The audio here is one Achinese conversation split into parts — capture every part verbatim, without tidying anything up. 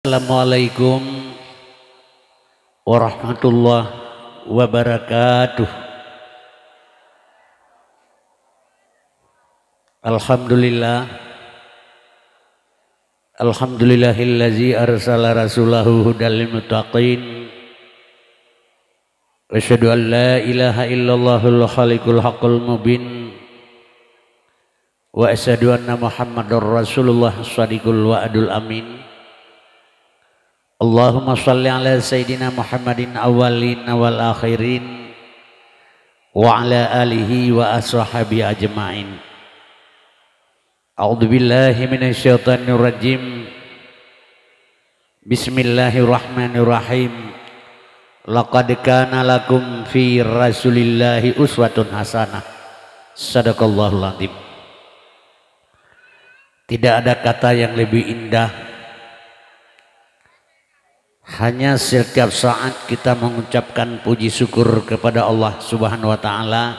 Assalamualaikum warahmatullahi wabarakatuh. Alhamdulillah. Alhamdulillahillazi arsala rasulahu hudal lil muttaqin. Asyhadu an la ilaha illallahul khaliqul haqqul mubin. Wa asyhadu anna Muhammadar Rasulullah shadiqul wa'dul amin. Allahumma shalli ala sayyidina Muhammadin awwalin wal akhirin wa ala alihi wa ashabihi ajma'in. A'udzubillahi minasyaitonirrajim. Bismillahirrahmanirrahim. Laqad kana lakum fi Rasulillahi uswatun hasanah. Sadaqallahul azim. Tidak ada kata yang lebih indah. Hanya setiap saat kita mengucapkan puji syukur kepada Allah Subhanahu wa Ta'ala,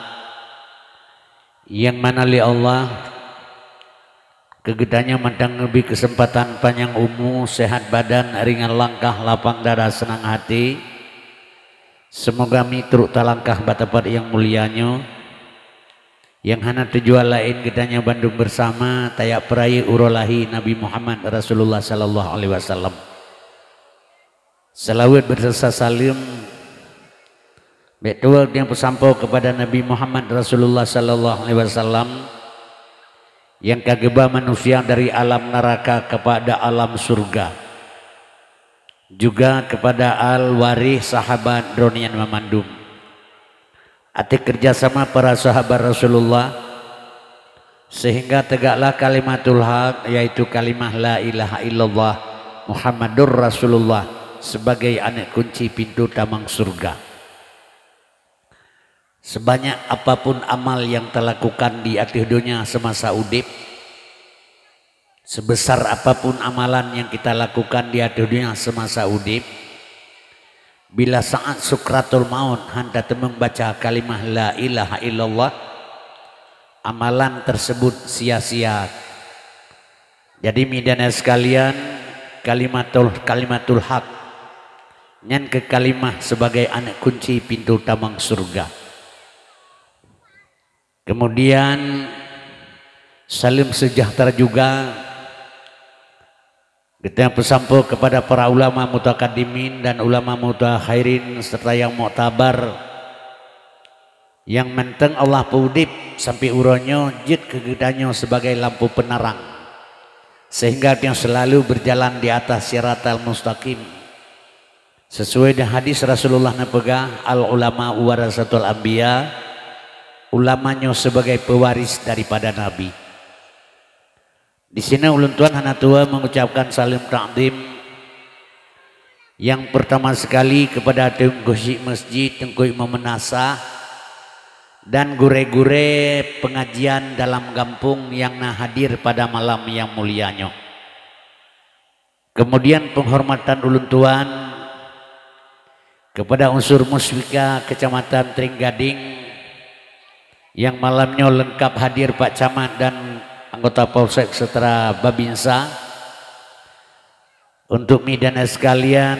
yang mana lé Allah keu geutanyoe mantong geubri keuseumpatan panyang umu, seuhat badan, ringan langkah, lapang dada, seunang hati. Seumoga mitrok talangkah bak teumpat nyang mulia nyoe, nyang hana tujuan laén geutanyoe bandum beusama tajak peurayeuk uroe lahé Nabi Muhammad Rasulullah sallallahu alaihi wasallam. Seulaweuet beuseusa saleuem bèk tuwoe nyang peusampoe keupada Nabi Muhammad Rasulullah sallallahu alaihi wasallam, nyang ka geuba manusia dari alam neuraka keupada alam syeuruga, juga keupada al-waréh sahabat droeneuh nyan banmandum. Ateueh keureuja sama para sahabat Rasulullah, seuhingga teugaklah kalimatul haq, yaitu kalimah la ilaha illallah Muhammadur Rasulullah, sebagai aneuk kunci pintoe tamong syeuruga. Sebanyak apapun amal nyang talakukan di ateueh donya seumasa udeb, seubesar apapun amalan nyang kita lakukan di ateueh donya seumasa udeb, bila saat sukratul maut han tateumeung baca kalimah la ilaha illallah, amalan teuseubut sia-sia. Jadi, mideuna sekalian, kalimatul, kalimatul haq, nyan keuh kalimah sebagai aneuk kunci pintoe tamong syeuruga. Kemudian, saleuem seujahteura juga geutanyoe peusampoe keupada para ulama mutakaddimin dan ulama mutaakhirin serta nyang muktabar, nyang mantong Allah peuudeb sampoe uroe nyoe jeuet keu geutanyoe sebagai lampu peunarang, seuhingga tanyoe seulalu beujalan di atas siratal mustaqim. Sesuai dengan hadis Rasulullah neupeugah, "Al-ulama warasatul anbiya," ulama nyoe sebagai pewaris daripada nabi. Di sinoe ulôn tuan hana tuwoe mengucapkan saleuem takzim nyang peurtama sekali keupada Teungku Syik Masjid, Teungku Imum Meunasah, dan gurée-gurée pengajian dalam gampông nyang na hadir pada malam nyang mulia nyoe. Kemudian, penghormatan ulôn tuan keupada unsur Muspika Keucamatan Trienggadeng nyang malam nyoe leungkap hadir Pak Camat dan anggota Polsek serta Babinsa, untuk mideuna sekalian,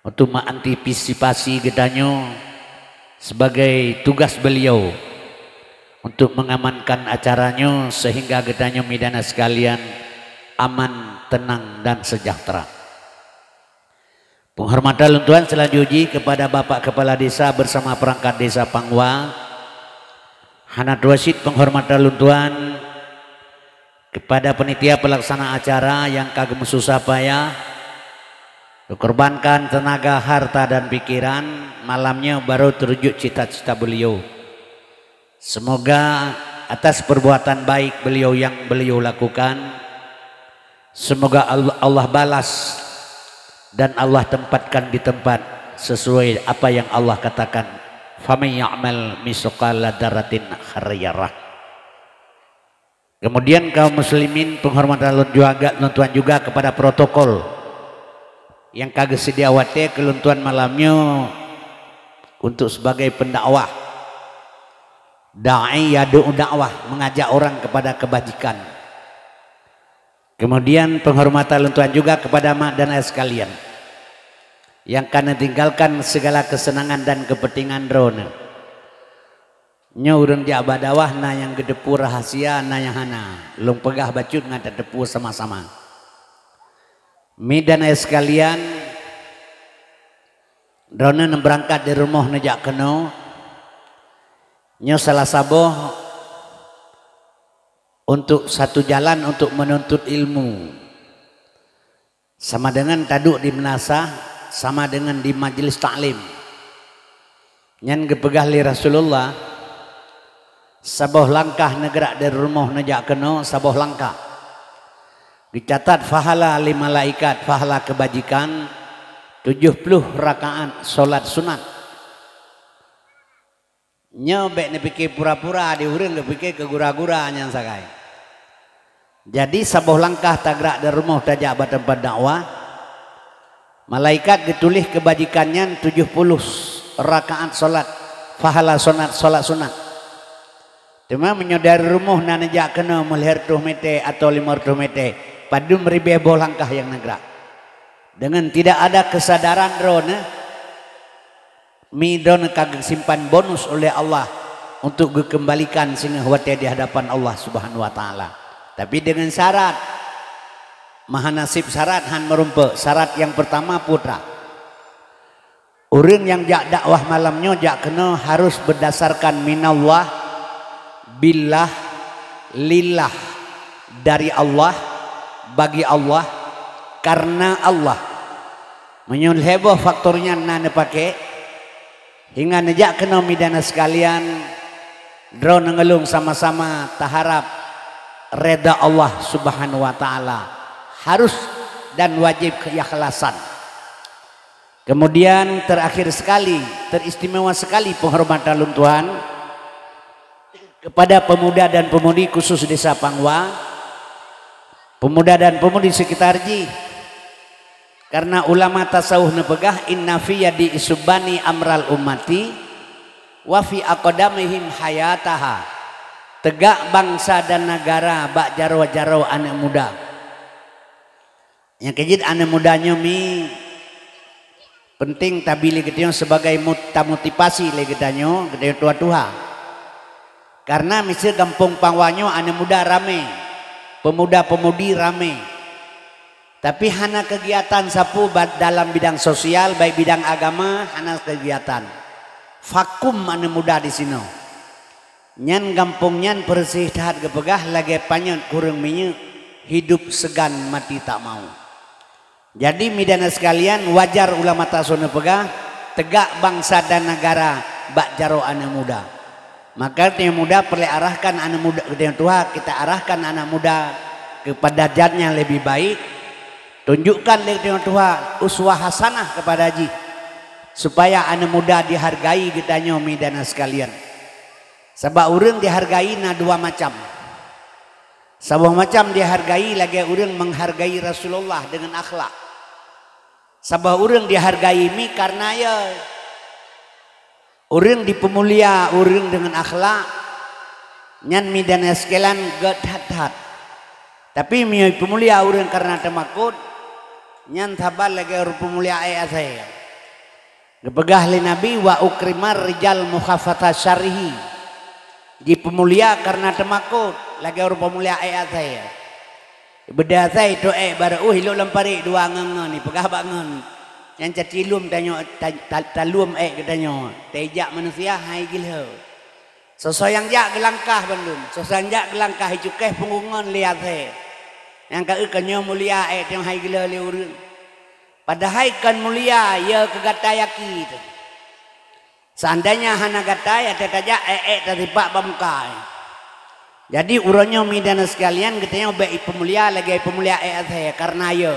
untuk mengantisipasi geutanyoe sebagai tugas beliau untuk mengamankan acara nyoe sehingga geutanyoe mideuna sekalian aman, tenang dan sejahtera. Penghormatan lôn tuan selanjut jih kepada Bapak Kepala Desa bersama perangkat Desa Pangwa. Hana tuwoe cit penghormatan lôn tuan kepada panitia pelaksana acara nyang ka geumeususah payah, mengorbankan tenaga, harta, dan pikiran, malam nyoe baru teurwujud cita-cita beliau. Semoga atas perbuatan baik beliau yang beliau lakukan, semoga Allah, Allah balas dan Allah tempatkan di tempat sesuai apa yang Allah katakan, "Faman ya'mal misqala dzarratin khairan yarah." Kemudian, kaum muslimin, penghormatan lôn juga, lôn tuan juga kepada protokol nyang ka geuseudia watée keu lôn tuan malam nyoe untuk sebagai pendakwah, da'i yad'u dakwah, mengajak orang kepada kebajikan. Kemudian penghormatan lôn tuan juga kepada mak dan ayah sekalian yang ka neutinggalkan segala kesenangan dan kepentingan droeneuh. Nyoe ureuëng jak bak dakwah na nyang geuteupeue rahasia, na nyang hana. Lôn peugah bacut ngon tateupeue sama-sama. Mi dan ayah sekalian, droeneuh neubeurangkat di rumoh neujak keunoe. Nyoe salah saboh untuk satu jalan untuk menuntut ilmu. Sama dengan taduek di meunasah, sama dengan di majlis taklim. Nyan geupeugah lé Rasulullah, saboh langkah neugrak dari rumoh neujak keunoe, saboh langkah. Geucatat pahala lé malaikat, pahala kebajikan tujuh puluh rakaat solat sunat. Nyoe bék neupike pura-pura di ureuëng geupike keu gura-gura nyang sagai. Jadi saboh langkah tagrak dari rumoh tajak bak teumpat dakwah, malaikat geutuléh keubajikan nyan tujuh puluh rakaat solat, pahala sunat, solat sunat. Teuma meunyoe dari rumoh na neujak keunoe meulhée reutôh mete atau limong reutôh mete, padum ribée boh langkah nyang neugrak. Dengan tidak ada kesadaran droeneuh, mi droeneuh ka geusimpan bonus oleh Allah untuk geukeumbalikan singoh watée di hadapan Allah Subhanahu wa Taala. Tapi dengan syarat, maha nasib syarat han meurumpok. Syarat nyang pertama putra. Ureuëng nyang jak dakwah malam nyoe jak keunoe harus berdasarkan minallah, billah, lillah, dari Allah, bagi Allah, karena Allah. Meunyoe lhée boh faktor nyan na neupaké, hingga neujak keunoe mi dan ayah sekalian, droeneuh ngon lôn sama-sama taharab reda Allah Subhanahu wa Taala. Harus dan wajib keikhlasan. Kemudian terakhir sekali, teristimewa sekali penghormatan lôn tuan kepada pemuda dan pemudi khusus Desa Pangwa, pemuda dan pemudi sekitar jih. Karena ulama tasawuf neupeugah, "Inna fi yadi isubani amral ummati wa fi aqdamihim hayataha." Tegak bangsa dan negara bak jaroe-jaroe aneuëk muda. Nyang keujeuet aneuëk muda nyoe mi penting tabi lé geutanyoe sebagai mot-, tamotivasi lé geutanyoe, geutanyoe tuha-tuha. Karena miseue gampông Pangwa nyoe aneuëk muda ramé, pemuda-pemudi ramé. Tapi hana kegiatan sapeue ba-, dalam bidang sosial, baik bidang agama, hana kegiatan. Vakum aneuëk muda di sinoe. Nyan gampông nyan peureusih that geupeugah lagée panyöt kureueng minyeuk, hidup segan mati tak mau. Jadi, mi dan ayah sekalian, wajar ulama tasawuf neupeugah, tegak bangsa dan negara bak jaroe aneuëk muda. Maka, geutanyoe muda peureulée arahkan aneuëk muda, geutanyoe tuha kita arahkan anak muda kepada jalan yang lebih baik, tunjukkan lé geutanyoe tuha uswah hasanah kepada jih, supaya aneuëk muda dihargai geutanyoe mi dan ayah sekalian. Sabab ureuëng dihargai na dua macam. Saboh macam dihargai lagée ureuëng menghargai Rasulullah dengan akhlak. Saboh ureuëng dihargai mi karena ya ureuëng dipeumulia ureuëng dengan akhlak, nyan mi dan ayah sekalian gét that-that. Tapi mi peumulia ureuëng karena teumakot, nyan saban lagée ureuëng peumulia ék asée. Geupeugah lé Nabi, "Wa ukrimar rijal mukhafata syarihi." Jipeumulia karena teumakot, lagée ureuëng peumulia ék asée. Beudée asée itu ék barô uh ilok lam parit dua ngon-ngon, ipeugah bak ngon. Nyan caci lom tanyoe, ta-, ta-, talom ék geutanyoe. Taijak manusia hai gilho. Soe-soe nyang jak geulangkah bandum, soe-soe nyang jak geulangkah icukéh punggong ngon lé asée. Nyang ka eu ka nyoe mulia ék teuh hai gilho lé ureuëng. Padahai kon mulia, ya keu gata yaki teuh. Seandainya hana gata, ya teuh tajak ék-ék tasipak bak muka. Jadi, uroe nyoe mi dan sekalian, geutanyoe bék ipeumulia lagée ipeumulia ék asée, karena ya.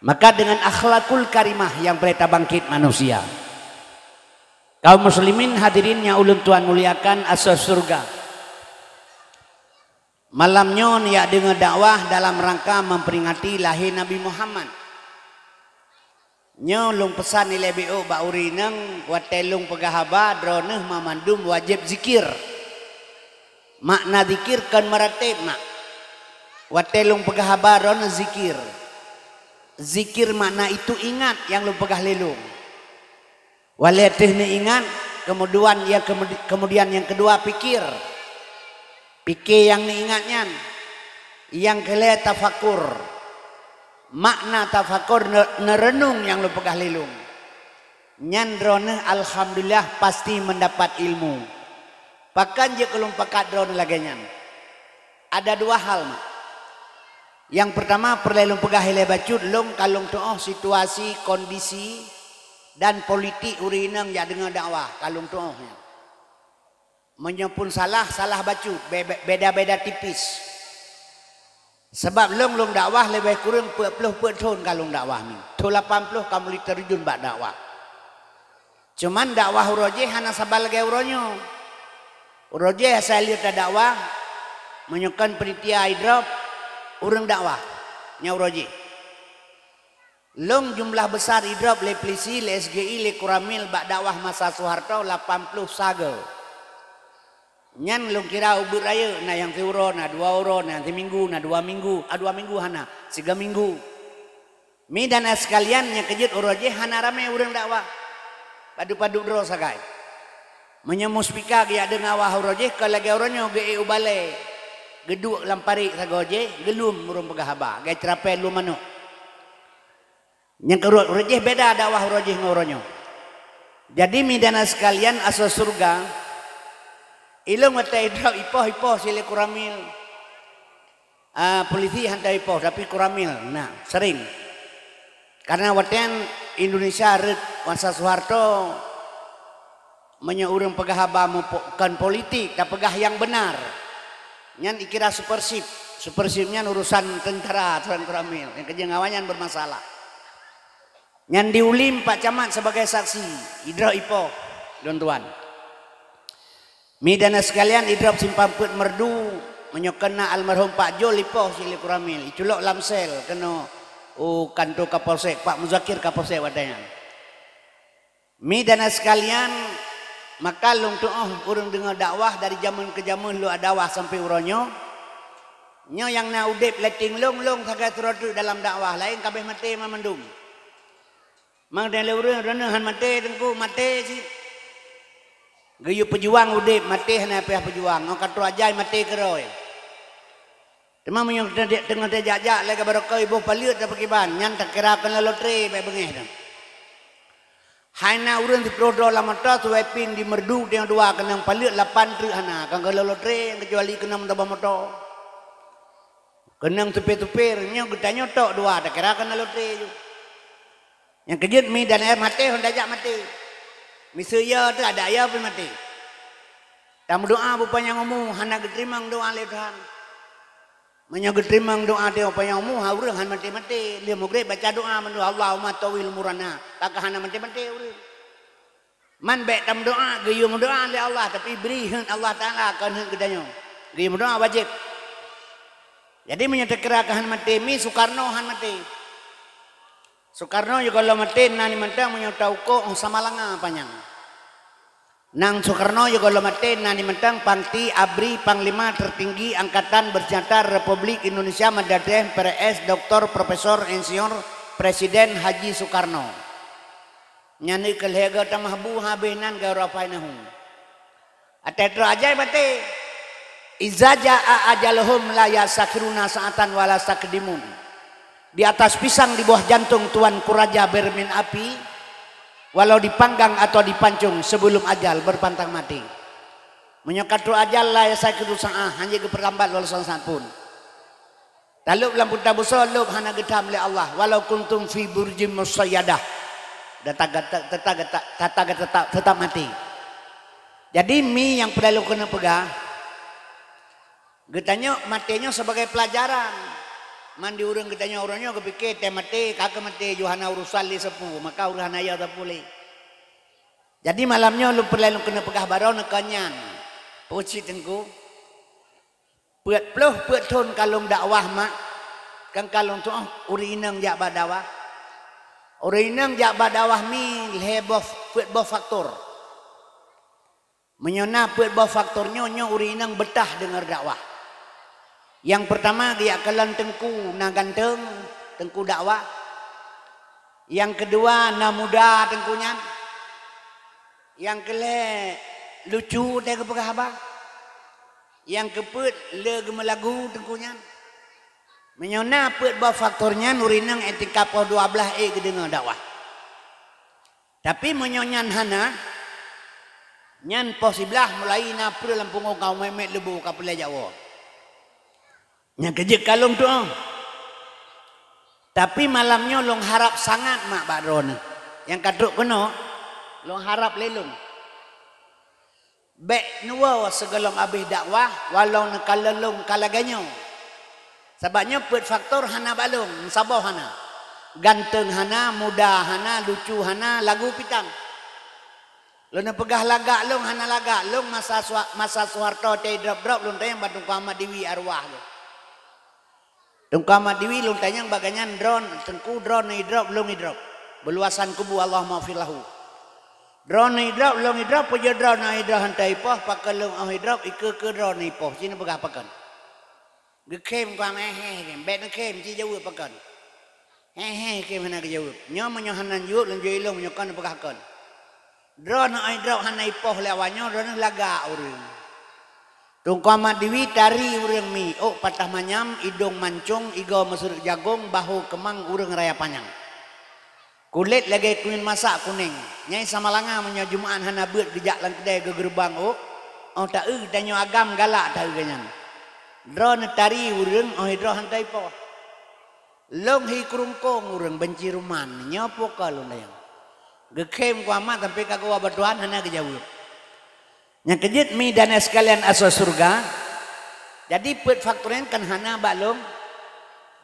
Maka dengan akhlakul karimah yang boleh tabangkit manusia. Kaum muslimin hadirin yang ulôn tuan muliakan, asoe syeuruga. Malam nyoe neujak deungoe dakwah dalam rangka memperingati lahé Nabi Muhammad. Nyoe lôn peusan ilée biôk bak ureuëng inong watée lôn peugah haba droeneuh mamandum wajéb zikir. Makna zikir kon meuratéb mak. Watée lôn peugah haba droeneuh zikir. Zikir makna itu ingat nyang lôn peugah lé lôn. Watée teuh neuingat, kemudian nyang kemudi-, kemudian nyang keudua pikir. Pikir nyang neuingat nyan. Nyang keulhée tafakur. Makna tafakur ne-, neureunong nyang lôn peugah lé lôn. Nyan droeneuh alhamdulillah pasti mendapat ilmu. Pakon jeuet keu lôn pakat droeneuh lagée nyan? Ada dua hal, mak. Nyang peurtama peureulée lôn peugah ilée bacut, lôn ka lôn tuoh situasi, kondisi, dan politik ureuëng inong jak deungoe dakwah, ka lôn tuoh nyan. Meunyoe pun salah, salah bacut, be-, be-, beda-beda tipis. Sabab lôn, lôn dakwah leubeh kureueng peuet ploh peuet thon ka lôn dakwah nyoe. Thon lapan ploh ka mulai teurijun bak dakwah. Cuman dakwah uroe jéh hana saban lagée uroe nyoe. Uroe jéh asai lheueh tadakwah, meunyoe kon panitia idrop, ureuëng dakwah nyang uroe jéh. Lôn jumlah besar idrop lé polisi, lé S G I, lé Koramil bak dakwah masa Soeharto lapan ploh sagoe. Nyan lôn kira ubit rayeuk, na nyang siuroe, na dua uroe, na siminggu, na dua minggu, ah, dua minggu hana, siga minggu. Mi dan ai sekalian, nyang keujeuet uroe jéh hana ramé ureuëng dakwah. Padub-padub droe sagai. Meunyoe muspika geujak deungoe dakwah uroe jéh, kon lagée uroe nyoe geuék u balée, geuduek lam parit sagoe jéh, geulum ureuëng peugah haba, geuceurapée lom manök. Nyang keurot uroe jéh beda dakwah uroe jéh ngon uroe nyoe. Jadi mi dan ai sekalian, asoe syeuruga, ilôn watée idrop ipoh-ipoh si lé Koramil. Ah, polisi han teuipoh, tapi Koramil, nah, sering. Karena watée Indonesia rhot masa Soeharto, meunyoe ureuëng peugah haba mupo-, kon politik, tapeugah nyang beunar. Nyan ikira supersip. Supersip nyan urusan tentara, urusan Koramil. Nyang keujeueng awaknyan bermasalah. Nyan diulim Pak Camat sebagai saksi, idrop ipoh, lôn tuan. Mi dan ai sekalian, idrop Simpang Peuet Meureudu, meunyoe kon na almarhum Pak Jol ipoh si lé Koramil, iculok lam sel keunoe u kanto Kapolsek, Pak Muzakir Kapolsek watée nyan. Mi dan ai sekalian, maka lôn tuoh ureuëng deungoe dakwah dari jameun keu jameun lôn dakwah sampoe uroe nyoe. Nyoe nyang na udeb lateng lôn, lôn sagai sidroe teuk dalam dakwah, laén ka abéh maté mandum. Mang deh lé ureuëng, droeneuh han maté teungku, maté cit. Geuyue peujuang udeb, maté hana payah peujuang, ngon ka trok ajai maté keudroe. Teuma meunyoe teungoh tajak-jak lagée barokon iboh paleuet tapeukiban, nyan takira keunoe lotre bék beungéh dong. Hai na ureuëng siplôh droe lam moto, siwai pin di Meureudu, teungoh dua keunong paleuet, lapan treuk hana, kon keunoe lotre, keucuali keunong meutabah moto. Keunong supir-supir, nyoe geutanyoe tok dua, takira keunoe lotre ju. Nyang keujeuet mi dan ai maté, hon tajak maté. Miseue yo teuh, adak yo pih maté. Tameudoá beupanyang umu, hana geuteurimong doá lé Tuhan. Meunyoe geuteurimong doá teuh beupanyang umu, ha ureuëng han maté-maté. Lheueh mugreb baca doá mandua, "Allahumma tawil umurana." Maka hana maté-maté ureuëng. Man bék tameudoá, geuyue meudoá lé Allah, tapi bri heuet Allah Taala, kon heuet geutanyoe. Geuyue meudoá wajéb. Jadi meunyoe takira keu han maté, mi Soekarno han maté. Soekarno jigoe lom maté na ni mantong meunyoe taukoe óh Samalanga panyang. Nang Soekarno jigoe lom maté na ni mantong Pangti Abri Panglima Tertinggi Angkatan Bersenjata Republik Indonesia Mada Aceh, P R S, Doktor Profesor Insinyur Presiden Haji Soekarno. Nyan keuh lhée goe tamah bu habéh nan garoe fainahu. Watée trok ajai maté. Iza jaa ajaluhum la yastakhiruna sa'atan wa la yastaqdimun. Di atas pisang di bawah jantung Tuanku Raja Bermin Api, walau dipanggang atau dipancung sebelum ajal berpantang mati. Meunyoe ka trok ajal la yastakhiru sa'ah, hana geupeurlambat walau saát pun. Talôb lam peue busoe lôb hana geutam lé Allah, walau kuntum fi burjim musyayyadah. Tetap, tetap, tetap, tetap, tetap, tetap mati. Jadi mi nyang peureulée keuneuk peugah, geutanyoe maté nyoe sebagai pelajaran. Man di ureuëng geutanyoe uroe nyoe geupike tée maté, ka keu maté ju hana urusan lé sapeue, maka ureuëng hana yo sapeue lé. Jadi malam nyoe lôn peureulée lôn keuneuk peugah baroe neuka nyan. Peue cit teungku? Peuet ploh peuet thon ka lôn dakwah mak, kan ka lôn tuoh ureuëng inong jak bak dakwah. Ureuëng inong jak bak dakwah mi lhée boh, peuet boh faktor. Meunyoe na peuet boh faktor nyoe, nyoe ureuëng inong beutah deungoe dakwah. Nyang peurtama geujak kalon teungku na ganteng, teungku dakwah. Nyang keudua na muda teungku nyan. Nyang keulhèe lucu teuh geupeugah haba. Nyang keupeuet le geumeulagu teungku nyan. Meunyoe na peuet boh faktor nyan, ureueng inong iktikaf poh dua blaih ék geudeungoe dakwah. Tapi meunyoe nyan hana, nyan poh siblaih mulai na peue lam punggong ka meumet-met leubu ka peureulèe jak woe. Nyang keujeuet ka lôn tu'oh. Tapi malam nyoe lôn harab sangat mak bak droeneuh. Nyang ka trok keunoe, lôn harab lé lôn. Bèk neuwoe sigohlom abéh dakwah, walau neukalon lôn ka lagèe nyoe. Sabab nyoe peuet faktor hana bak lôn, saboh hana. Ganteng hana, muda hana, lucu hana, lagu pih tan. Lôn peugah lagak lôn hana lagak, lôn masa Sua-, masa Soeharto teu drop-drop lôn tanyong bak Teungku Ahmad Diwi arwah lôn. Teungku Ahmad Diwi lôn tanyong bak gobnyan droeneuh, teungku droeneuh idrop, lôn idrop. Beuluasan kubu Allahummaghfir lahu. Droeneuh idrop, lôn idrop, peue jeuet droeneuh idrop hana ipoh, pakon lôn 'oh idrop, ikeue-keue droeneuh ipoh, ci neupeugah pakon. Geukhém kuam, "Hé, hé, hé, bèk neukhém," ci jaweueb pakon. "Hé, hé, hé," khém hana geujaweueb. Nyoe meunyoe hana jaweueb, lôn jaweueb ilôn, meunyoe kon neupeugah kon. Droeneuh 'oh idrop hana ipoh lé awak nyoe, droeneuh lagak ureueng. Teungku Ahmad Diwi tari ureueng mi, ôk patah manyam, idông mancông, igoe meuseureuek jagông, bahô keumang ureueng raya panyang. Kulét lagèe kumin masak kunéng. Nyai Samalanga meunyoe Jumat hana beuet geujak lam keudè geugeurubang ôk, 'oh taeu tanyoe agam galak taeu gobnyan. Droeneuh tari ureueng 'oh idrop hana ipoh. Lôn hi keurungkông ureueng banci ruman, nyoe peue ka lôn tanyong. Geukhém kuam mak sampai ka geuwoe bak Tuhan hana geujaweueb. Nyang keujeuet mi dan sekalian asoe syeuruga. Jadi peuet faktor nyan kan hana bak lôn.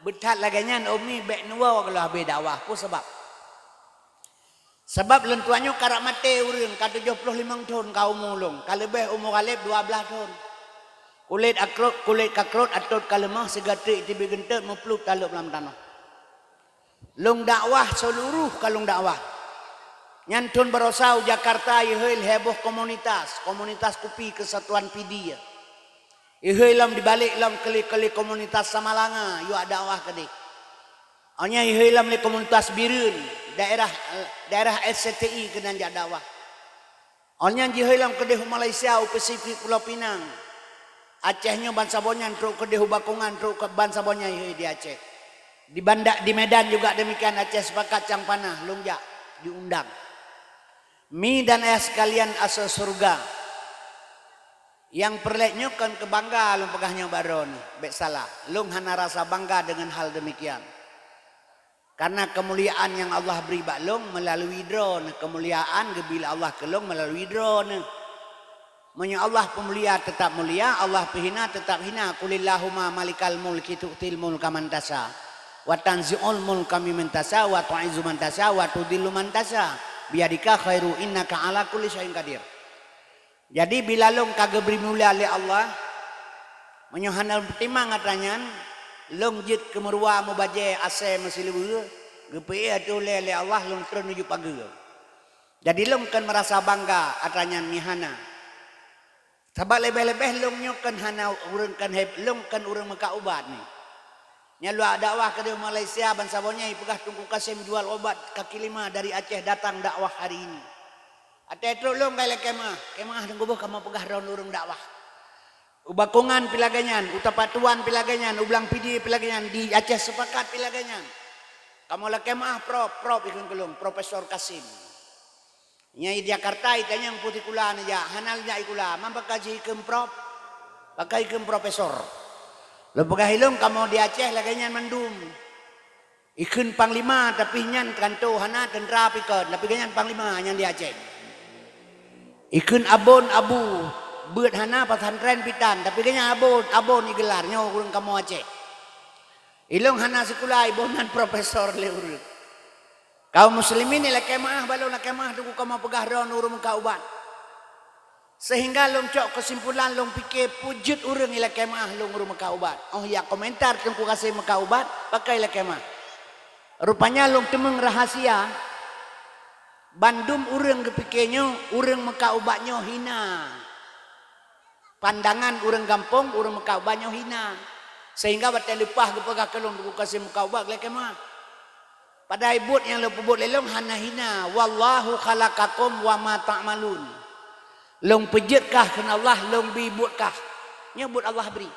Beuthat lagèe nyan umi bèk neuwoe gohlom abéh dakwah. Peue sabab? Sabab lôn tuan nyoe karap maté ureueng ka tujoh ploh limong thon ka umu lôn, ka leubeh umu Ghalib dua blaih thon. Kulét akrot, kulét kakrot, atot ka leumoh, sigoe treuk teubiet geuntot meuplup talop lam tanoh. Lôn dakwah seuluruh ka lôn dakwah. Nyan thon baroesa u Jakarta ihôi lhèe boh komunitas, komunitas kupi Kesatuan Pidie. Ihôi lom dibalek lom keuleh-keuleh komunitas Samalanga yuak dakwah keudeh. Awaknyan ihôi lom lé komunitas Bireuen, daerah, daerah S C T I keunan jak dakwah. Awaknyan jihôi lom keudeh u Malaysia, u Pasifik Pulo Pinang. Aceh nyoe bansaboh nyan trok keudeh u Bakongan, trok keu bansaboh nyan ihôi di Aceh. Di Banda, di Medan juga demikian, Aceh Sepakat Cang Panah, lôn jak diundang. Mi dan ayah sekalian asoe syeuruga. Nyang peureulèe nyoe kon keu bangga lôn peugah nyoe bak droeneuh, bèk salah. Lôn hana rasa bangga deungon hal demikian. Karena keumuliaan nyang Allah bri bak lôn meulalu droeneuh, keumuliaan geubri lé Allah keu lôn meulalu droeneuh. Meunyoe Allah peumulia teutap mulia, Allah peuhina teutap hina. Qulillahumma malikal mulki tu'til mulka man tasya, wa tanzi'ul mulka mimman tasya, wa tu'izzu man tasya, wa tudhillu man tasya. Biyadika khairu innaka ala kulli syai'in qadir. Jadi bila lôn ka geubri mulia lé Allah, meunyoe hana lôn peutimang atra nyan, lôn jeuet keu meuruwa mubajèe asèe meusileue, geupeuék ateueh ulèe lé Allah lôn treun uju pageue. Jadi lôn kon meurasa bangga atra nyan mi hana. Sabab leubeh-leubeh lôn nyoe kon hana ureueng kon heb-, lôn kon ureueng meukat ubat ni. Nyan luwa dakwah keudeh Malaysia bansaboh nyan ipeugah Teungku Kasim jual obat kaki lima dari Aceh datang dakwah hari ini. Watèe trok lôn ka ilakèe meu'ah, kèe meu'ah deungon boh kamoe peugah droeneuh ureueng dakwah. U Bakongan pih lagèe nyan, u Tapatuan pih lagèe nyan, u Blang Pidie pih lagèe nyan, di Aceh Sepakat pih lagèe nyan. Kamoe lakèe meu'ah prop, prop ikheun keu lôn, Profesor Kasim. Nyang di Jakarta itanyong peue sikula neujak, hana neujak sikula, man pakon jih ikheun prop, pakon ikheun profesor. Lôn peugah ilôn kamoe di Aceh lagèe nyan mandum. Ikheun panglima, tapi nyan kanto hana, teuntra pih kon, tapi gobnyan panglima nyang di Aceh. Ikheun abon abu, beuet hana, pesantren pih tan, tapi gobnyan abon, abon igeular, nyoe ureueng kamoe Aceh. Ilôn hana sikula, iboh nan profesor lé ureueng. Kaum muslimin ilakèe meu'ah, bak lôn lakèe meu'ah teungku kamoe peugah droeneuh ureueng meukat ubat. Sehingga lôn cok keusimpulan, lôn pike peue jeuet ureueng ilakèe meu'ah lôn ureueng meukat ubat. 'Oh jak komentar Teungku Kasim meukat ubat, pakon ilakèe meu'ah. Rupanya lôn teumeung rahasia, bandum ureueng geupike nyoe ureueng meukat ubat nyoe hina. Pandangan ureueng gampông, ureueng meukat ubat nyoe hina. Sehingga watée leupah geupeugah keu lôn, "Teungku Kasim, muka ubat lé keumah." Padahai buet nyang lôn peubuet lé lôn hana hina. "Wallahu khalaqakum wa ma ta'malun." Lôn peujeuet kah kheun Allah, lôn bi buet kah. Nyoe buet Allah bri.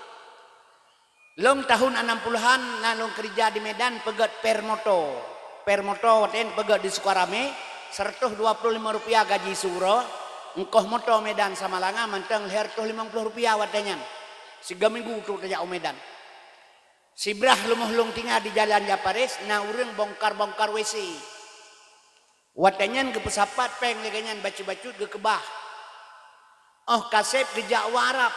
Lôn tahun anam puluhan na lôn keurija di Medan peugét per moto. Per moto watée nyan peugét di Sukaramé, seratus dua puluh lima rupiah gaji siuroe, ongkoh moto Medan Samalanga mantong lhée reutôh limong ploh rupiah watée nyan. Sigoe minggu trok tajak u Medan. Sibrah leumoh lôn tinggai di Jalan Japaris, na ureuëng bongkar-bongkar W C. Watée nyan geupeusapat péng lagée nyan bacut-bacut geukeubah. Óh ka seb geujak u Arab.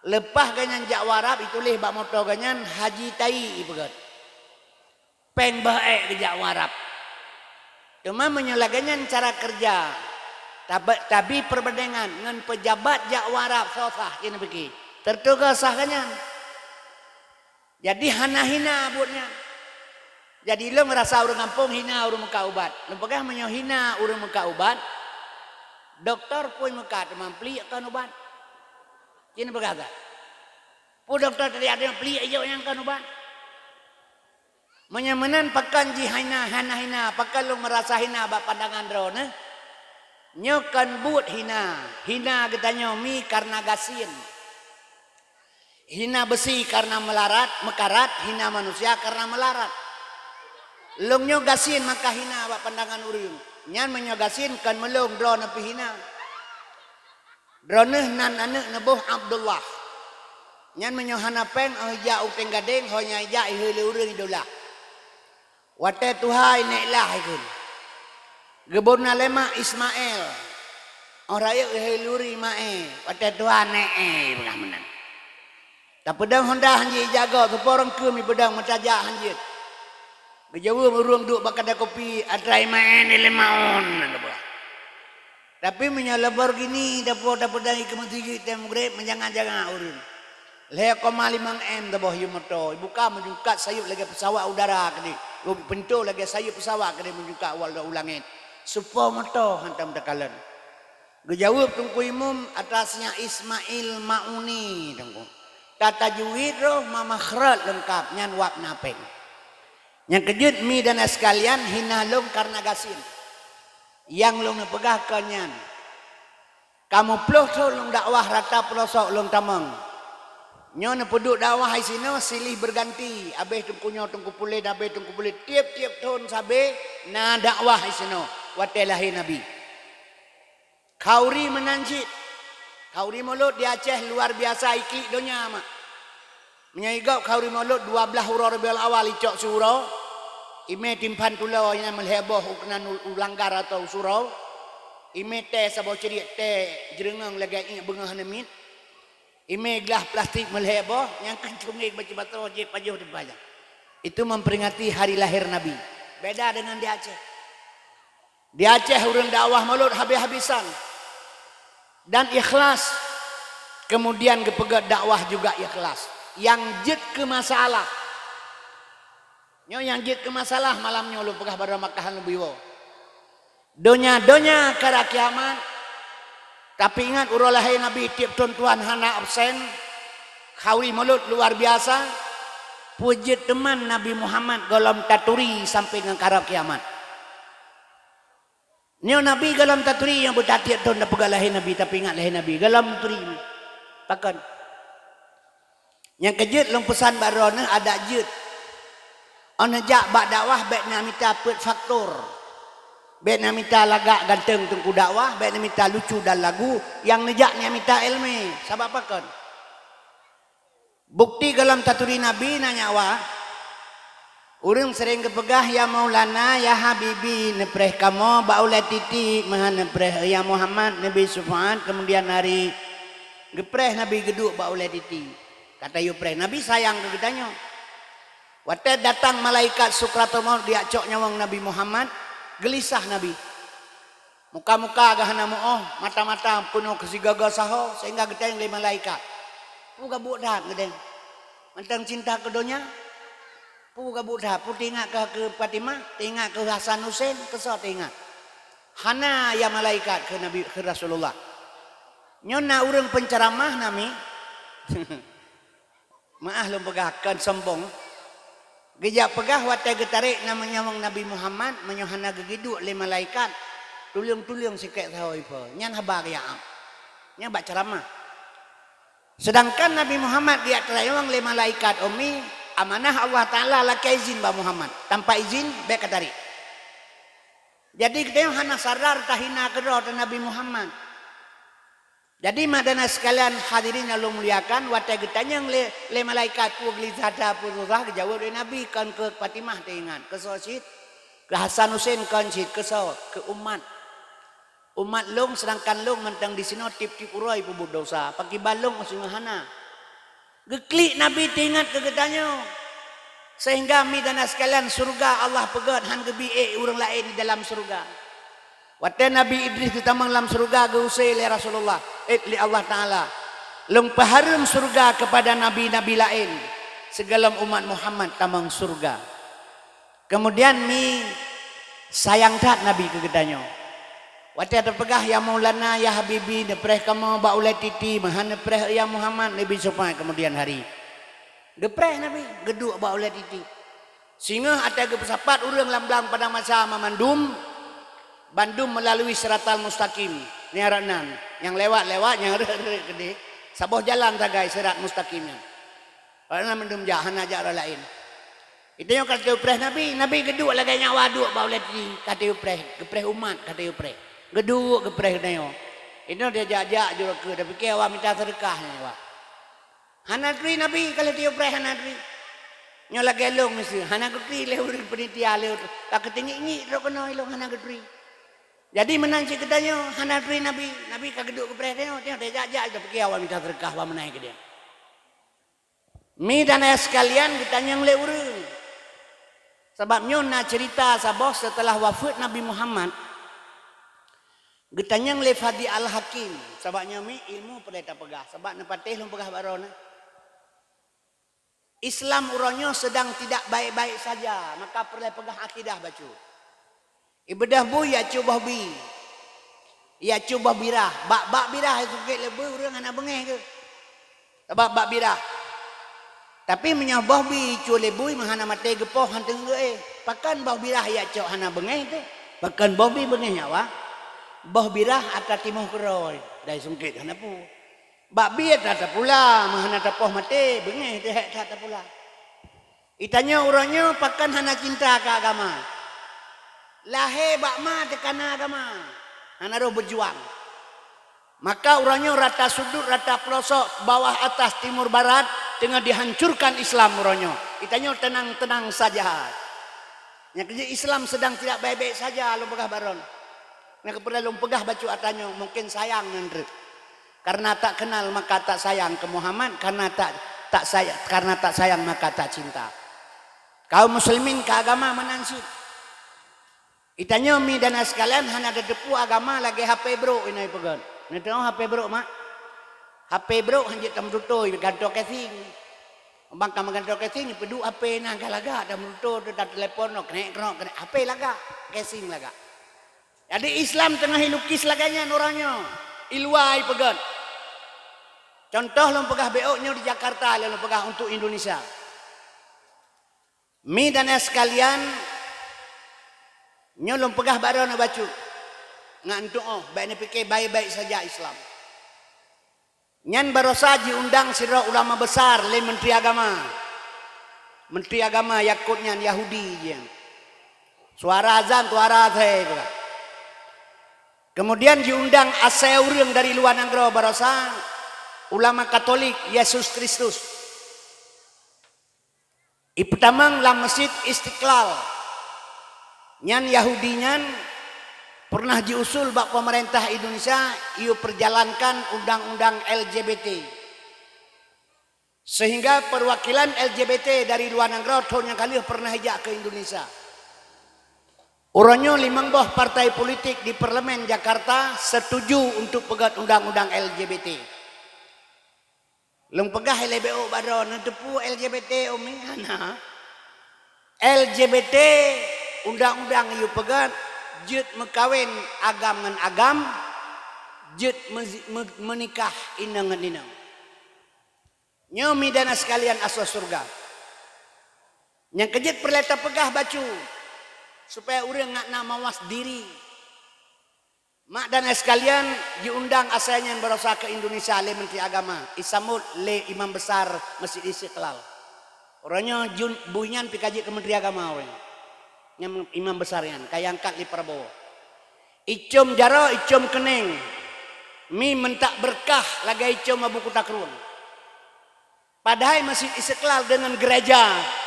Leupah gobnyan jak u Arab, ituléh bak moto gobnyan Haji Tai ipeugét. Péng bah ék geujak u Arab. Teuma meunyoe lagée nyan cara keureuja, tabe-, tabi peurbandengan ngon peujabat jak u Arab, soe sah, ci neupike. Teuntée sah gobnyan. Jadi hana hina buet nyan. Jadi lôn rasa ureuëng gampông hina ureuëng meukat ubat. Lôn peugah meunyoe hina ureuëng meukat ubat, dokto pui meukat teuma pliek kon ubat. Ci neupeugah that. Peue dokto tadi ada pliek ijok nyang kon ubat. Meunyoe meunan pakon jih hina, hana hina, pakon lôn meurasa hina bak pandangan droeneuh? Nyoe kon buet hina. Hina geutanyoe mi kareuna gasien. Hina beusi kareuna meularat, meukarat, hina manusia kareuna meularat. Lôn nyoe gasien maka hina bak pandangan ureuëng. Nyan meunyoe gasien kon meulôn droeneuh pih hina. Droeneuh nan aneuëk neuboh Abdullah. Nyan meunyoe hana péng, óh ijak u Tenggadeng, ho nyang ijak ihé lé ureuëng idolah. Watée tuha inék lah ikheun. Geuboh na lé mak Ismail. Óh rayeuk ihé lé ureuëng Imaé. Watée tuha nék éh peugah meunan. Tapeudong honda hanjeuet ijagoe, teuporong keuem ipeudong meutajak hanjeuet. Geujaweueb ureuëng duek bak kadai kopi, atra Imaé ni lima on, na geupeugah. Tapi meunyoe Lamborghini dapo dapeudang ikeue meusigit teuh mugreb, meujangan-jangan ureuëng. Lhée koma limong M taboh yue moto, ibuka meujungkat sayeuep lagée peusawat udara keudeh, lubek pintoe lagée sayeuep peusawat keudeh meujungkat u, u langét. Supo moto hantom takalon. Geujaweueb Teungku Imum atas nya Ismail Mauni, Teungku. Tatajwid roh ma makhraj leungkab, nyan wab na péng. Nyang keujeuet mi dan sekalian hina lôn kareuna gasien. Nyang lôn neupeugah kon nyan. Ka meuploh thon lôn dakwah rata peulosok lôn tamong. Nyoe neupeuduek dakwah isinoe silih beuganti, abéh teungku nyoe teungku puléh, abéh teungku puléh, tieb-tieb thon sabe na dakwah isinoe watée lahé Nabi. Khauri meunan cit. Khauri Mulod di Aceh luar biasa iklik donya mak. Meunyoe igob khauri Mulod dua blaih uroe Rabiul Awal icok siuroe, imé timphan tulo nyang meulhée boh u keunan u, u langgar atawa u surau, imé tée saboh ciriek tée jeureungeung lagée iék beungoh hana miet, imé glah plastik meulhée boh nyang kan cungék bacut-bacut jih pajoh di bajang. Itu memperingati hari lahir Nabi. Beda dengan di Aceh. Di Aceh ureuëng dakwah Mulod habis-habisan dan ikhlas. Kemudian geupeugét dakwah juga ikhlas. Nyang jeuet keu masalah. Nyoe nyang jeuet keu masalah malam nyoe lôn peugah bak droe Makkah lôn biwoe. Donya-donya karab kiamat. Tapi ingat uroe lahé Nabi tieb thon tuan hana absen. Khauri Mulod luar biasa. Peue jeuet teuma Nabi Muhammad gohlom taturi sampoe ngon karab kiamat. Nyoe Nabi gohlom taturi nyang beutatieb thon tapeugah lahé Nabi, tapi ingat lahé Nabi gohlom turi. Pakon? Nyang keujeuet lôn peusan bak droeneuh adak jeuet. Óh neujak bak dakwah bék na mita peuet faktor. Bék na mita lagak ganteng teungku dakwah, bék na mita lucu dan lagu, nyang neujak na mita iéleumé. Sabab pakon? Bukti gohlom taturi Nabi na nyak wa. Ureuëng sering geupeugah, "Ya Maulana, ya Habibi, neupreh kamoe bak ulée titi, meuhan neupreh ya Muhammad, neubi syufaat keumudian hari." Geupreh Nabi geuduek bak ulée titi. Ka tayue preh, Nabi sayang keu geutanyoe. Watée datang malaikat Sukratul Maut geujak cok nyawöng Nabi Muhammad, geulisah Nabi. Muka-muka geuh hana meuoh, mata-mata peunoh keu sigoe-goe saho, sehingga geutanyong lé malaikat, "Peue gabuet that geudeng? Mantong cinta keu donya? Peue gabuet that? Peue teuingat keu, keu Fatimah? Teuingat keu Hasan Husen? Keu soe teuingat?" "Hana, ya malaikat," kheun Nabi, kheun Rasulullah. Nyoe na ureuëng penceramah nami. Meu'ah lôn peugah kon sombong. Geujak peugah watée geutarek nama nyawöng Nabi Muhammad, meunyoe hana geugeuduek lé malaikat, tuleueng-tuleueng sikek sahoe ipo. Nyan haba geujak am. Nyan bak ceuramah. Seudangkan Nabi Muhammad geujak tanyawöng lé malaikat ummi, amanah Allah Taala lakée izin bak Muhammad. Tanpa izin, bék ka tarek. Jadi geutanyoe hana sadar tahina keudroe teuh Nabi Muhammad. Jadi, mak dan sekalian hadirin nyang lôn muliakan, watée geutanyong lé, lé malaikat peue geulizata peue susah, geujaweueb lé Nabi, kon keu Fatimah teuingat, keu soe cit, keu Hasan Husein kon cit, keu soe, keu umat. Umat lôn, seudangkan lôn mantong disinoe tiep-tiep uroe peubuet desya, pakriban lôn singoh hana. Geuklik Nabi teuingat keu geutanyoe. Sehingga mi dan sekalian, syeuruga Allah peugét han geubi ék ureuëng laén di dalam syeuruga. Watée Nabi Idris geutamong lam syeuruga geuuse lé Rasulullah, eh, lé Allah Taala, "Lôn peuhareuem syeuruga keupada nabi-nabi laén, sigohlom umat Muhammad tamong syeuruga." Keumudian mi sayang that Nabi keu geutanyoe. Watée teupeugah, "Ya Maulana, ya Habibi, neupreh kamoe bak ulée titi, meuhan neupreh ya Muhammad," Nabi seupat keumudian hari. Geupreh Nabi, geuduek bak ulée titi. Singoh watée geupeusapat ureuëng lam blang padang mahsyar mandum, bandum meulalui siratal mustaqim. Nyan rot nan, nyang lewat-lewat, nyang rhot-rhot keudeh, saboh jalan sagai sirat mustaqim nyan. Awaknyan mandum jak, hana jak rot laén. Geutanyoe ka teupreh Nabi, Nabi geuduek lagée nyawa duek bak ulée titi, ka teupreh, geupreh umat ka teupreh. Geuduek geupreh geutanyoe. Geutanyoe dia jak-jak jurok keu, tapike awak mita seudeukah nyan awak. Hana turi Nabi ka lheueh teupreh, hana turi. Nyoe lagée lôn miseue, hana geuturi lé ureuëng peunitia lé, ka keuteungiek-ngiek trok keunoe ilôn hana geuturi. Jadi meunan cit geutanyoe hana turi Nabi, Nabi ka geuduek geupreh tanyoe, tanyoe dia jak-jak tapike awak mita seudeukah bak meunan keudeh. Mi dan ayah sekalian, geutanyong lé ureuëng. Sabab nyoe na ceurita saboh seuteulah wafeuet Nabi Muhammad, geutanyong lé Fadli Al-Hakim. Sabab nyoe mi ilmu peureulée tapeugah, sabab neupatéh lôn peugah baroe na. Islam uroe nyoe sedang tidak baik-baik saja, maka peureulée peugah akidah bacut. Ibeudôh bui ya cue boh bi. Ya cue boh birah. Bak, bak birah ya sungkét lé bui ureuëng hana beungéh keuh. Sabab bak birah. Tapi meunyoe boh bi cue lé bui meuhana maté geupoh han teungeue éh. Pakon boh birah ya cok hana beungéh teuh? Pakon boh bi beungéh nyawa? Boh birah atra timoh keudroe, dai sungkét hana peue. Bak bi atra tapula, meuhana tapoh maté, beungéh teuh hék that tapula. Geutanyoe uroe nyoe pakon hana cinta keu agama. Lahé bak ma teukana agama. Hana roh beujuang. Maka uroe nyoe rata sudut, rata peulosok, bawah atas, timur barat teungoh dihancurkan Islam uroe nyoe. Geutanyoe teunang-teunang saja. Nyang keujeuet Islam sedang tidak baik-baik saja lôn peugah baroe. Nyang keupeureulee lôn peugah bacut atra nyoe, mungken sayang nyan treuk. Karena tak kenal maka tak sayang ke Muhammad, karena tak, tak saya, karena tak sayang maka tak cinta. Kaum muslimin keu agama meunan cit. Geutanyoe mi dan sekalian hana tateupeue agama lagée H P brok inoe peugét. Neuteu'oh H P brok mak? H P brok hanjeuet tameututôi gantoe casing. Bang ka meugantoe casing peuduek H P na ka lagak tameututôi teuh tatelepon noh, krek-krok, krek, H P lagak, casing lagak. Jadi Islam teungoh ilukis lagée nyan uroe nyoe, iluwa ipeugét. Contoh lôn peugah bék nyoe di Jakarta lôn peugah untuk Indonesia. Mi dan ayah sekalian, nyoe lôn peugah baroe na bacut. Ngat untuk oh, bék neupike baik-baik saja Islam. Nyan barosa jiundang sidroe ulama besar lé menteri agama. Menteri agama Yakut nyan Yahudi jian. Suara azan, suara asai peugah. Kemudian jiundang asai ureuëng dari luwa nanggroe barosa ulama Katolik Yesus Kristus. Ipeutamong lam Masjid Istiqlal. Nyan Yahudi nyan pernah jiusul bak pemerintah Indonesia, yue perjalankan undang-undang L G B T. Sehingga perwakilan L G B T dari luwa nanggroe thon nyang ka lheueh pernah ijak ke Indonesia. Uroe nyoe limong boh partai politik di Parlemen Jakarta setuju untuk peugét undang-undang L G B T. Lôn peugah ilée bék bak droe, neuteupeue L G B T umi hana. L G B T, undang-undang yue peugét, jeuet meukawen agam ngon agam, jeuet meuzi-, meu-, meunikah inong ngon inong. Nyoe mi dan sekalian asoe syeuruga. Nyang keujeuet peureulée tapeugah bacut, supaya ureuëng ngat na mawas diri. Mak dan ayah sekalian, jiundang asai nyan barosa keu Indonesia lé Menteri Agama, isambot lé Imam Besar Masjid Istiqlal. Uroe nyoe jun bui nyan pih ka jeuet keu Menteri Agama weh. Nyang Imam Besar nyan ka angkat lé Prabowo. Icom jaroe, icom keuneng, mi meuntak beurkah lagée icom Abu Kuta Krueng. Padahai Masjid Istiqlal dengan gereja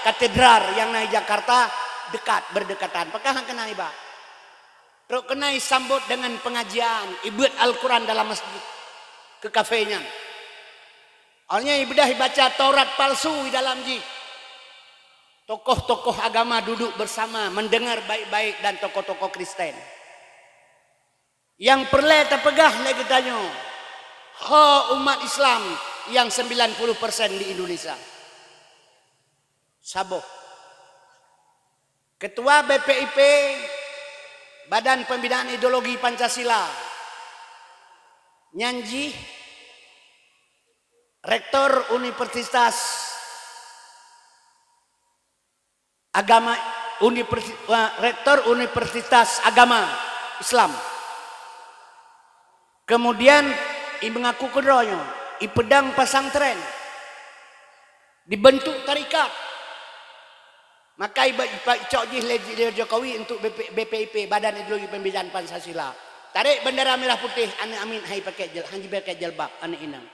katedral nyang na di Jakarta dekat, berdekatan. Pakon han keunan iba? Trok keunan isambot dengan pengajian, ibeuet Al-Quran dalam masjid keu kafe nyan. Awaknyan ibeudôh ibaca Taurat palsu di dalam jih. Tokoh-tokoh agama duduk bersama mendengar baik-baik dan tokoh-tokoh Kristen. Nyang peureulée tapeugah lé geutanyoe, ho umat Islam nyang sembilan puluh persen di Indonesia. Saboh. Ketua B P I P, Badan Pembinaan Ideologi Pancasila, nyan jih Rektor Universitas Agama, Universi-, eh, Rektor Universitas Agama Islam. Kemudian, i mengaku keudroe nyoe, ipeudong pesantren, dibentuk tarekat. Maka iba-, ipa-, icok jih lé, lé Jokowi untuk B P, B P I P, Badan Ideologi Pembinaan Pancasila. Tarek bendera merah putih, aneuk amiet han ipakai jil-, han jipakai jilbab, aneuk inong.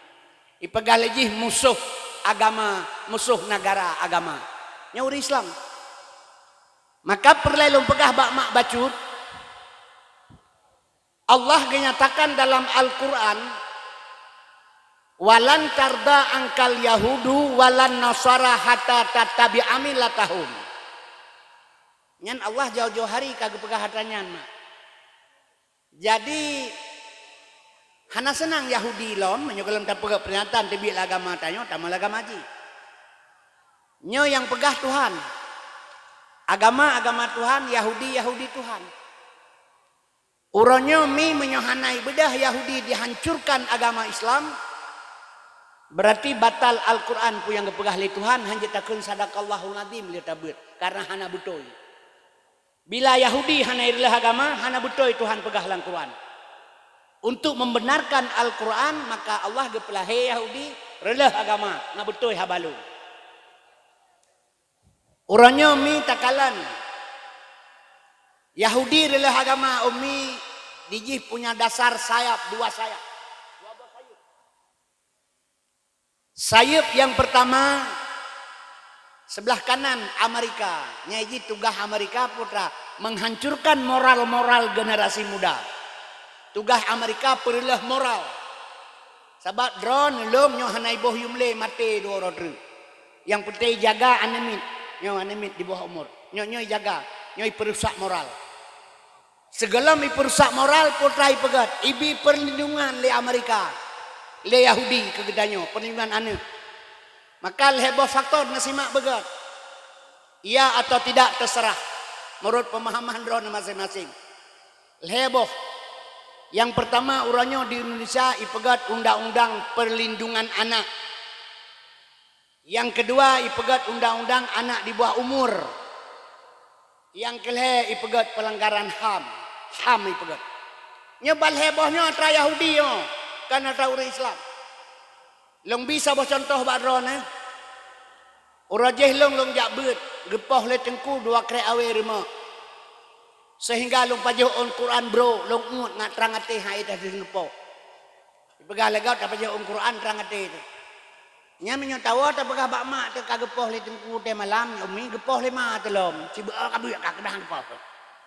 Ipeugah lé jih musoh agama, musoh negara agama. Nyoe ureuëng Islam. Maka peureulée lôn peugah bak mak bacut, Allah geunyatakan dalam Al-Quran, "Walan tarda angkal yahudu walan nasara hatta tattabi'a millatahum." Nyan Allah jauh-jauh hari ka geupeugah atra nyan, mak. Jadi, hana seunang Yahudi lom, meunyoe gohlom tapeugah peuringatan teubiet lé agama tanyoe, tamong lé agama jih. Nyoe nyang peugah Tuhan. Agama, agama Tuhan, Yahudi, Yahudi Tuhan. Uroe nyoe mi meunyoe hana ibeudôh Yahudi dihancurkan agama Islam, berarti batal Al-Quran peue nyang geupeugah lé Tuhan, han jeuet takheun sadaqallahul azim lé tabeuet, karena hana beutôi. Bila Yahudi hana ireuloh agama, hana beutôi Tuhan peugah lam Quran. Untuk membenarkan Al-Quran, maka Allah geupeulahé Yahudi reuloh agama, na beutôi haba lôn. Uroe nyoe mi takalon, Yahudi reuloh agama, umi, dijih punya dasar sayap, dua sayap. Sayap nyang pertama, sebelah kanan Amerika. Nyai jih tugaih Amerika peue atra, menghancurkan moral-moral generasi muda. Tugaih Amerika peureuloh moral. Sabab droeneuh lôn nyoe hana iboh yum lé maté dua uroe treuk. Nyang peunteng jaga aneuk miet. Nyoe aneuk miet di bawah umur. Nyoe, nyoe ijaga. Nyoe ipeurusak moral. Sigohlom ipeurusak moral, peue atra ipeugét, ibi perlindungan lé Amerika, lé Yahudi keu geutanyoe, perlindungan aneuk. Maka lhée boh faktor na simak beugét. Iya atau tidak terserah, menurut pemahaman droeneuh masing-masing. Lhée boh. Nyang pertama, uroe nyoe di Indonesia ipeugét undang-undang perlindungan anak. Nyang keudua, ipeugét undang-undang anak di bawah umur. Nyang keulhée, ipeugét pelanggaran ham. Ham ipeugét. Nyoe ban lhée boh nyoe atra Yahudi nyoe, kon atra ureuëng Islam. Lôn bi saboh cuntoh bak droeneuh. Uroe jéh lôn, lôn jak beuet, geupoh lé teungku dua krék awé rumoh. Seuhingga lôn pajoh ôn Quran brok, lôn uet ngat trang até hai teuh geupoh. Ipeugah lé gob tapajoh ôn Quran trang até teuh. Nyan meunyoe tawoe tapeugah bak mak teuh ka geupoh lé teungku teuh malam, nyoe umi geupoh lé ma teuh lom. Sibeuet ka buet ka keudang geupoh.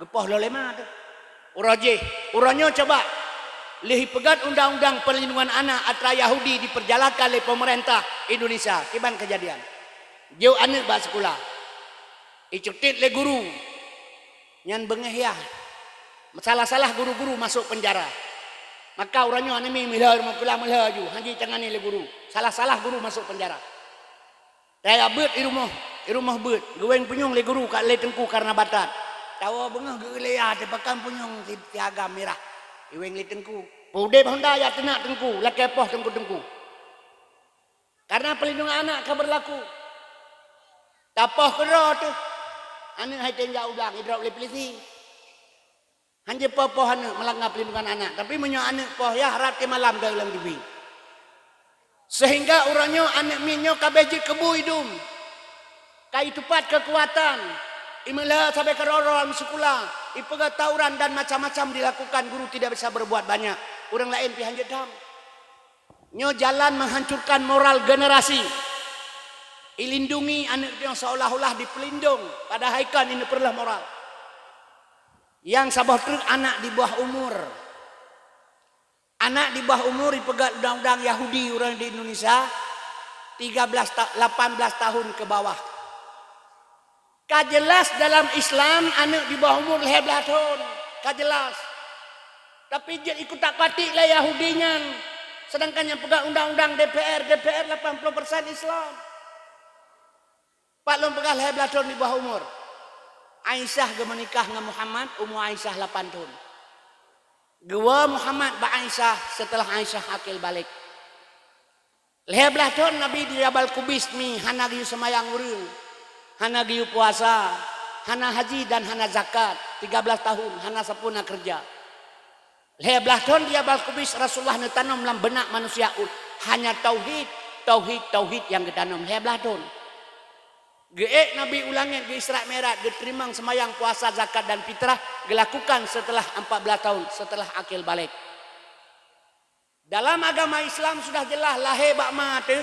Geupoh lom lé ma teuh. Uroe jéh, uroe nyoe coba. Lheueh ipeugét undang-undang perlindungan anak atra Yahudi diperjalankan lé pemerintah Indonesia. Kiban kejadian. Jok aneuk bak sikula. Icutit lé guru. Nyan beungéh yah. Salah-salah guru-guru masuk penjara. Maka uroe nyoe aneuk miet meulhö, rumoh kula meulhö ju, han jitangani lé guru. Salah-salah guru masuk penjara. Tajak beuet i rumoh, i rumoh beuet. Geuwéng punyueng lé guru ka lé teungku karena batat. Tawoe beungéh geuh lé yah teuh pakon punyueng si, si agam mirah. Iwéng lé teungku. Peudeb honda jak teunak teungku, lakée poh teungku-teungku. Karena pelindungan anak ka berlaku. Tapoh keudroe teuh, aneuk hai tém jak u blang, idrop lé polisi. Hanjeuet poh-poh aneuk meulanggar pelindungan anak. Tapi meunyoe aneuk poh yah, rab malam deuh lam T V. Sehingga uroe nyoe aneuk miet nyoe ka abéh jeuet keu bu idum. Ka itupat keukuatan. Imeulheueh sabé keuroro lam sikula. Ipeugah tawuran dan macam-macam dilakukan, guru tidak bisa berbuat banyak. Ureuëng laén pih hanjeuet dam. Nyoe jalan menghancurkan moral generasi. Ilindungi aneuk nyoe seolah-olah dipeulindong, padahai kan ineuk peureuloh moral. Nyang saboh treuk anak di bawah umur. Anak di bawah umur ipeugah undang-undang Yahudi ureuëng di Indonesia, tiga belas ta-, lapan belas tahun ke bawah. Ka jelas dalam Islam aneuk di bawah umur lhèe blaih thon, ka jelas. Tapi jeuet ikutak-katik lé Yahudi nyan, sedangkan nyang peugah undang-undang D P R, D P R lapan puluh persen Islam. Pat lôn peugah lhèe blaih thon di bawah umur. Aisyah geumeunikah ngon Muhammad, umur Aisyah lapan thon. Geuwoe Muhammad bak Aisyah setelah Aisyah akil baligh. Lhèe blaih thon Nabi di Jabal Kubais mi hana geuyue seumayang ureuëng, hana geuyue puasa, hana haji dan hana zakat, tiga belas tahun hana sapeue na keureuja. Lhèe blaih thon di Jabal Kubais Rasulullah neutanom lam beunak manusia u-, hanya tauhid, tauhid, tauhid nyang geutanom lhèe blaih thon. Geuék Nabi u langét geu-Isra Mi'raj, geuteurimong seumayang, puasa, zakat dan fitrah geulakukan setelah empat belas tahun setelah akil baligh. Dalam agama Islam sudah jelas lahé bak ma teuh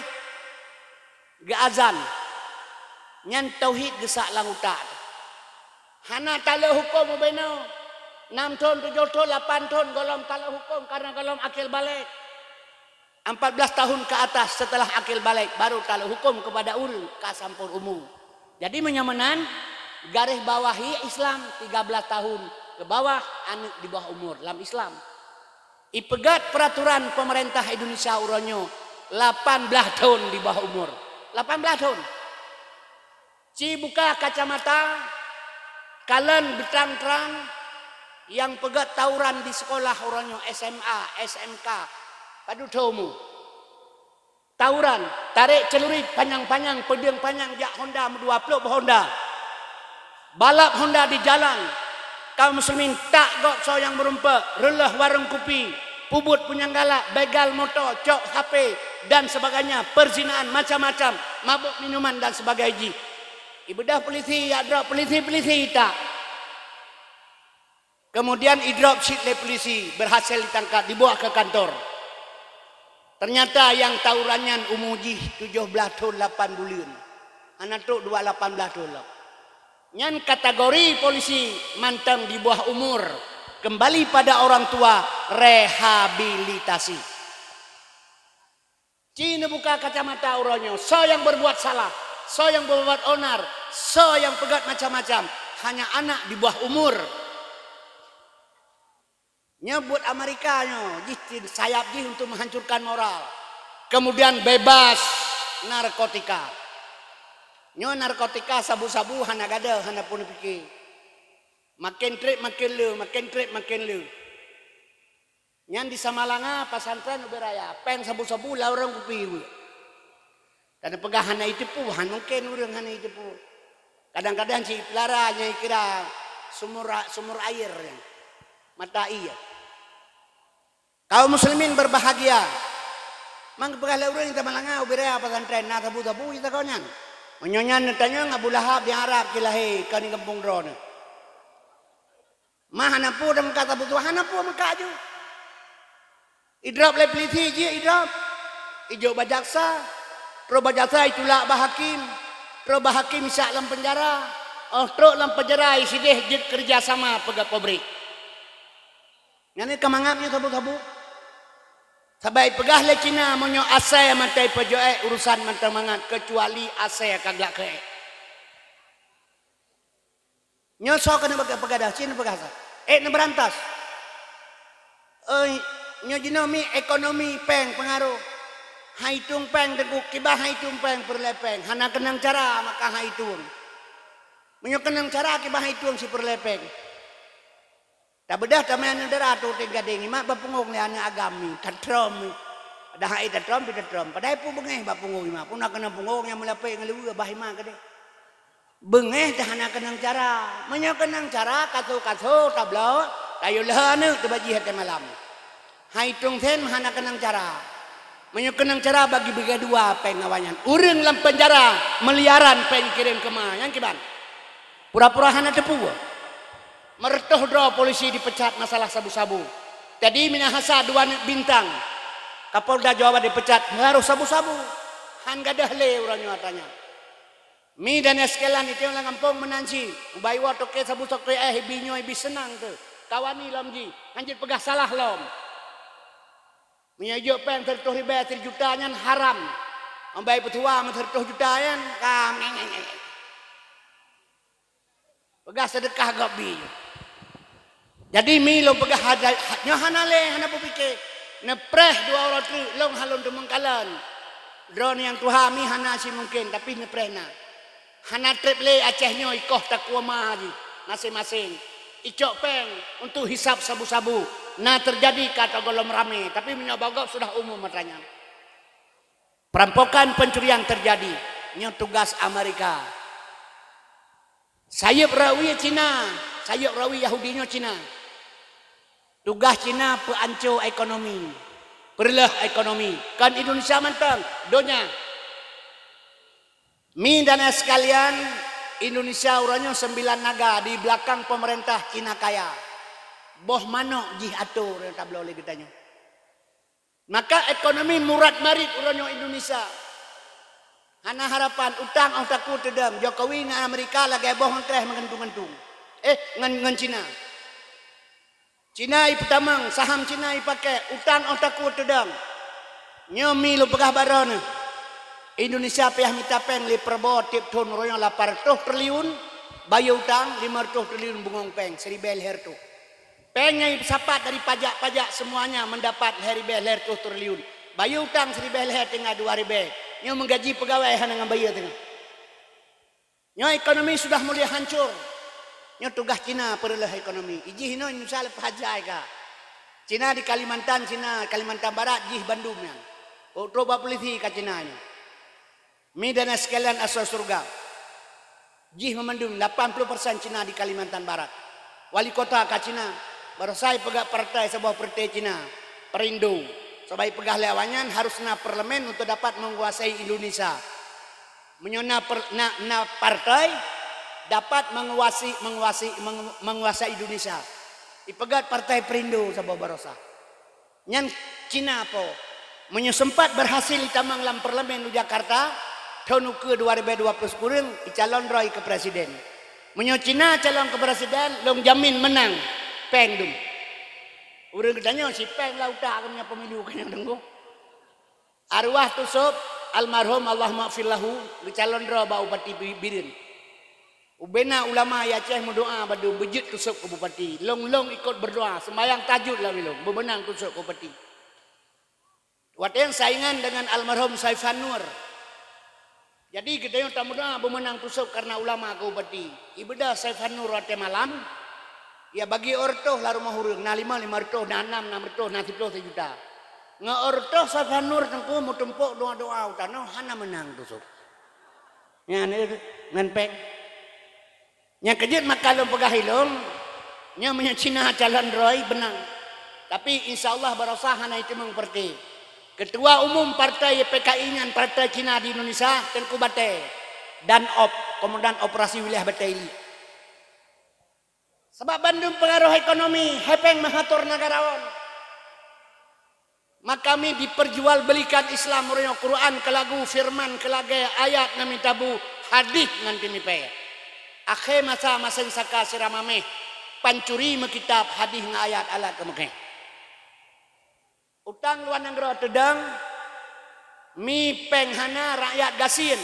geuazan. Nyan tauhid geusak lam utak teuh. Hana taleuek huköm ubé nyoe. Nam thon, tujoh thon, lapan thon gohlom taleuek huköm karena gohlom akil baligh. Empat belas tahun ke atas setelah akil baligh baru taleuek huköm keupada ureuëng ka sampôh umu. Jadi meunyoe meunan, garéh bawahi Islam tiga belas tahun ke bawah aneuk di bawah umur lam Islam. Ipeugét peuraturan peumeurintah Indonesia uroe nyoe lapan blaih thon di bawah umur. Lapan blaih thon. Ci buka kacamata, kalon beutrang-trang nyang peugét tawuran di sekolah uroe nyoe, S M A, S M K. Padub thon umu. Tawuran, tarek celurit panyang-panyang, peudeueng panyang jak honda meudua ploh boh honda. Balap honda di jalan. Kaum muslimin tak gob soe nyang meurumpok, reuloh warong kupi, peubuet punyang galak, begal moto, cok H P, dan sebagainya, perzinaan macam-macam, mabök minuman dan sebagainya jih. Ibeudôh polisi, jak drop polisi, polisi tak. Kemudian idrop cit lé polisi, berhasil ditangkap, dibawa ke kantor. Ternyata nyang tawuran nyan umu jih tujoh blaih thon lapan buleuen. Hana trok dua lapan blaih thon lom. Nyan kategori polisi mantong di bawah umur, kembali pada orang tua, rehabilitasi. Ci neubuka kacamata uroe nyoe, soe nyang berbuat salah, soe nyang berbuat onar, soe nyang peugét macam-macam, hanya anak di bawah umur. Nyoe buet Amerika nyoe, jih cit sayap jih untuk menghancurkan moral. Kemudian bebas narkotika. Nyoe narkotika sabu-sabu hana gadôh, hana pun pike. Makin trép makin le, makin trép makin le. Nyan di Samalanga, pesantren ubé raya, péng sabu-sabu lam warong kupi. Karena peugah hana iteupeue, han mungken ureuëng hana iteupeue. Kadang-kadang cit peulara nyang ikira sumur, sumur air nyan. Mata ié. Kaum muslimin berbahagia. Mang peugah lé ureuëng di Samalanga ubé raya pesantren na sabu-sabu ita kau nyan. Meunyoe nyan neutanyong Abu Lahab di Arab ci lahé kon di gampông droeneuh. Ma hana peue dan meukat sabu-sabu, hana peue meukat ju. Idrop lé polisi jih idrop. Ijok bak jaksa. Trok bak jaksa itulak bak hakim. Trok bak hakim isak lam penjara. Oh trok lam penjara isideh jeuet kerja sama peugét pabrik. Nyan ka mangat nyoe sabu-sabu. Sabai peugah lé Cina meunyoe asai mantong peujoe urusan mantong mangat kecuali asai ka glak keu ék. Nyoe soe keuneuk peugah, peugah dah, cit neupeugah sa. Ék neubeurantas. Oi, nyoe jinoe mi ekonomi péng peungaroh. Hai tueng péng teungku, kiban hai tueng péng peureulée péng. Hana keunong cara maka hai tueng. Meunyoe keunong cara kiban hai tueng sipeureulée péng. Tabeudôh tamé aneuk dara tu teugadeng, imat bapeungong lé aneuk agam mi, tatrôm mi. Dah hai tatrom, pi tatrom. Padahai peue beungéh bak punggong ima. Peue na keunong punggong nyang meulapék ngon luweue bah ima keudeh. Beungéh dah hana keunong cara. Meunyoe keunong cara, kaso-kaso tabloe, tayue lheueh aneuk teubajih watée malam. Hai tong sen hana keunong cara. Meunyoe keunong cara bagi beugadua péng awaknyan. Ureuëng lam peunjara miliaran péng kirém keuma, nyang kiban. Pura-pura hana teupeue. Meureutoh droe polisi dipecat masalah sabu-sabu. Jadi Minahasa dua aneuk bintang. Kapolda Jawa Barat dipecat meungaroh sabu-sabu. Han gadôh lé uroe nyoe atra nyan. Mi dan sekalian itu lam gampông meunan cit. Ubai woe toke sabu-sabu eh ibi nyoe ibi seunang teuh. Kawani lom jih. Han jeuet peugah salah lom. Meunyoe jok péng sireutoh ribée sijuta nyan haram. Ambai peutuha meuseureutoh juta nyan kam. Peugah seudeukah gob bi. Jadi mi lôn peugah hada-, nyoe hana lé, hana beupike. Neupreh dua uroe treuk lôn halon teumeung kalon. Droeneuh nyang tuha mi hana simungken, tapi neupreh na. Hana treb lé Aceh nyoe ikoh takue ma jih maséng-maséng. Icok péng untuk hisab sabu-sabu. Na teujadi ka teugohlom ramé, tapi meunyoe bagob sudah umum atra nyan. Perampokan pencurian teujadi. Nyoe tugas Amerika. Sayeup rawi Cina, sayeup rawi Yahudi nyoe Cina. Tugas Cina peuanco ekonomi, peureuloh ekonomi. Kon Indonesia mantong, donya. Mi dan sekalian, Indonesia uroe nyoe sembilan naga di belakang pemerintah Cina kaya. Boh manok jih atô ureuëng tabloe lé geutanyoe. Maka ekonomi murat marit uroe nyoe Indonesia. Hana harapan, utang óh takue teudong. Jokowi ngon Amerika lagée boh ngon treh meugantung-gantung. Eh, ngon, ngon Cina. Cina ipeutamong, saham Cina ipakée, utang óh takue teudong. Nyoe mi lôn peugah baroe neuh. Indonesia payah mita péng lé Prabowo tieb thon uroe nyoe lapan reutôh triliun, bayeue utang lima reutôh triliun bungong péng, siribée lhée reutôh. Péng nyang ipeusapat dari pajak-pajak semuanya mendapat lhée ribée lhée reutôh triliun. Bayeue utang siribée lhée teungoh dua ribée. Nyoe meugaji peugawée hana ngon bayeue teungoh. Nyoe ekonomi sudah mulai hancur. Nyoe tugaih Cina peureuloh ekonomi. Ijih inoe Indonesia leupah jai ka. Cina di Kalimantan, Cina Kalimantan Barat jih bandum nyan. Trok bak polisi ka Cina nyoe. Mi dan sekalian asoe syeuruga. Jih meumandum lapan puluh persen Cina di Kalimantan Barat. Wali kota ka Cina, barosa ipeugah partai saboh partai Cina, Perindo. Sabab ipeugah lé awaknyan harus na parlemen untuk dapat menguasai Indonesia. Meunyoe na per-, na, na partai dapat menguasai, menguasai, mengu-, menguasai Indonesia. Ipeugah partai Perindo saboh barosa. Nyan Cina po. Meunyoe sempat berhasil itamong lam parlemen u Jakarta, thon ukeue dua ribée dua puluh sikureueng, icalon droe keu presiden. Meunyoe Cina calon keu presiden, lôn jamin meunang. Péng dum. Ureuëng geutanyoe si péng lam utak keu meunyoe pemilu keu nyang teunggu. Arwah Tusok, almarhum, Allahumma ghfir lahu, geucalon droe bak Bupati Bi-, Bireuen. Ubena ulama i Aceh meudoa bak dum beujeuet Tusok keu bupati. Lôn-lôn ikot beudoa, seumayang tahajud lam ilôn, beumeunang Tusok keu bupati. Watée saingan dengan almarhum Saifan Nur. Jadi geutanyoe tameudoa beumeunang Tusok kareuna ulama keu bupati. Ibeudôh Saifan Nur watée malam, ya bagi ôh reutôh lam rumoh ureuëng, na limong, limong reutôh, na nam, nam reutôh, na siplôh, sijuta. Ngon ôh reutôh Saifan Nur teungku meutumpok doa-doa u tanoh hana meunang Tusok. Nyan ngon péng. Nyang keujeuet maka lôn peugah ilôn, nyoe meunyoe Cina calon droe beunang. Tapi insya Allah barosa hana iteumong partai. Ketua umum partai P K I nyan partai Cina di Indonesia, Teungku Batée, Danop, Komandan Operasi Wilayah Batée Iliek. Sabab bandum peungaroh ekonomi, hai péng meuhator neugarawan. Maka mi diperjualbelikan Islam meunyoe Quran keu lagu, firman keu lagée, ayat ngon mita bu, hadih ngon timipée. Akhé masa maséng saka sira maméh, pancuri meukitab, hadih ngon ayat alat keu meukéh. Utang luwa nanggroe teudong, mi péng hana, rakyat gasien.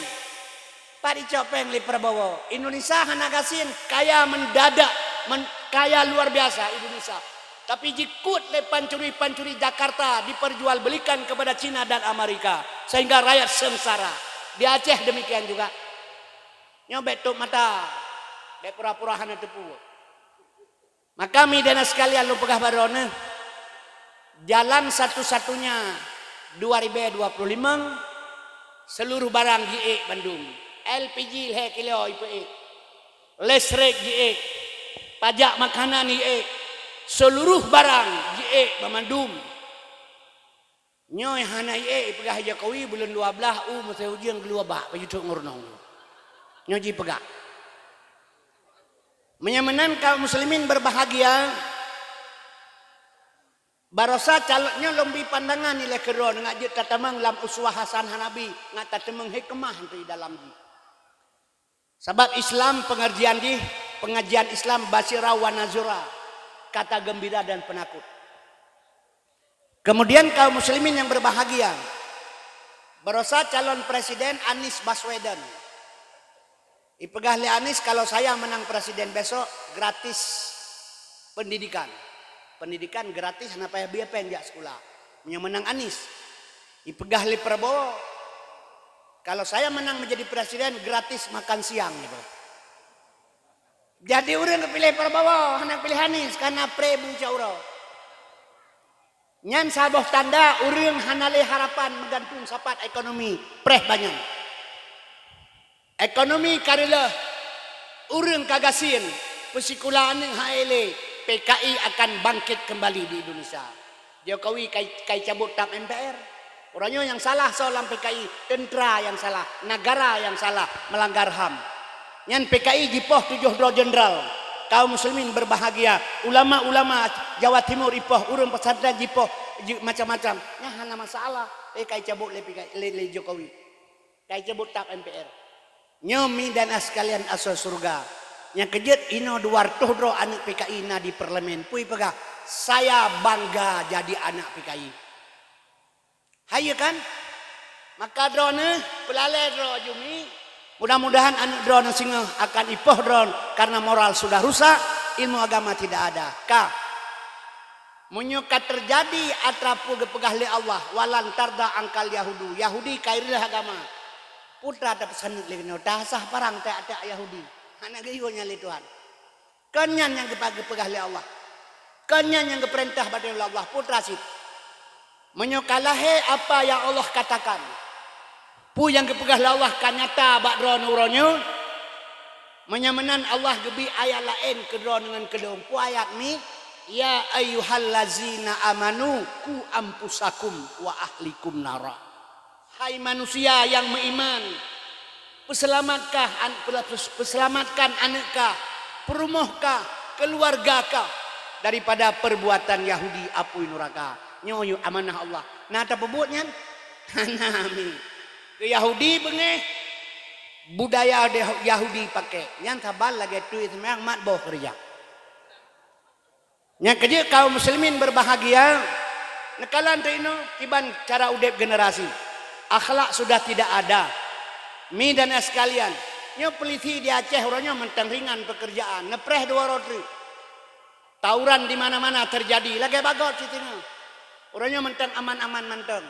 Pat icok péng lé Prabowo? Indonesia hana gasien, kaya mendadak, men-, kaya luar biasa Indonesia. Tapi jikut lé pancuri-pancuri Jakarta diperjualbelikan kepada Cina dan Amerika, sehingga rakyat sengsara. Di Aceh demikian juga. Nyoe bék tôp mata, bék pura-pura hana teupeue. Maka mi dan sekalian lôn peugah baroe neuh, jalan satu-satunya Dua ribèe dua puluh limong, seluruh barang jiék bandum. L P G lhèe kilo ipeuék. Listrik jiék. Pajak makanan jiék. Seluruh barang jiék bandum. Nyoe hana iék ipeugah Jokowi buleuen dua blaih u meusé ujeuen geuluwa bak pajutok ngon runoe. Nyoe jipeugah. Meunyoe meunan kaum muslimin berbahagia, barosa calon nyoe lôn bi pandangan ilée keudroe ngat jeuet tatamong lam uswah hasanah Nabi, ngat tatamong hikmah di dalam jih. Sabab Islam pengajian jih, pengajian Islam basyirah wa nazirah, kata gembira dan penakut. Kemudian kaum muslimin yang berbahagia, barosa calon presiden Anies Baswedan. Ipeugah lé Anies, kalau saya menang presiden besok, gratis pendidikan. Pendidikan gratis, hana payah biaya péng jak sekolah. Meunyoe menang Anies, ipeugah lé Prabowo, kalau saya menang menjadi presiden, gratis makan siang itu. Jadi ureuëng geupiléh Prabowo, hana piléh Anies, karena pré bu cak uroe. Nyan saboh tanda ureuëng hana lé harapan meugantung sapat ekonomi, preh banyan. Ekonomi ka reuloh, ureuëng ka gasien, peusikula aneuëk hai lé, P K I akan bangkit kembali di Indonesia. Jokowi kai, kai cabut tap M P R. Uroe nyoe nyang salah soe lam P K I, tentara nyang salah, negara nyang salah, melanggar ham. Nyan P K I jipoh tujoh droe jenderal. Kaum muslimin berbahagia, ulama-ulama Jawa Timur ipoh, ureuëng pesantren jipoh, ji-, macam-macam. Nyan hana masalah. Eh, kai cabut lé P K I, lé, lé Jokowi. Kai cabut tap M P R. Nyoe mi dan sekalian asoe surga. Nyang keujeuet inoe dua reutôh droe aneuëk P K I na di parlemen. Pui peugah, "Saya bangga jadi anak P K I." Hai kan? Maka droeneuh peulalée droe jumi. Mudah-mudahan aneuëk droeneuh singoh akan ipoh droen karena moral sudah rusak, ilmu agama tidak ada. Ka. Meunyoe ka teujadi atra peue geupeugah lé Allah, "Walan tarda angkal yahudu," Yahudi ka ireuh agama. Putra tapeusaneut lé nyoe, tasah parang tak-tak Yahudi. Hana geuyue nyan lé Tuhan. Kon nyan nyang geupa-, geupeugah lé Allah. Kon nyan nyang geupeurintah bak lé Allah, putra cit. Meunyoe ka lahé apa yang Allah katakan, peue nyang geupeugah lé Allah ka nyata bak droeneuh uroe nyoe. Meunyoe meunan Allah geubri ayat laén keu droeneuh ngon keu lôn. Peue ayat mi? "Ya ayyuhallazina amanu qu anfusakum wa ahlikum nara." Hai manusia yang meuiman, peuselamatkah an-, peuseulamatkan aneuëk kah, peurumoh kah, keuluwarga kah daripada perbuatan Yahudi apui nuraka. Nyoe amanah Allah. Na tapeubuet nyan? Hana mi. Keu Yahudi beungéh, budaya Yahudi pakai. Nyan saban lagée tuet seumayang mat boh keureuja. Nyang keujeuet kaum muslimin berbahagia, neukalon teuinoe kiban cara udeb generasi. Akhlak sudah tidak ada. Mi dan sekalian, nyoe polisi di Aceh uroe nyoe mantong ringan pekerjaan, neupreh dua rot treuk. Tawuran di mana-mana terjadi, lagée bagot cit teungoh. Uroe nyoe mantong aman-aman mantong.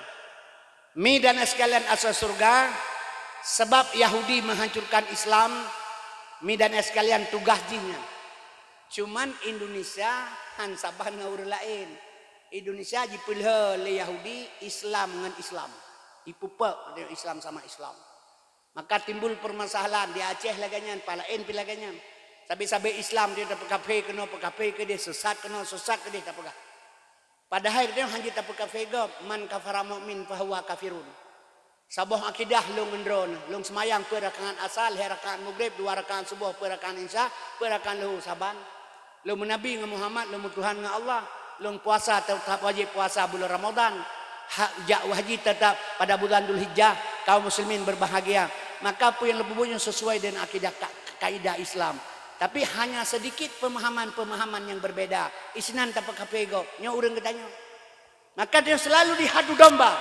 Mi dan sekalian asoe surga, sebab Yahudi menghancurkan Islam, mi dan sekalian tugas jih nyan. Cuman Indonesia han saban ngon ureuëng laén. Indonesia jipeulheueh lé Yahudi Islam ngon Islam. Ipeupok Islam sama Islam. Maka timbul permasalahan di Aceh lagée nyan, palaén pi lagée nyan. Sabe-sabe Islam dia tapeukafé keunoe, peukafé keudeh, sesat keunoe, sesat keudeh tapeugah. Padahai dia hana tapeukafé gob, "Man kafara mu'min fahuwa kafirun." Saboh akidah lôn ngon droeneuh, lôn seumayang peuet rakaat asar, lhée rakaat maghrib, dua rakaat suboh, peuet rakaat isya, peuet rakaat luhur saban. Lôn meunabi ngon Muhammad, lôn meutuhan ngon Allah, lôn puasa tetap wajib puasa bulan Ramadan, hak jak haji tetap pada bulan Dzulhijjah, kaum muslimin berbahagia. Maka peue nyang lôn peubuet nyoe sesuai dengan akidah ka-, kaidah Islam. Tapi hanya sedikit pemahaman-pemahaman yang berbeda. Isinan tapeukafé gob, nyoe ureuëng geutanyoe. Maka dia selalu dihadu domba.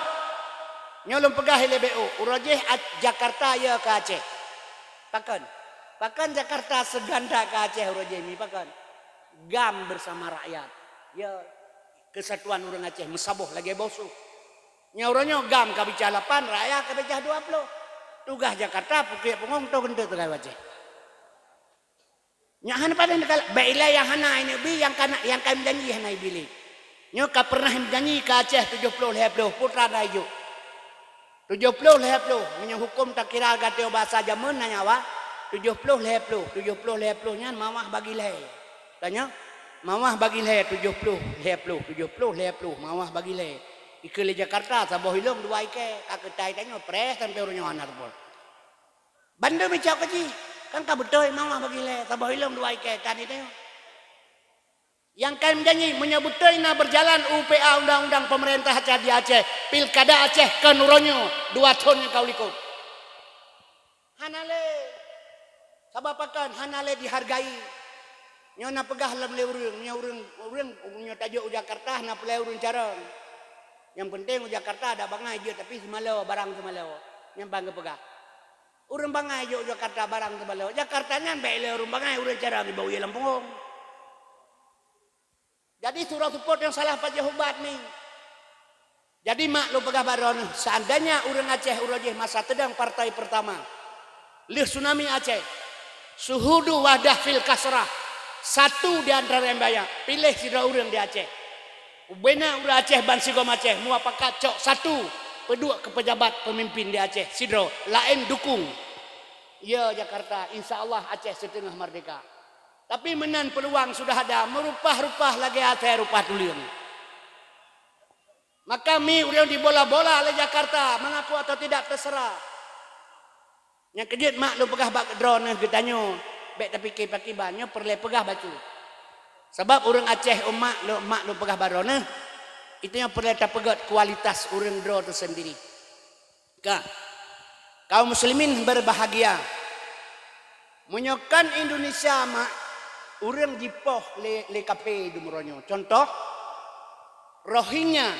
Nyoe lôn peugah ilée B O, uroe jih Jakarta ya ke Aceh. Pakon? Pakon Jakarta seganda ke Aceh uroe jih mi pakon? GAM bersama rakyat. Ya, kesatuan ureuëng Aceh meusaboh lagée boh su. Nyoe uroe nyoe GAM ka bicah lapan, rakyat ka bicah dua puluh. Tugaih Jakarta pukek pungong to keuneuk teuka Aceh. Nyak hana padan kala, bèk ilée nyang hana ineuk bi, nyang kana, nyang ka meujanji hana ibi lé. Nyoe ka pernah meujanji ka Aceh tujoh ploh lhèe ploh, putra na ijok. Tujoh ploh lhèe ploh, meunyoe huköm takira gata basa jameun na nyawa, tujoh ploh lhèe ploh, tujoh ploh lhèe ploh nyan mawah bagi lhèe. Tanyoe, mawah bagi lhèe, tujoh ploh lhèe ploh, tujoh ploh lhèe ploh, mawah bagi lhèe. Ikheun lé Jakarta, saboh ilong dua ikèe, ka keutai tanyoe, preh sampoe uroe nyoe hana saboh. Bandum icok keu jih, kan ka beutôi mawah bagi lhèe, saboh ilong dua ikèe, ka ni tanyoe. Nyang ka meujanji, meunyoe beutôi na beujalan U P A undang-undang peumeurintah di Aceh, pilkada Aceh kon uroe nyoe, dua thon nyang ka u likot. Hana lé. Sabab pakon? Hana lé dihargai. Nyoe na peugah lom lé ureuëng, nyoe ureuëng, ureuëng nyoe tajok u Jakarta hana peulai ureuëng carông. Nyang penting u Jakarta ada bangai jeuet, tapi seumalo, barang seumalo. Nyang ban geupeugah. Ureuëng bangai jok u Jakarta barang seumalo. Jakarta nyan bèk lé ureuëng bangai, ureuëng carông iboh ie lam punggong. Jadi, surah seupôt nyang salah pajoh ubat ni. Jadi, mak lôn peugah bak droeneuh, seandainya ureuëng Aceh uroe jih masa teudong partai pertama, lheueh tsunami Aceh, syuhudu wahdah fil kasrah, satu di antara yang banyak, piléh sidroe ureuëng di Aceh. Ubena ureuëng Aceh bansigom Aceh muapakat cok satu, peuduek keu pejabat peumimpin di Aceh sidroe, laén dukung. Ya Jakarta, insya Allah Aceh siteungoh merdeka. Tapi meunan peuluang sudah ada, meurupah-rupah lagée asai rupah tuleueng. Maka mi ureuëng dibola-bola lé Jakarta, mengaku atau tidak terserah. Nyang keujeuet mak lôn peugah bak droeneuh geutanyoe, bék tapike pakriban, nyoe peureulée peugah bacut. Sabab ureuëng Aceh umat lôn, mak lôn peugah bak droeneuh, itu nyang peureulée tapeugét kualitas ureuëng droe teuh sendiri. Ka. Kaum muslimin berbahagia. Meunyoe kon Indonesia mak, ureuëng jipoh lé, lé kaphé di meurônyoe. Contoh, Rohingya.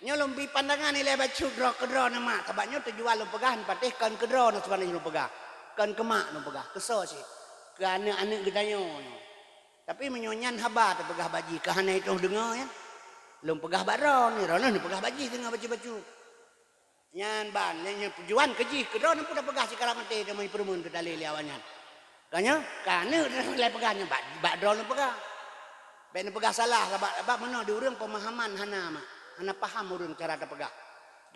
Nyoe lôn bri pandangan ilée bacut droe keudroe neuh mak, sabab nyoe tujuan lôn peugah patéh kon keudroe neuh sebenarnya lôn peugah. Kon keu mak lôn peugah, keusoe cit. Keu aneuëk-aneuëk geutanyoe nyoe. Tapi meunyoe nyan haba teupeugah bak jih, keu hana itôh deungoe nyan. Lôn peugah bak droeneuh, droeneuh neupeugah bak jih deungoe bacut-bacut. Nyan ban, lé nyoe tujuan keu jih, keudroe neupeugah peugah sikara maté teuma peurumeun teutalé lé awaknyan. Ka nyoe, ka aneuëk lé peugah nyoe bak, bak droeneuh peugah. Bék neupeugah salah, sabab, sabab meunoe di ureuëng peumahaman hana mak, hana paham ureuëng cara tapeugah.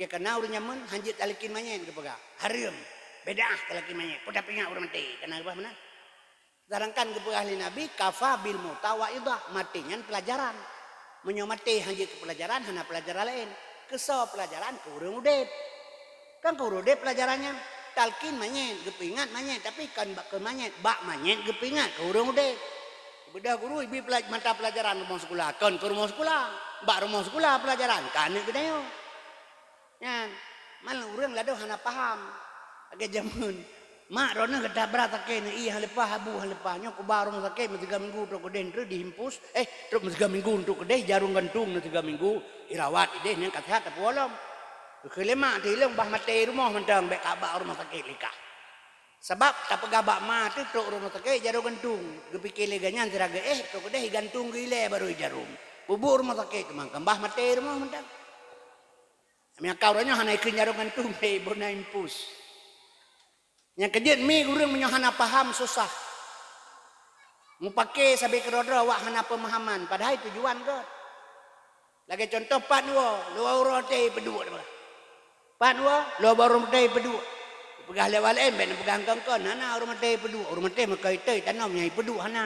Geuh kana ureuëng nyameun hanjeuet talakén manyét geupeugah. Hareuem, beudah talakén manyét, peue tapeuingat ureuëng maté, kana geupeugah meunan. Sedangkan geupeugah lé Nabi, "Kafa bil mauta wa'idhah," maté nyan peulajaran. Meunyoe maté hanjeuet keu peulajaran, hana peulajaran laén. Keusoe peulajaran keu ureuëng udeb. Kan keu ureuëng udeb peulajaran nyan, talkin manyét, geupeuingat manyét, tapi kon bak keu manyét, bak manyét geupeuingat keu ureuëng udeb. Beudôh guru ibi peula-, mata peulajaran rumoh sikula, kon keu rumoh sikula, bak rumoh sikula peulajaran keu aneuëk geutanyoe. Nyan, malah ureuëng ladôm hana paham. Lagée jameun, mak droeneuh gata brat sakét, ié han leupah, abu han leupah. Nyoe kuba rumoh sakét meusigoe minggu trok keudeh, treuk diimpus, eh, trok meusigoe minggu trok keudeh, jarum gantung na sigoe minggu, irawat ideh nyan ka seuhat tapeuwoe lom. Geukheun lé mak, "Ti lôn bah maté rumoh mantong, bék kabah rumoh sakét likah." Sabab tapeugah bak ma teuh trok rumoh sakét jarum gantung, geupike lé gobnyan sira geuéh, trok keudeh igantung geuilée barô ijarum. Peubuet rumoh sakét teuma, kan bah maté rumoh mantong. Meunyo ka uroe nyoe hana ikheun jarum gantung, hei, bona impus. Nyang keujeuet mi ureuëng meunyoe hana paham susah. Mupake sabe keudroe-droe awak hana peumahaman, padahai tujuan gét. Lagée contoh pat woe, luwa ureuëng maté peuduek, pat woe, luwa ureuëng maté peuduek. Peugah lé awak laén, bék neupeugah kon-kon, hana ureuëng maté peuduek, ureuëng maté meukai teuh tanom nyang ipeuduek hana.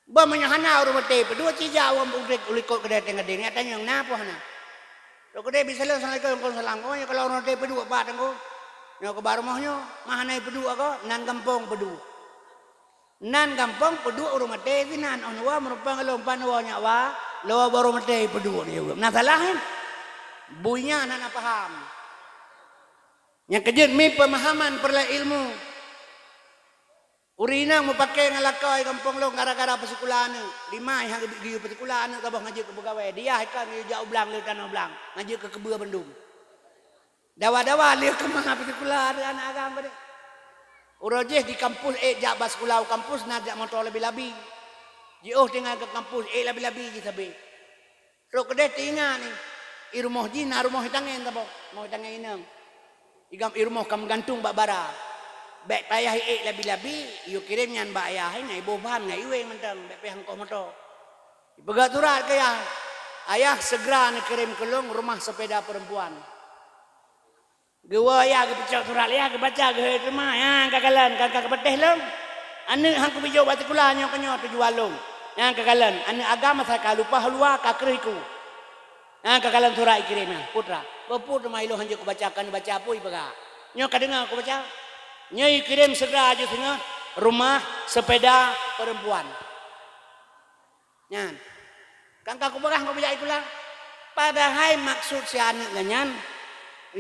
Bah meunyoe hana ureuëng maté peuduek, cijak ureuëng udeb u likot keudeh teuh gadeng, nyan tanyong na peue hana. Trok keudeh bisaleuem, "Assalamualaikum." "Waalaikumsalam." "Oh, nyoe kalau ureuëng maté peuduek, pat teungku. Nyoe kuba rumoh nyoe, ma hana peuduek ko, nan gampông peuduek." Nan gampông peuduek ureuëng maté sinan, oh, nyoe meurumpang lôn pat woe nyak wa, lôn ureuëng maté peuduek ni ureuëng. Na salah kan? Bui nyan hana paham. Nyang keujeuet mi peumahaman peureulée ilmu. Ureuëng inong mupake ngon lakoe gampông lôn gara-gara peusikula aneuëk. Limai han geubit geuyue peusikula aneuëk saboh ngajeuk keu peugawée. Diyah ikan geuyue jak u blang lé tanoh blang. Ngajeuk keu keubeue bandum. Dawa-dawa lheueh keumah peusikula aneuëk agam keudeh. Uroe jih di kampus ék jak bak sikula u kampus na jak moto labi-labi. Jiôh tinggai keu kampus ék labi-labi jih sabe. Trok keudeh teuingat ni, i rumoh jih na rumoh itangén saboh, rumoh itangén inong. Igam i rumoh ka meugantung bak bara. Bék payah iék labi-labi, iyue kirém nyan bak ayah, na iboh ban ngon iweng mantong, bék payah ngkoh moto. Ipeugah surat keu ayah, "Ayah, segera neukirém keu lôn rumah sepeda perempuan." Geuwoe ya, geupeucok surat ya, geubaca, geuhôi teuma, nyang ka kalon, ka, ka geupatéh lom. Aneuëk han kupijoh bak sikula nyoe keunyoe tujuan lom. Nyang ka kalon, aneuëk agam asai ka lupa luwa, ka kreuh iku. Nyang ka kalon surat ikirém nyan, putra. Peue-peue teuma ilôn hanjeuet kubaca, ka neubaca peue ipeugah. Nyoe ka deungoe kubaca. Nyoe ikirém segera aju singoh, rumah, sepeda, perempuan. Nyan. Kan ka kupeugah ngon bujak sikula. Padahai maksud si aneuëk nyan,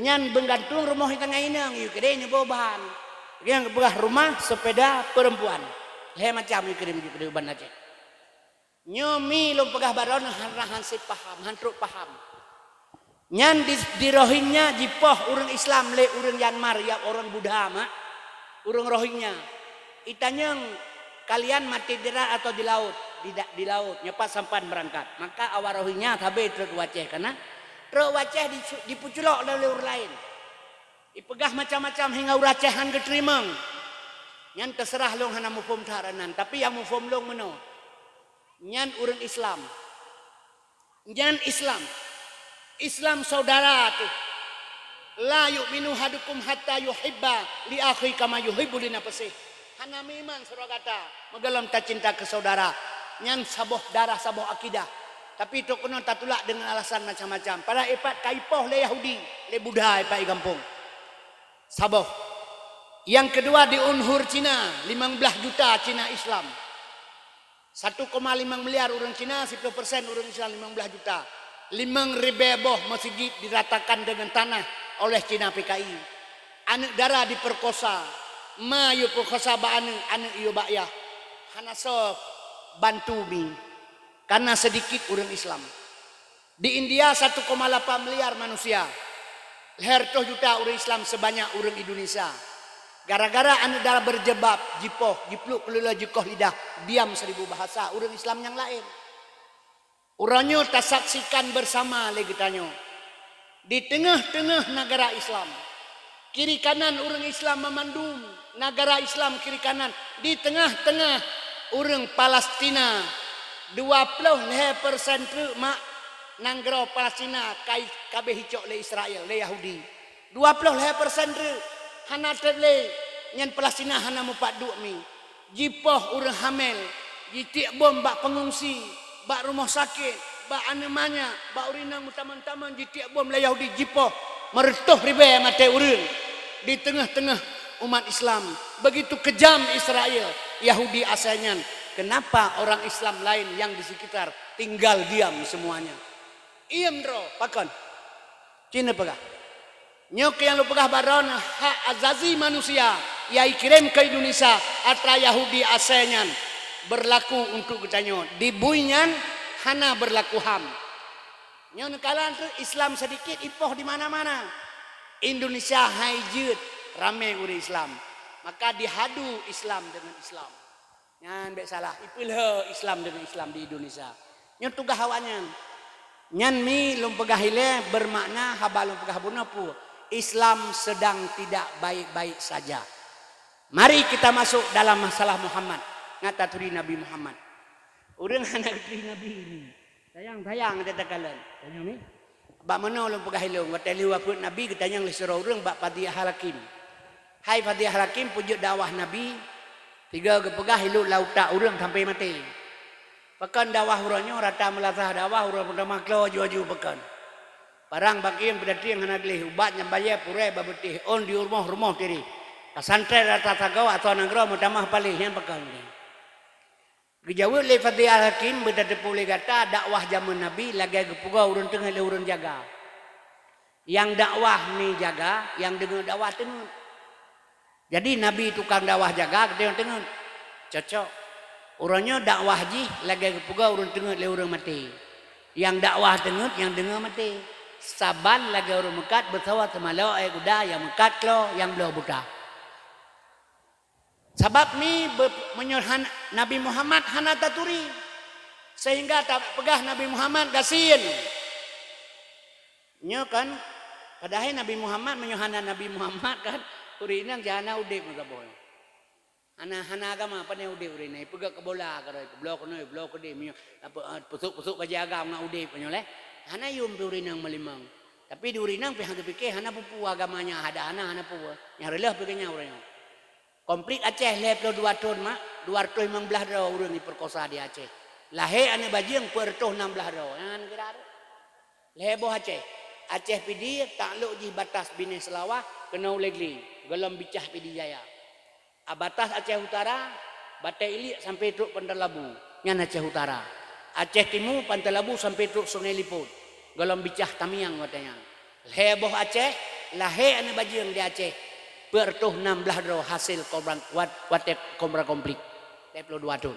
nyan beugantong rumoh di tangai inong, yue keudeh neuboh bahan. Nyang geupeugah rumah, sepeda, perempuan. Lhée macam yue keudeh meujeuet keudeh ban Aceh. Nyoe mi lôn peugah baroe neuh hana han sép paham, han trok paham. Nyan di, di Rohingya jipoh ureuëng Islam lé ureuëng Myanmar, ya ureuëng Buddha mak, ureuëng Rohingya. Itanyong, "Kalian mati di darat atau di laut?" "Di da-, di laut." "Nyoe pat sampan beurangkat?" Maka awak Rohingya sabe trok u Aceh kana, trok u Aceh di, dipeuculok lé ureuëng laén. Ipeugah macam-macam hingga ureuëng Aceh han geuteurimong. Nyan teuseurah lôn hana muphom that nan, tapi nyang muphom lôn meunoe. Nyan ureuëng Islam. Nyan Islam. Islam saudara teuh. "La yu'minu ahadukum hatta yuhibba li akhi kama yuhibbu li nafsih." Hana meuiman sidroe gata meugohlom tacinta keu saudara. Nyan saboh darah, saboh akidah. Tapi trok keunoe tatulak deungon alasan macam-macam. Padahai ipat ka ipoh lé Yahudi, lé Buddha ipat i gampông. Saboh. Nyang keudua di Uyghur Cina, limong blaih juta Cina Islam. Satu koma lima miliar ureuëng Cina, siplôh persen ureuëng Islam, limong blaih juta. Limong ribée boh meuseujid diratakan deungon tanah oleh Cina P K I. Aneuëk dara diperkosa, ma yue peukosa bak aneuëk, aneuëk yue bak yah. Hana soe bantu mi, karena sedikit ureuëng Islam. Di India satu koma lapan miliar manusia, lhée reutôh juta ureuëng Islam sebanyak ureuëng Indonesia. Gara-gara aneuëk dara berjilbab, jipoh, jipluek keulula, jikoh lidah, diam seribu bahasa ureuëng Islam nyang laén. Uroe nyoe tasaksikan bersama lé geutanyoe. Di teungoh-teungoh nagara Islam, kiri kanan ureuëng Islam meumandum, nagara Islam kiri kanan, di teungoh-teungoh ureuëng Palestina, dua ploh lhée persen treuk mak nanggroe Palestina kai, ka abéh icok lé Israel, lé Yahudi. Dua ploh lhée persen treuk, hana treb lé, nyan Palestina hana mupat duek mi. Jipoh ureuëng hamel, jitiek bom bak pengungsi, bak rumoh sakét, bak aneuëk manyak, bak ureuëng inong meutamong-tamong jitiek bom lé Yahudi jipoh, meureutôh ribée maté ureuëng di teungoh-teungoh umat Islam. Begitu kejam Israel, Yahudi asai nyan. Kenapa orang Islam lain yang di sekitar tinggal diam semuanya? Iem droe, pakon? Cina peugah. Nyoe keuh nyang lôn peugah baroe nyoe hak azazi manusia nyang ikirém keu Indonesia atra Yahudi asai nyan berlaku untuk geutanyoe. Di bui nyan hana berlaku ham. Nyoe neukalon treuk Islam sedikit ipoh di mana-mana. Indonesia hai jeuet ramé ureuëng Islam. Maka dihadu Islam dengan Islam. Nyan bék salah, ipeulheueh Islam deungon Islam di Indonesia. Nyoe tugaih awaknyan. Nyan mi lôn peugah ilée bermakna haba lôn peugah bunoe peue. Islam sedang tidak baik-baik saja. Mari kita masuk dalam masalah Muhammad. Ngat taturi Nabi Muhammad. Ureuëng hana geuturi Nabi ni. Sayang-sayang teuh takalon. Tanyong ni. Bak meunoe lôn peugah ilôn, watée lheueh wafeuet Nabi geutanyong lé sidroe ureuëng bak Fadhiyah Al-Hakim. "Hai Fadhiyah Al-Hakim, peue jeuet dakwah Nabi?" Tiga geupeugah ilôt lam utak ureuëng sampai maté. Pakon dakwah uroe nyoe rata meulasah dakwah, ureuëng meutamah klo aju-aju pakon. Parang bak ieng peudatrieng hana gleh, ubat nyang bayée purée bak beutéh, ôn di rumoh-rumoh tireh. Pesantren rata sagoe asoe nanggroe meutamah paléh, nyan pakon. Geujaweueb lé Fadhiyah Al-Hakim, "Beutateupeue lé gata dakwah jameun Nabi lagée geupeugah ureuëng teungeut lé ureuëng jaga. Nyang dakwah mi jaga, nyang deungoe dakwah teungeut. Jadi Nabi tukang dakwah jaga, geutanyoe teungeut. Cocok. Uroe nyoe dakwah jih lagée geupeugah ureuëng teungeut lé ureuëng maté. Nyang dakwah teungeut, nyang deungoe maté. Saban lagée ureuëng meukat beusawa seumalok ék guda, nyang meukat klo, nyang bloe buta." Sabab mi be-, meunyoe han-, Nabi Muhammad hana taturi, sehingga tapeugah Nabi Muhammad gasien. Nyoe kan, padahai Nabi Muhammad, meunyoe hana Nabi Muhammad kan, ureuëng inong jih hana udeb meusaboh. Hana, hana agama, pane udeb ureuëng inong? Ipeugét keu bola keudroe, bloe keunoe, bloe keudeh, meunyoe apa, eh, peusok-peusok bajée agam ngon udeb nyoe lé. Hana yum pih ureuëng inong meulimong. Tapi di ureuëng inong pih hana geupike, hana peue-peue agama nyan, hana, hana, hana peue. Nyang reuloh pih geunyang ureuëng nyoe. Konflik Aceh lhée ploh dua thon mak, dua ratus limong blaih droe ureuëng jiperkosa di Aceh. Lahé aneuëk bajeueng peuet reutôh nam blaih droe. Nyan kira tu. Lhée boh Aceh. Aceh Pidie taklok jih batas Binéh Seulawah keunoe Legli, gohlom Bicah Pidie Jaya. A batas Aceh Utara, Batée Iliek sampoe trok Pantai Labu, nyan Aceh Utara. Aceh Timu, Pantai Labu sampoe trok Sungai Liput, gohlom Bicah Tamiang watée nyan. Lhée boh Aceh, lahé aneuëk bajeueng di Aceh, peuet reutôh nam blaih droe hasé kobra, wat-, watée kobra konflik, lhée ploh dua thon.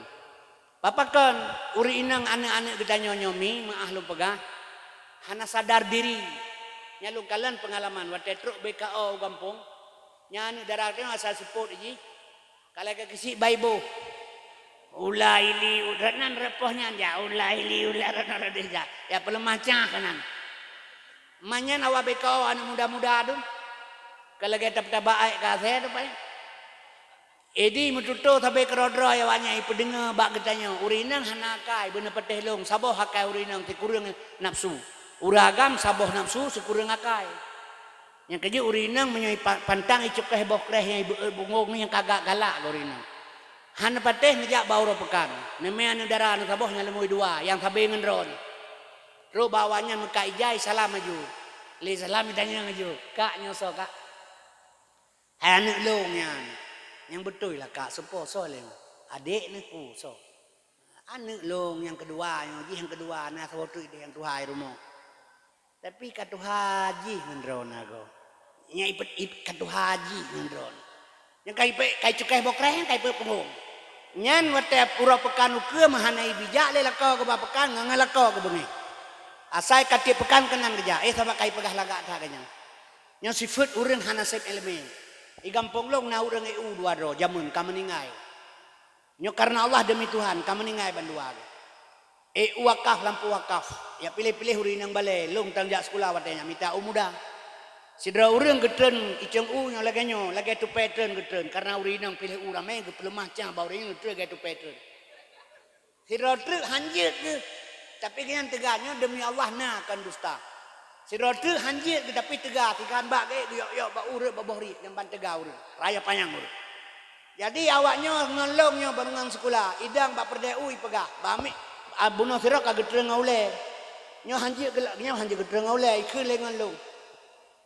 Pakon ureuëng inong aneuëk-aneuëk geutanyoe nyoe mi meuáh lôn peugah, hana sadar diri. Nyan lôn kalon peungalaman watée trok B K O u gampông, nyan aneuëk dara geutanyoe asai seupôt jih, ka lagée keusiek bak iboh. Ula ili, u-, rot nan rot poh nyan jak, ula ili, ula rot nan rot deh jak. Ya peuleumah cah keunan. Manyan awak B K O aneuëk muda-muda tu, ka lagée tab-tab aék ka asée tu paléng. Idi meututoe sabe keudroe-droe awaknyan ipeudeungoe bak geutanyoe, ureuëng inong hana akai, beuneupatéh lông, saboh akai ureuëng inong sikureueng nafeusu. Ureuëng agam saboh nafeusu sikureueng akai. Nyang keujeuet ureuëng inong meunyoe ipa-, pantang icukéh boh kréh nyang ibe-, bungong nyang ka ga-, galak keu ureuëng inong. Hana patéh neujak bak uroe peukan. Neumé aneuëk dara neusaboh nyang leumui dua, nyang sabe ngon droeneuh. Trok bak awaknyan meukat ija, isalam laju. Lé salam itanyong laju, "Kak, nyoe soe, Kak?" "Hai aneuëk lông nyan." "Nyang beutôi lah, Kak, soe po, soe lé?" "Adék neuh." "Oh, soe?" "Aneuëk lông nyang keudua nyoe, jih nyang keudua na saboh teuk idéh nyang tuha i rumoh. Tapi ka tuha jih ngon droeneuh agoe. Nyan ipet-, ip-, ka tuha jih ngon droeneuh. Nyang ka ipet, ka icukéh boh kréh, nyang ka ipet punggung. Nyan watée uroe peukan ukeue meuhana ibijak lé lakoe geuba peukan ngon, ngon lakoe geubeungéh. Asai ka tiep peukan keunan geujak, eh, sabab ka ipeugah lagak that geuh nyan." Nyoe sifeuet ureuëng hana sép iéleumé. I gampông lông na ureuëng E U dua droe, jameun ka meuninggai. Nyoe kareuna Allah deumi Tuhan, ka meuninggai bandua. E U wakaf, lampôh wakaf. Ya piléh-piléh ureuëng inong balée, lông tan jak sikula watée nyan mita u muda. Sidroe ureuëng geutreun icong u nyoe lagée nyoe, lagée tupée treun geutreun, kareuna ureuëng inong piléh u ramé geupeuleumah cah bak ureuëng inong geutreun lagée tupée treun. Sidroe treuk hanjeuet geuh, tapi geuhnyan teuga nyoe deumi Allah na kon dusta. Sidroe treuk hanjeuet geuh tapi teuga, sikan bak geuék geuyok-yok bak ureuëng bak boh riet nyang ban teuga ureuëng, raya panyang ureuëng. Jadi awak nyoe ngon lông nyoe baroe ngon sikula, idong bak peureudée u ipeugah, "Bami, a, bunoe sidroe ka geutreun ngon ulée." Nyoe hanjeuet geulak, nyoe hanjeuet geutreun ngon ulée, ikheun lé ngon lông.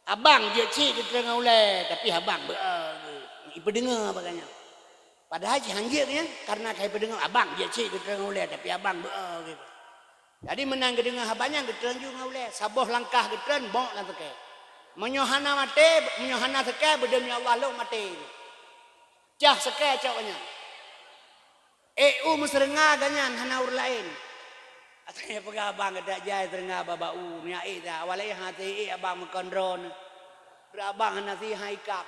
"Abang jeuet cit geutreun ngon ulée, tapi abang beu-e geuh." Ipeudeungoe bak geuhnyan. Padahai cit hanjeuet nyan, kareuna ka ipeudeungoe, "Abang jeuet cit geutreun ngon ulée, tapi abang beu-e geuh." Jadi meunan geudeungoe haba nyan geutreun ju ngon ulée, saboh langkah geutreun bok lam seukée. Meunyoe hana maté, meunyoe hana seukée, beudeumi Allah lông maté. Cah seukée cok nyan. E U meuseureunga geuhnyan hana ureuëng laén. Asai peugah abang geudak jai seureunga bak-bak u, nyak ék that, awai lé hana ék abang meukon droeneuh. Abang hana si hai kab.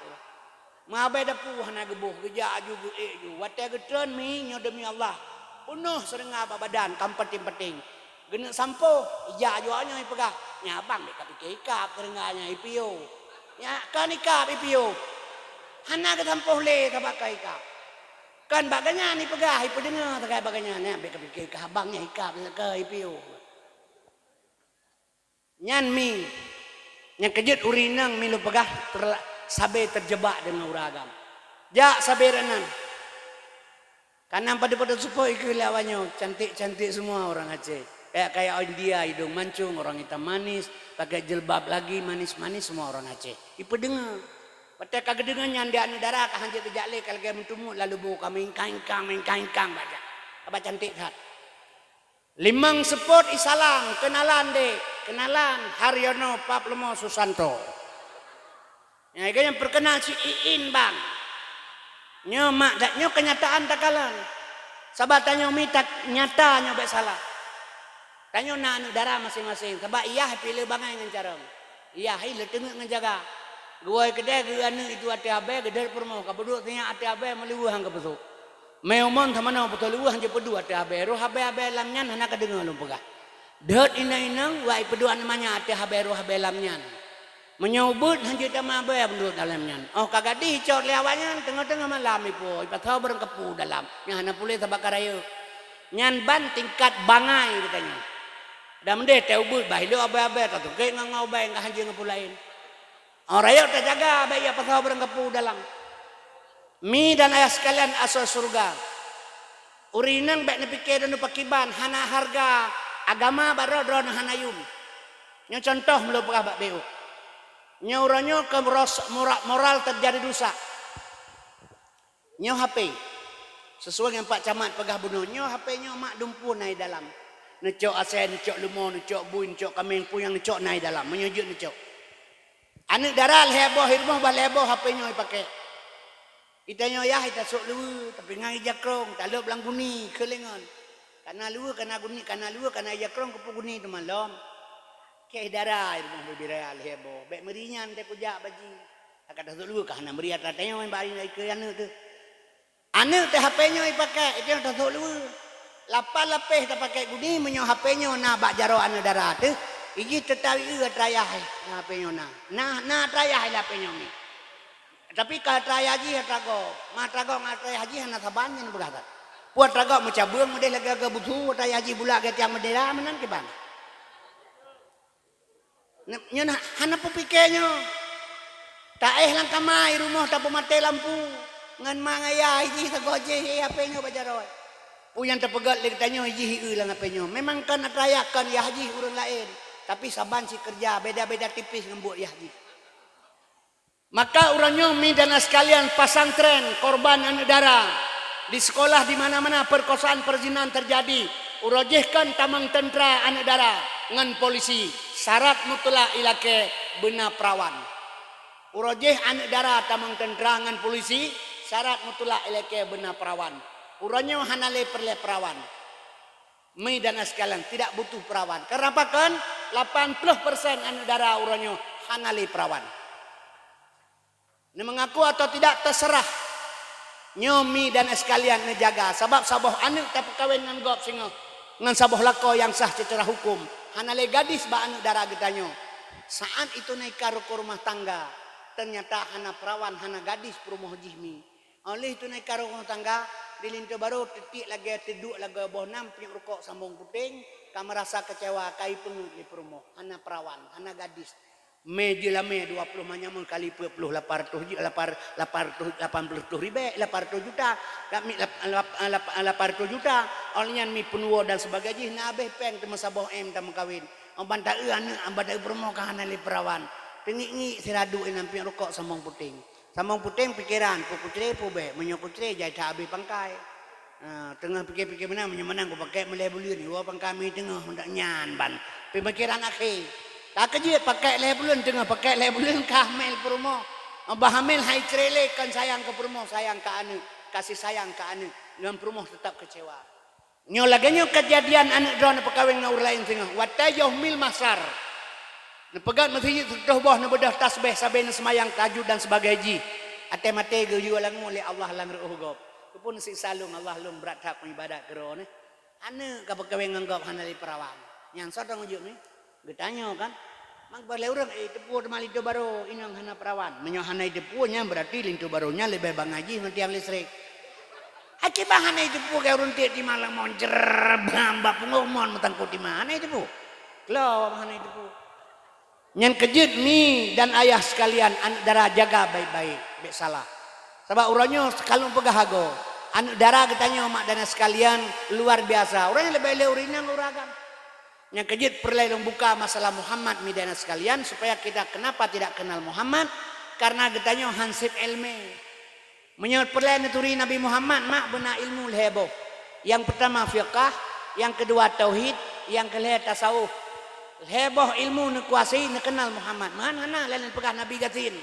Meuhabéh dapu hana geuboh, geujak aju geuék ju. Watée geutreun mi nyoe deumi Allah. Peunoh seureunga bak badan, kam paténg-paténg. Geuneuk sampôh, ijak ju awak nyoe ipeugah, "Nyan abang bék ka pike ikab seureunga nyan ipiôh. Nyan kon ikab ipiôh." Hana geusampôh lé sabab ka ikab. Kon bak geuhnyan ipeugah, ipeudeungoe sagai bak geuhnyan, "Nyan bék ka pike ikab abang nyan ikab seureunga ipiôh." Nyan mi, nyang keujeuet ureuëng inong mi lôn peugah terla-, sabe teujeubak deungon ureuëng agam. Jak sabe rot nan. Ka na padub-padub seupôt ikheun lé awak nyoe, cantik-cantik semua orang Aceh. Kayak-kayak India, hidung mancung, orang hitam manis, pakai jilbab lagi, manis-manis semua orang Aceh. Ipeudeungoe. Watée ka geudeungoe nyan di aneuëk dara ka hanjeuet geujak lé ka lagée meuteumut lalu boh ka meungkang-ingkang, meungkang-ingkang bak jak. Haba cantik that. Limong seupôt isalam, keunalan dek, keunalan Haryono Paplomo Susanto. Nyang geuh nyang peukeunal si Iin bang. Nyoe mak dak nyoe keunyataan takalon. Sabab tanyoe mita nyata nyoe bék salah. Tanyoe na aneuëk dara maséng-maséng, sabab iyah piléh bangai ngon carông. Iyah hi leuteungeut ngon jaga. Geuwoe keudée geu aneuëk itu ateueh abée geudeuet peurumoh ka peuduek sinyak ateueh abée meuliweuh han geupeusok. Mé umon teumanoe peutoh liweuh han jipeuduek ateueh abée, roh abée-abée lam nyan hana kadeungoe lôn peugah. Deuet inong-inong wai peuduek aneuëk manyak ateueh abée roh abée lam nyan. Meunyoe ubeuet han jeuet tamah abée meunurot dalam nyan. Óh ka gadih icok lé awaknyan teungoh-teungoh malam ipo, ipasoe barang kapu dalam. Nyan hana puléh sabab ka rayeuk. Nyan ban tingkat bangai geutanyoe. Dan meudeh teuh ubeuet bah ilok abée-abée, tatungkét ngon, ngon ubée, ngon hanjeuet ngon peue laén. Orang rayeuk tajaga, bék jak pasoe barang kapeue dalam. Mi dan ayah sekalian asoe syeuruga. Ureuëng inong bék neupike droeneuh pakriban, hana hareuga agama bak droe, droeneuh hana yum. Nyoe cuntoh meulôn peugah bak B O. Nyoe uroe nyoe keu moros-, mora-, moral teujadi rusak. Nyoe H P. Sesuai ngon Pak Camat peugah bunoe, nyoe H P nyoe mak dumpeue na i dalam. Neucok asèe, neucok leumo, neucok bui, neucok kaméng, peue nyang neucok na i dalam. Meunyoe jeuet neucok. Aneuëk dara lhèe boh i rumoh, bah lhèe boh H P nyoe ipakék. Itanyoe yah itasôk luweue, tapi ngon ija krông, talôb lam guni, keu lé ngon. Kana luweue, kana guni, kana luweue, kana ija krông, keupeue guni teuma lom. Keu dara i rumoh bubira lhèe boh, bék meuri nyan teuh kujak bak jih. Ka tasôk luweue ka hana meuri atra tanyoe bak jih keu aneuëk teuh. Aneuëk teuh H P nyoe ipakék, itu nyang tasôk luweue. Lapan lapéh tapakék guni, meunyoe H P nyoe na bak jaroe aneuëk dara teuh, ijih teutawi eu atra yah, na H P nyoe na. Na, na atra yah lam H P nyoe mi. Tapi ka atra yah jih atra gob. Ma atra gob ngon atra yah jih hana saban nyan peugah that. Peue atra gob meucabeueng meudeh lagèe-lagèe busu, atra yah jih bulak geuh tiang meudera meunan kiban. Nyoe na, hana peupike nyoe. Taéh lam kama i rumoh tapeumaté lampu. Ngon ma ngon yah jih sagoe jih, eh, H P nyoe bak jaroe. Peue nyang teupeugét lé geutanyoe jih i eu lam H P nyoe. Memang kon atra yah kon yah jih ureuëng laén. Tapi saban sikeureuja beda-beda tipis ngon buet yah jih. Maka uroe nyoe mi dan sekalian pesantren korban aneuëk dara di sekolah di mana-mana perkosaan perzinan terjadi, uroe jih kon tamong teuntera aneuëk dara ngon polisi, syarat mutlak ilakèe beuna perawan. Uroe jih aneuëk dara tamong teuntera ngon polisi, syarat mutlak ilakèe beuna perawan. Uroe nyoe hana lé peureulèe perawan. Mi dan sekalian, tidak butuh perawan. Kenapa kon? Lapan puluh persen aneuëk dara uroe nyoe hana lé perawan. Neumeungaku atau tidak, terserah. Nyoe mi dan sekalian neujaga, sabab saboh aneuëk tapeukawen ngon gob singoh, ngon saboh lakoe nyang sah secara hukum. Hana lé gadis bak aneuëk dara geutanyoe. Saat itu na ika rukon rumah tangga, ternyata hana perawan, hana gadis peurumoh jih mi. Óh lheueh itu na ika rukon tangga, di linto barô teutiek lagèe teuduek lagèe boh nam pinyueng rukok sambong puténg, ka meurasa keucewa, ka ipeungeuet lé peurumoh, hana perawan, hana gadis. Mé jeulamé dua ploh manyamon kali peuet ploh, lapan reutôh ju-, lapan, lapan reutôh, lapan ploh reutôh ribèe, lapan reutôh juta, lap-, lap-, lap-, lap-, lapan reutôh juta. Óh lheueh nyan mi peunuwoe dan sebagai jih na abéh péng teuma saboh M tameukawen. Óh ban taeu aneuëk, óh ban taeu peurumoh ka hana lé perawan. Teungiek-ngiek sira duek inan pinyueng rukok sambong puténg. Sambong puténg pikeran, peue kucré peue bèk, meunyoe kucré jai that abéh pangkai. Ha, teungoh pike-pike meunan, meunyoe meunan kupakék meulhèe buleuen, iwoe pangkai mi teungoh, nyan ban pemikiran akhé. Ka keujeuet pakék lhèe buleuen, teungoh pakék lhèe buleuen ka hamil peurumoh. Bah hamil hai cré lé, kon sayang keu peurumoh, sayang keu aneuëk, kasih sayang keu aneuëk, ngon peurumoh teutap keucewa. Nyoe lagèe nyoe keujadian aneuëk droe neupeukawen ngon ureuëng laén singoh. Watèe yoh mil mahsyar, neupeugét meuseujid sireutôh boh, neubeudôh tasbeh sabe neuseumayang tahajud dan sebagai jih. Até maté geuyue langue lé Allah lam reuôh gob. Keupeue neusiksa lôn Allah, lôn brat that peuibadat keu droeneuh. Aneuëk ka peukawen ngon gob hana lé perawan. Nyan soe tanggung jaweueb nyoe? Geutanyoe kan? Mang bah lé ureuëng, eh, teupeu teuma linto barô, inong hana perawan. Meunyoe hana teupeu, nyan berarti linto barô nyan leubeh bangai jih ngon tiang listrik. Akibat hana teupeu, keu ureuëng tiek tima lam mon, jrrrr, bam, bak pungoh mon meutangkot tima. Hana teupeu. Klo hana teupeu. Nyan keujeuet mi dan ayah sekalian, aneuëk dara jaga baik-baik, bék salah. Sabab uroe nyoe ka lôn peugah agoe, aneuëk dara geutanyoe mak dan ayah sekalian luar biasa. Ureuëng nyang leubeh lé ureuëng inong ureuëng agam. Nyang keujeuet peureulée lôn buka masalah Muhammad, mi dan ayah sekalian, supaya kita kenapa tidak kenal Muhammad, karena geutanyoe han seb iéleumé. Meunyoe peureulée neuturi Nabi Muhammad, mak beuna ilmu lhée boh. Nyang peutama fiqah, nyang keudua tauhid, nyang keulhée tasawuf. Lhée boh ilmu neukuasai, neukeunal Muhammad. Meuhan hana lé neupeugah Nabi gasien.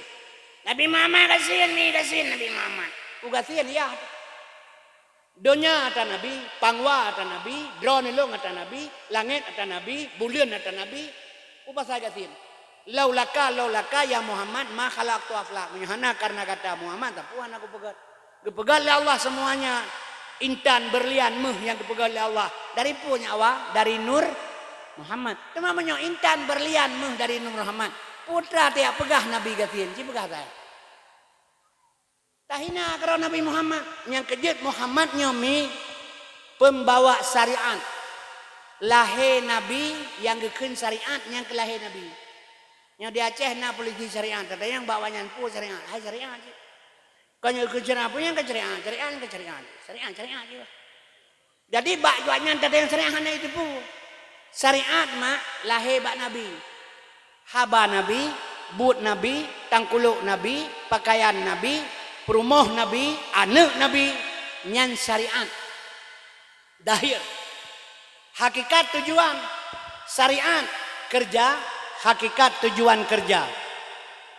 Nabi Muhammad gasien, mi gasien Nabi Muhammad. Peue gasien, yah. Donya ata Nabi, pangwa ata Nabi, droeneuh lôn ata Nabi, langét ata Nabi, buleuen ata Nabi, peue pasai gasien. Laulaka, laulaka ya Muhammad, ma khalaqtul aflak. Meunyoe hana kareuna gata Muhammad, sapeue hana kupeugét. Geupeugét lé Allah semuanya intan, beurlian, méuh nyang geupeugét lé Allah. Dari peue nyan awak? Dari nur Muhammad. Teuma meunyoe intan, beurlian, méuh dari nur Muhammad, peue teuma tajak peugah Nabi gasien, ci peugah sagai. Tahina keudroe Nabi Muhammad. Nyang keujeuet Muhammad nyoe mi peumbawa syariat. Lahé Nabi nyang geukheun syariat nyang keu lahé Nabi. Nyoe di Aceh na polisi syariat, teuntang nyang bak awaknyan peue syariat, hai syariat cit. Kon nyang geukheun syariat, peue nyang keu syariat, syariat nyang keu syariat, syariat, syariat cit. Jadi bak awaknyan teuntang syariat hana jiteupeue. Syariat mak lahé bak Nabi. Haba Nabi, buet Nabi, tangkulok Nabi, pakaian Nabi, peurumoh Nabi, aneuëk Nabi, nyan syariat. Dahir. Hakikat tujuan syariat, kerja, hakikat tujuan kerja.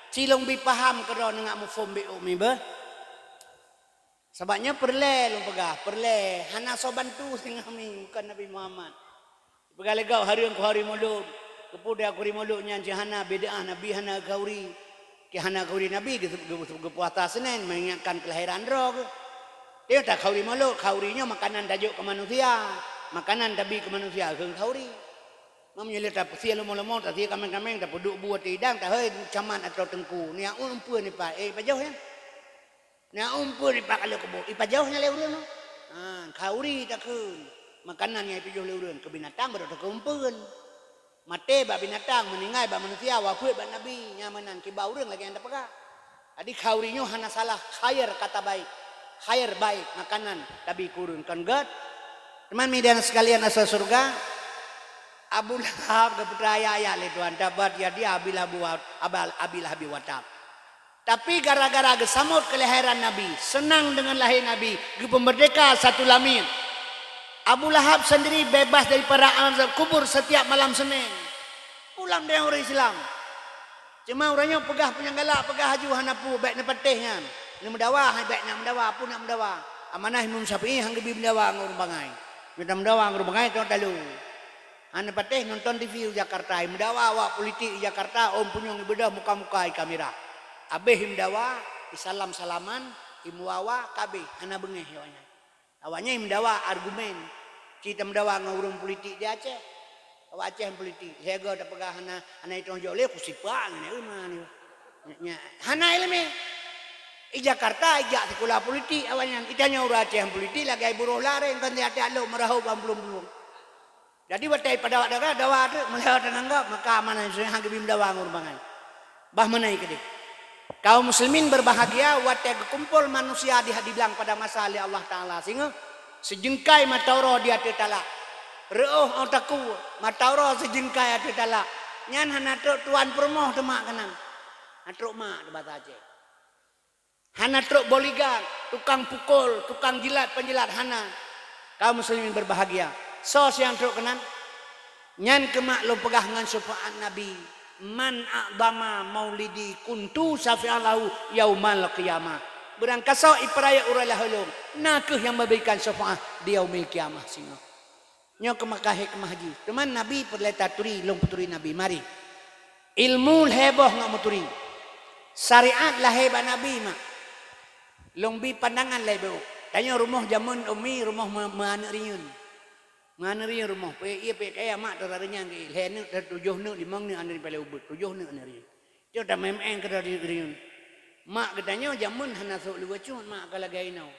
Cilong bi paham keudroe neungak muphom bi umi beuh. Sabab nyoe peureulée lôn peugah, peureulée hana soe bantu singoh mi, bukan Nabi Muhammad. Peugah lé gob hareuem keu hari Maulud. Keupeue dia keu hari Maulud nyan cit hana bid'ah, Nabi hana khauri. Ki hana khauri Nabi geu-, geu-, geupuasa Senin mengingatkan kelahiran droe geuh. Dia tak khauri Maulud, khauri nyoe makanan tajok keu manusia, makanan tabi keu manusia kheun khauri. Meunyoe lé tapeusie lomo-lomo, tasie kameng-kameng, tapeuduek bu ateueh idang, tahôi camat atau teungku. Nia umpun ipa, eh, pajoh nyan. Nia umpun ipa kalau keubo, ipajoh nyan lé ureuëng. Ha, khauri takheun. Makanan nyang ipajoh lé ureuëng keu binatang baru takheun umpun. Maté bak binatang, meuninggai bak manusia, wafeuet bak Nabi, nyan meunan kiba ureuëng lagée nyang tapeugah. Jadi khauri nyoe hana salah, khair kata baik. Khair baik makanan tabi keu ureuëng kon gét. Teuma midan sekalian asai syurga, Abu Lahab geupeutaya ayat lé Tuhan, tabat yada Abi Lahab wa, abal, Abi Lahab wa tab. Tapi gara-gara geusamot keulahiran Nabi, seunang deungon lahé Nabi, geupeumeurdeka satu lamiet. Abu Lahab sendiri bebas daripada azab kubur setiap malam Senin. Pulang deungon ureuëng Islam. Cuma ureuëng nyoe peugah peue nyang galak, peugah haju hana peue, bék neupatéh nyan. Neumeudawa, hai bék nyan meudawa, peue nak meudawa. Amanah Imam Syafi'i han geubi meudawa ngon ureuëng bangai. Meunyoe tameudawa ngon ureuëng bangai, tong talu. Hana patéh nonton T V u Jakarta, imeudawa awak politik i Jakarta, ôn punyueng ibeudôh muka-muka i kamera. Abéh imeudawa, isalam-salaman, imuwawa, ka abéh, hana beungéh awaknyan. Awaknyan imeudawa argumen, ci tameudawa ngon ureuëng politik di Aceh. Awak Aceh politik, lhée goe tapeugah hana, hana itong jok lé, kusipak ngon uma nyoe. Nya, hana iéleumé. I Jakarta ijak sikula politik awaknyan, itanyoe ureuëng Aceh politik lagée buroh lareng, kon tiat-tiat lok meurahôb bak blueng-blueng. Jadi watée pada awak dawa, dawa teuk meulheueh teunanggap, maka amanah Yusuf han geubi meudawa ngon ureuëng bangai. Bah meunan keudeh. Kaum muslimin berbahagia watée geukumpol manusia di, diblang pada masa lé Allah Taala singoh, sijeungkai mata uroe di ateueh talak. Reuôh ôh takue, mata uroe sijeungkai ateueh talak. Nyan hana trok tuan peurumoh teumak keunan. Hana trok mak teuh basa Aceh. Hana trok bodyguard, tukang pukul, tukang jilat penjilat hana. Kaum muslimin berbahagia. Soe nyang trok keunan? Nyan keuh mak lôn peugah ngon syufaat Nabi, "Man a'dama maulidi kuntu syafi'an lahu yaumal qiyamah." Beurangkasoe ipeurayeuk uroe lahé lôn, na kheueh nyang meuberikan syufaat di yaumil qiyamah singoh. Nyoe keuh maka hikmah jih. Teuma Nabi peureulée taturi, lôn peuturi Nabi. Mari. Ilmu lhée boh ngon meuturi. Syariat lahé bak Nabi mak. Lôn bi pandangan lhée boh. Tanyoe rumoh jameun umi, rumoh meu-, meuaneuk riyeuen. Meuaneuk riyeuen rumoh. Peuék ié peuék kaya mak teuh rayeuk nyan geuék. Lhée neuk, teuh tujoh neuk, limong neuk aneuk riyeuen paléng ubeut. Tujoh neuk aneuk riyeuen. Cok tameuén-én keudroe di-, riyeuen. Mak geutanyoe jameun hana sôk luweue cut, mak ka lagée inoe.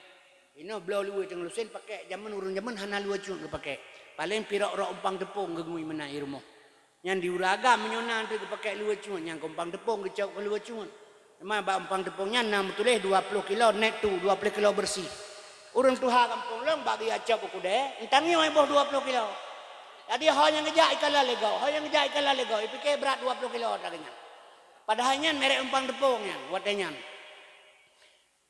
Inoe bloe luweue teungoh lusen pakék, jameun ureuëng jameun hana luweue cut geupakék. Paléng pirok rok umpang teupông geungui meunan i rumoh. Nyan di ureuëng agam meunyoe na teuk geupakék luweue cut, nyan keu umpang teupông geucok keu luweue cut. Teuma bak umpang teupông nyan na meutuléh dua ploh kilo net tu, dua ploh kilo beureuséh. Ureuëng tuha gampông lôn bak geujak cok u keudè, eunteuk nyoe boh dua ploh kilo. Jadi ho nyang geujak ikalon lé gob, ho nyang geujak ikalon lé gob, ipike brat dua ploh kilo ata geuh nyan. Padahai nyan merek umpang teupông nyan, watée nyan.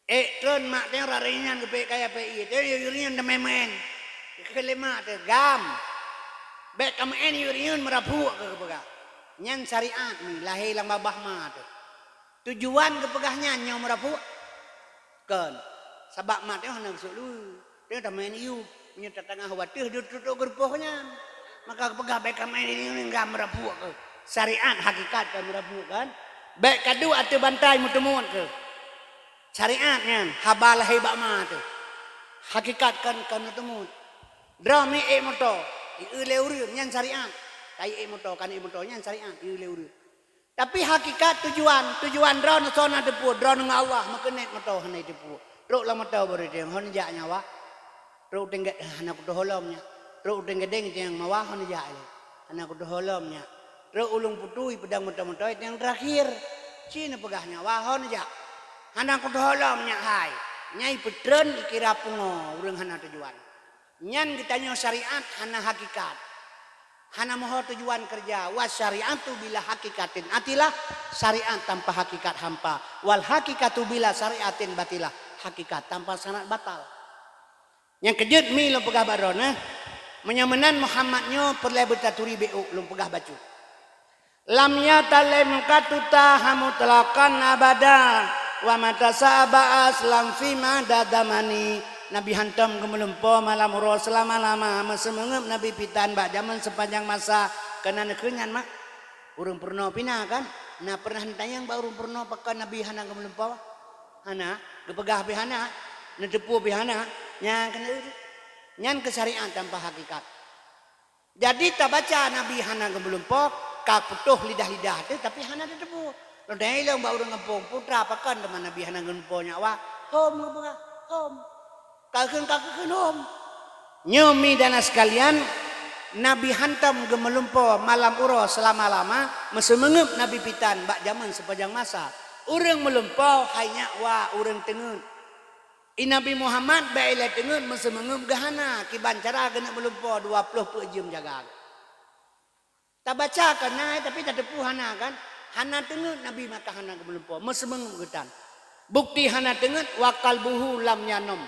Ék treun mak teuh rari nyan geupék kaya pék ié, teuh yue nyan teumeuén. Geukheun lé mak teuh, "Gam, bék kameuén yue nyan meurapuk," keu geupeugah. Nyan syariat ni lahé lam babah ma teuh. Tujuan geupeugah nyan nyoe meurapuk? Kon. Sabab mak teuh hana geusôk luweue. Teuh tameuén yue, meunyoe tatangah wateuh duek tutoe geurupoh nyan, maka geupeugah bék kameuén yue nyan gam meurapuk keu. Syariat hakikat kon meurapuk kan? Bék kaduek ateueh bantai meuteumut keu. Syariat nyan haba lahé bak ma teuh. Hakikat kon, kon meuteumut. Droe mi ék moto, ieu lé ureuëng nyan syariat. Kai ék moto, kan ék moto nyan syariat, ieu lé ureuëng. Tapi hakikat tujuan, tujuan droe neusoe na teupeu, droe ngon Allah meukeunet moto hana teupeu. Trok lam moto baru teueng, hon jak nyawa. Trok tengget hana kutoh holom nyan. Trok u Tenggadeng tiang mawa hon jak ilée. Hana kuteuho lom nyak. Trok u Lueng Putui peudong meuto-meuto tiang terakhir. Ci neupeugah nyak wa hon jak. Hana kuteuho lom nyak hai. Nyai peutreun ikira pungo ureuëng hana tujuan. Nyan geutanyoe syariat hana hakikat. Hana meuho tujuan keureuja. Wa syariatu bila hakikatin atilah, syariat tanpa hakikat hampa. Wal hakikatu bila syariatin batilah, hakikat tanpa syarat batal. Nyang keujeuet mi lôn peugah bak droeneuh, meunyoe meunan Muhammad nyoe peureulée beutaturi bék ôk lôn peugah bacut. Lam yatalem katuta hamutlaqan abada, wa mata sa'aba aslam fi mada damani. Nabi hantom geumeulumpo malam uroe seulama-lama, meuseumeungeup Nabi pitan bak jameun seupanjang masa, keunan kheun nyan mak. Ureuëng peurunoe pih na kan? Na pernah neutanyong bak ureuëng peurunoe pakon Nabi hana geumeulumpo? Hana, geupeugah pih hana, neuteupeue pih hana, nyan keuneuk nyan keu syariat tanpa hakikat. Jadi tabaca Nabi hana geumeulumpo, ka putôh lidah-lidah teuh tapi hana teuteupeue. Lôn tanyong ilong bak ureuëng gampông, putra pakon teuma Nabi hana geumeulumpo nyak wa? Hom geupeugah, hom. Ka kheun, ka kheun hom. Nyoe mi dana sekalian, Nabi hantom geumeulumpo malam uroe seulama-lama, meuseumeungeup Nabi pitan bak jameun seupanjang masa. Ureuëng meulumpo hai nyak wa ureuëng teungeuet. I Nabi Muhammad bék ilée teungeuet meuseumeungeup geuhana, kiban cara geuneuk meulumpo dua ploh peuet jeuem jaga. Tabaca kan na, tapi tateupeue hana kan? Hana teungeuet Nabi maka hana geumeulumpo, meuseumeungeup geutan. Bukti hana teungeuet, wa qalbuhu lam yanom.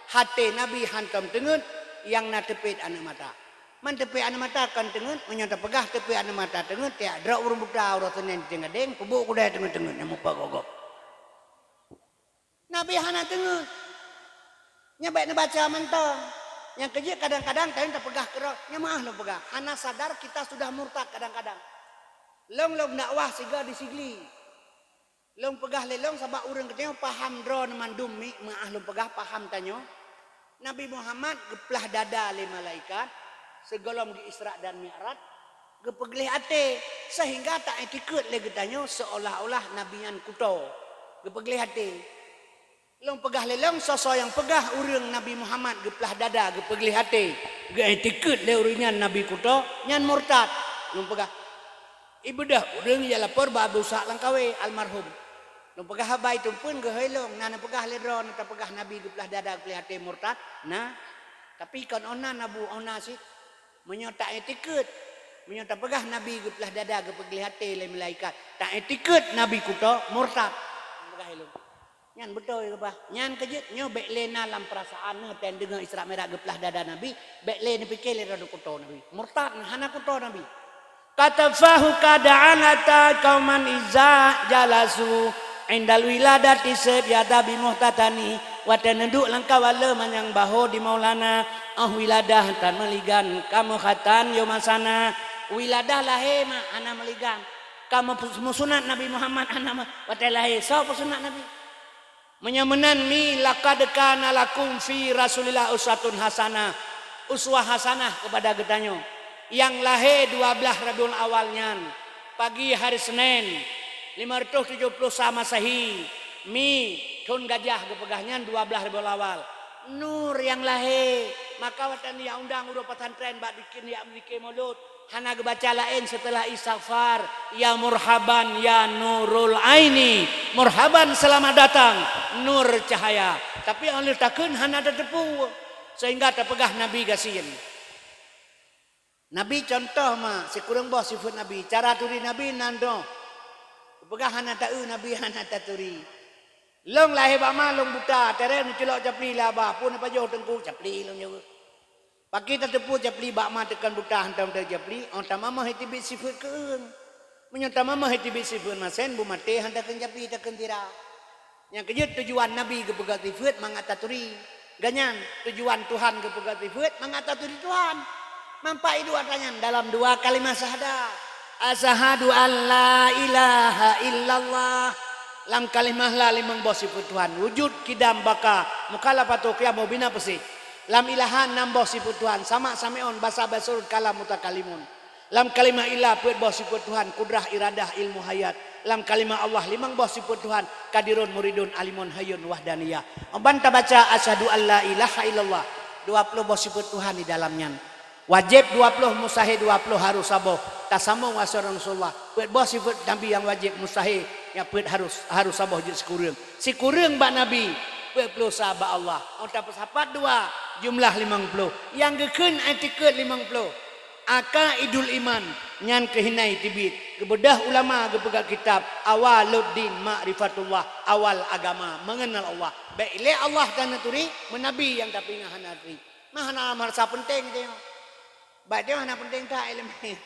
Haté Nabi hantom teungeuet, nyang na teupet aneuëk mata. Man teupet aneuëk mata kon teungeuet, meunyoe tapeugah teupet aneuëk mata teungeuet, tiak droe ureuëng buta uroe Senin di Tenggadeng, peubuet kudai teungeuet-teungeuet nyang mupa gogob. Nabi hana teungeuet. Nyan bék neubaca mantong. Nyang keujeuet kadang-kadang tanyoe tapeugah keudroe, nyan meuah lôn peugah. Hana sadar kita sudah murtad kadang-kadang. Lôn lôn dakwah sigoe di Sigli. Lôn peugah lé lôn sabab ureuëng geutanyoe paham droe mandum mi meuah lôn peugah paham tanyoe. Nabi Muhammad geuplah dada lé malaikat sigohlom di Isra dan Mi'raj, geupeugleh até sehingga taiktikeuet lé geutanyoe seolah-olah Nabi nyan kuto. Geupeugleh até. Lôn peugah lé lôn, soe-soe nyang peugah ureuëng Nabi Muhammad geuplah dada, geupeugleh até, geuiktikeuet lé ureuëng nyan Nabi kuto, nyan murtad. Lôn peugah, ibeudôh ureuëng nyang lapor bak Abu Ishaq Langkawi almarhum. Lôn peugah haba itumpun geuhôi lôn, na neupeugah lé droe, na tapeugah Nabi geuplah dada, geupeugleh até murtad? Na. Tapi kon ona Abu, ona cit. Meunyoe taiktikeuet, meunyoe tapeugah Nabi geuplah dada, geupeugleh até lé malaikat, taiktikeuet Nabi kuto, murtad. Peugah lé lôn. Nyan beutôi keubah. Nyan keujeuet nyoe bék lé na lam peurasaan neuh, watée neudeungoe Isra Mi'raj geuplah dada Nabi, bék lé neupike lé droe kuto Nabi. Murtad, hana kuto Nabi. Katafahu kada'an ata kauman iza jalasu indal wiladati seb yada bimuhtatani. Watée neuduek lam kawala manyang baho di Maulana, oh wiladah tan meuligan, kamoe khatan yoma sana. Wiladah lahé mak hana meuligan. Kamoe peusunat Nabi Muhammad hana me-, watée lahé soe peusunat Nabi? Meunyoe meunan mi, laqad kana lakum fi Rasulillah uswatun hasanah, uswah hasanah keupada geutanyoe. Nyang lahé dua blaih Rabiul Awal nyan, pagi hari Senin, lima ratus tujoh puluh sa Masehi, mi, thon gajah geupeugah nyan dua blaih Rabiul Awal. Nur nyang lahé, maka watée neujak undang ureuëng pesantren bak dikir, jak meudike mulod, hana geubaca laén seuteulah istighfar, "Ya murhaban ya nurul aini, murhaban selamat datang nur cahaya." Tapi óh lheueh takheun hana tateupeue, sehingga tapeugah Nabi gasien. Nabi contoh ma sikureueng boh sifeuet Nabi, cara turi Nabi nan doh. Peugah hana taeu Nabi hana taturi. Lôn lahé bak ma lôn buta, teureung neuculok capli lé abah, phon neupajoh teungku capli lôn jaweueb. Pakri tateupeue capli bak ma teukon buta hantom teu capli, óh tamamah iteubiet sifeuet keueung. Meunyoe tamamah iteubiet sifeuet masen, beumaté han takheun capli takheun tira. Nyang keujeuet tujuan Nabi geupeugah sifeuet mangat taturi. Ganyan tujuan Tuhan geupeugah sifeuet mangat taturi Tuhan. Manfaat dua tanyan dalam dua kalimah syahadat. Asyhadu an la ilaha illallah. Lam kalimah la limong boh sifeuet Tuhan. Wujud, kidam, baka, mukhalafatu, qiyamu, bina, peusi. Lam ilaha nam boh sifeuet Tuhan, sama, sami'un, basa, basirun, kalam, mutakalimun. Lam kalimah illa peuet boh sifeuet Tuhan, kudrah, iradah, ilmu, hayat. Lam kalimah Allah limong boh sifeuet Tuhan, qadirun, muridun, alimun, hayyun, wahdaniyah. Ban tabaca asyhadu an la ilaha illallah, dua ploh boh sifeuet Tuhan di dalam nyan. Wajéb dua ploh, mustahé dua ploh, harôh saboh. Tasamong asoe Rasulullah. Peuet boh sifeuet Nabi nyang wajéb, mustahé nyang peuet harôh, harôh saboh jeuet sikureueng. Sikureueng bak Nabi, peuet ploh sa bak Allah. Oh, tapeusapat dua, jumlah limong ploh. Nyang geukheun i'tikad limong ploh. Aqaidul iman, nyan keuh hana teubiet. Geubeudôh ulama geupeugah kitab, Awwaluddin Ma'rifatullah, awal agama, mengenal Allah. Bèk ilèe Allah taneuturi, meunabi nyang tapeuingat hana turi. Mah hana meurasa peunteng tanyoe. Bak tanyoe hana peunteng that ileumèe.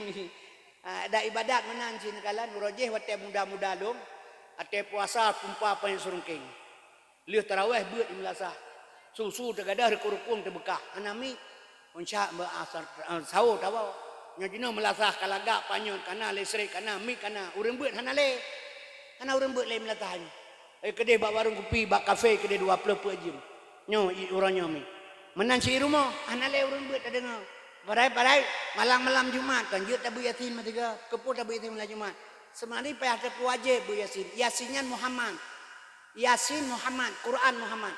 Ah, dan ibadat meunan cit neukalon, uroe jéh watèe muda-muda lôn, watèe puasa kumpa panyöt seureungkeng. Lheueh tarawèh beuet di meulasah. Su-su teugadôh, rukung-rukung teubeukah. Hana mic. Uncak beu asar, ah, sawo tawoe. Nyoe jinoe meulasah ka lagak, panyöt kana, listrik kana, mic kana. Ureueng beuet hana lé. Hana ureueng beuet lé meulasah nyoe. Eh, keudéh bak warong kupi, bak kafe keudéh dua ploh peuet jeuem. Nyoe i uroe nyoe mi. Meunan cit i rumoh, hana lé ureueng beuet tadeungoe. Padahai, padahai malam-malam Jumat kan jeuet tabeuet Yasin meusigoe. Keupeue tabeuet Yasin malam Jumat? Seumari payah tapeuwajéb beuet Yasin. Yasin nyan Muhammad. Yasin Muhammad, Quran Muhammad.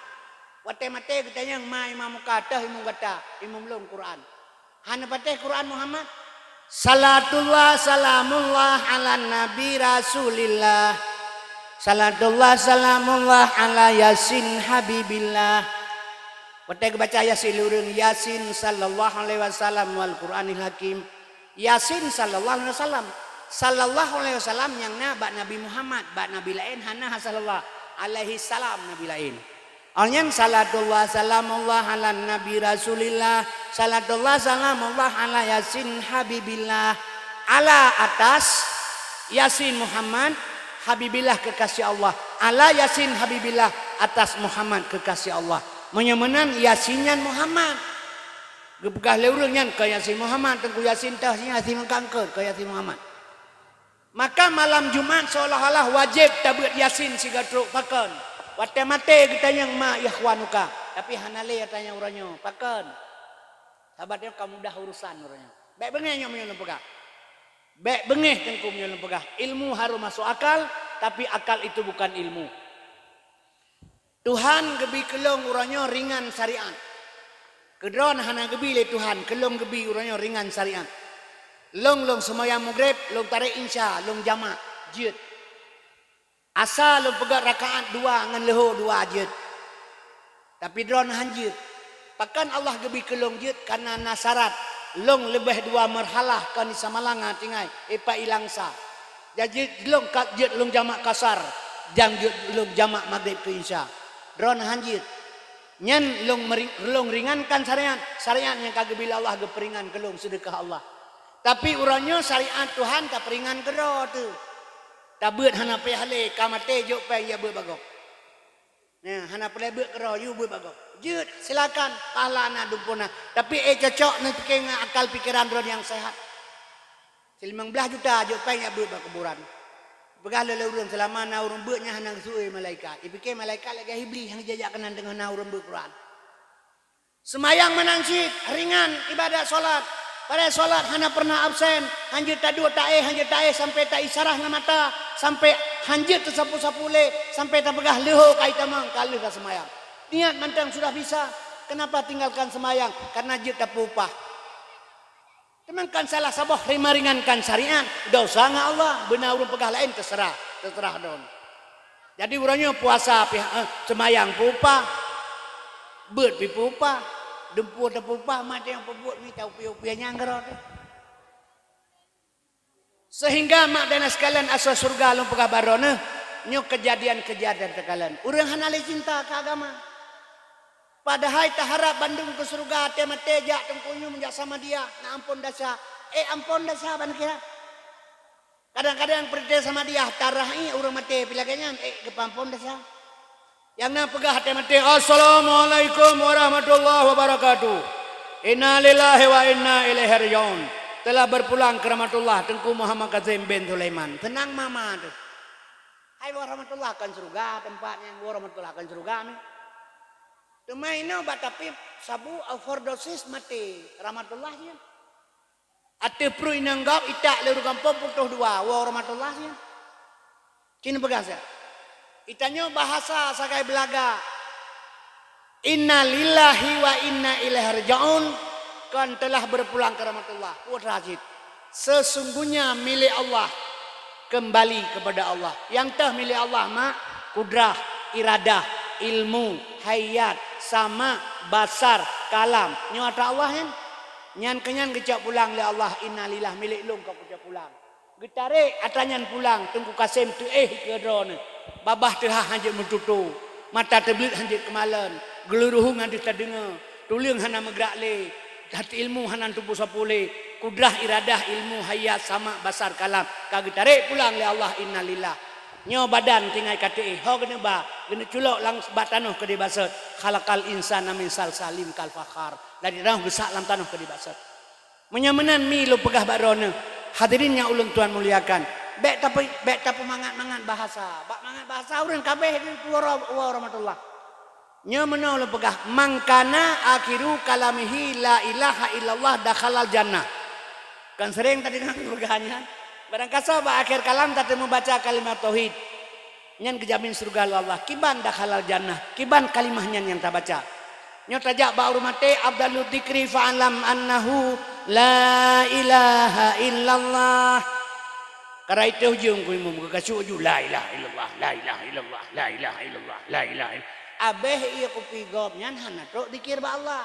Watèe maté geutanyong, "Ma imam muka?" "Toh imum gata." "Imum lôn Quran." Hana patéh Quran Muhammad? Salatullah salamullah ala Nabi Rasulillah. Salatullah salamullah ala Yasin Habibillah. Watèe geubaca Yasin lé ureueng, Yasin sallallahu alaihi wasallam wal Qur'anil Hakim. Yasin sallallahu alaihi wasallam. Sallallahu alaihi wasallam nyang na bak Nabi Muhammad, bak nabi laén hana sallallahu alaihi salam nabi laén. Awaknyan salatullah salamullah ala Nabi Rasulillah, salatullah salamullah ala Yasin Habibillah, ala atas Yasin Muhammad Habibillah kekasih Allah, ala Yasin Habibillah atas Muhammad kekasih Allah. Meunyoe meunan Yasin nyan Muhammad. Geupeugah lé ureueng nyan keu Yasin Muhammad, Teungku Yasin teuh, Yasin meukankeut keu Yasin Muhammad. Maka malam Jumat seolah-olah wajéb tabeuet Yasin sigoe trok, pakon? Watèe maté geutanyong ma ikhwanuka, tapi hana lé tanyong uroe nyoe, pakon? Sabat nyoe ka mudah urusan uroe nyoe. Bèk beungéh nyoe meunyoe lôn peugah. Bèk beungéh Teungku meunyoe lôn peugah. Ilmu harôh masuk akal, tapi akal itu bukan ilmu. Tuhan geubi keu lôn uroe nyoe ringan syariat. Keu droen hana geubi lé Tuhan, keu lôn geubi uroe nyoe ringan syariat. Lôn, lôn seumayang Maghrib, lôn tarek Isya, lôn jamak, jeuet. Asa lôn peugöt rakaat dua ngon leuhô dua, jeuet. Tapi droen han jeuet. Pakon Allah geubi keu lôn jeuet? Kareuna na syarat. Lôn leubeh dua meurhalah kon di Samalanga tinggai, ipat i Langsa. Jadi lôn ka jeuet lôn jamak kasar, dan jeuet lôn jamak Maghrib keu Isya. Droen han jeuet. Nyan lôn meri-, lôn ringankan syariat, syariat nyang ka geubi lé Allah geupeuringan keu lôn, seudeukah Allah. Tapi uroe nyoe syariat Tuhan tapeuringan keudroe teuh. Tabeuet hana payah lé, ka maté jok péng jak beuet bak gob. Nyan, hana peureulèe beuet keudroe, yue beuet bak gob. Jeuet, silakan, pahala na, dumpeue na. Tapi ék cocok neupiké ngon akal pikeran droe nyang seuhat. Silimong blaih juta jok péng jak beuet bak kuburan. Peugah lé, lé ureueng, seulama na ureueng beuet nyan hana geuseuôt malaikat. Ipiké malaikat lagèe Iblih nyang jijak keunan teungoh na ureueng beuet Quran. Seumayang meunan cit, ringan ibadat solat. Padahai solat hana pernah absen, han jeuet taduek taéh, han jeuet taéh sampai taisyarah ngon mata, sampai han jeuet teusapu-sapu lé, sampai tapeugah leuhô ka itamong, ka lheueh taseumayang. Niat mantong sudah bisa, kenapa tinggalkan seumayang? Karena jeuet tapeuupah. Teuma kan salah saboh meringankan syariat, dosa ngon Allah, beuna ureueng peugah laén, teuseurah, teuseurah droen. Jadi uroe nyoe puasa pih, eh, seumayang peuupah, beuet pih peuupah, dumpeue tapeuupah, maté nyang peubuet mita upie-upie nyang keudroe teuh. Sehingga mak dan sekalian asoe syeuruga lôn peugah baroe neuh, nyoe keujadian-keujadian teukalon. Ureueng hana lé cinta keu agama. Padahai taharab bandum keu syeuruga, watèe maté jak Teungku Yum, jak Samadiyah, na amphon desya. Eh, amphon desya ban kira. Kadang-kadang peurintah Samadiyah tarah ié ureueng maté pih lagèe nyan, eh, geupeuamphon desya. Nyang na peugah watèe maté, "Assalamualaikum warahmatullahi wabarakatuh. Inna lillahi wa inna ilaihi raji'un. Telah berpulang ke rahmatullah Teungku Muhammad Kazim bin Sulaiman." Seunang mama teuh. Hai, woe rahmatullah kon syeuruga teumpat nyan, woe rahmatullah kon syeuruga mi. Teuma inoe bak tapi sabu overdosis maté, rahmatullah nyan. Ateueh pruet inong gob itak lé ureueng gampông putôh dua, woe rahmatullah nyan. Cit neupeugah siat. Itanyoe bahasa sagai beulaga. Inna lillahi wa inna ilaihi raji'un. Kon teulah beurepulang keu rahmatullah. Peue teuma cit? Sesungguhnya milék Allah kembali kepada Allah. Nyang teuh milék Allah mak, kudrah, iradah, ilmu, hayat, sama, basar, kalam. Nyoe atra Allah nyan. Nyan keu nyan geucok pulang lé Allah, "Innalillah, milék lôn ka kucok pulang." Geutarek atra nyan pulang, Teungku Kasem teuéh keu droeneuh. Babah teuhah han jeuet meututoe, mata teubleuet han jeuet keumalon, geuluruhong han deuh tadeungoe, tuleueng hana meugrak lé, hati ilmu hana teupeue sapeue lé, kudrah, iradah, ilmu, hayat, sama, basar, kalam ka geutarek pulang lé Allah, innalillah. Nyoe badan tinggai ka teuéh, ho geuneuk ba, geuneuk culok lam bak tanoh keudéh basot. Khalaqal insana min salsalin kal fakhar. Dari tanoh geusak lam tanoh keudéh basot. Meunyoe meunan mi lôn peugah bak droeneuh, hadirin nyang ulôn tuan muliakan, bék tape-, bék tapeumangat-mangat bahasa. Bak mangat bahasa ureuëng kabéh geutuwoe ro-, woe rahmatullah. Nyoe meunoe lôn peugah, "Man kana akhiru kalamihi la ilaha illallah dakhalal jannah." Kan sering tadeungoe peugah nyan? Barangkasoe bak akhé kalam tateumeubaca kalimat tauhid. Nyan geujamin syeuruga lé Allah. Kiban dakhalal jannah, kiban kalimah nyan nyang tabaca. Nyoe tajak bak ureuëng maté, afdalu dzikri fa'lam annahu la ilaha illallah. Karai teuh ujong ku imum, geukasuk ju, "La ilaha illallah, la ilaha illallah, la ilaha illallah, la ilaha illallah." Abéh ié kupi gob nyan hana trok dzikir bak Allah.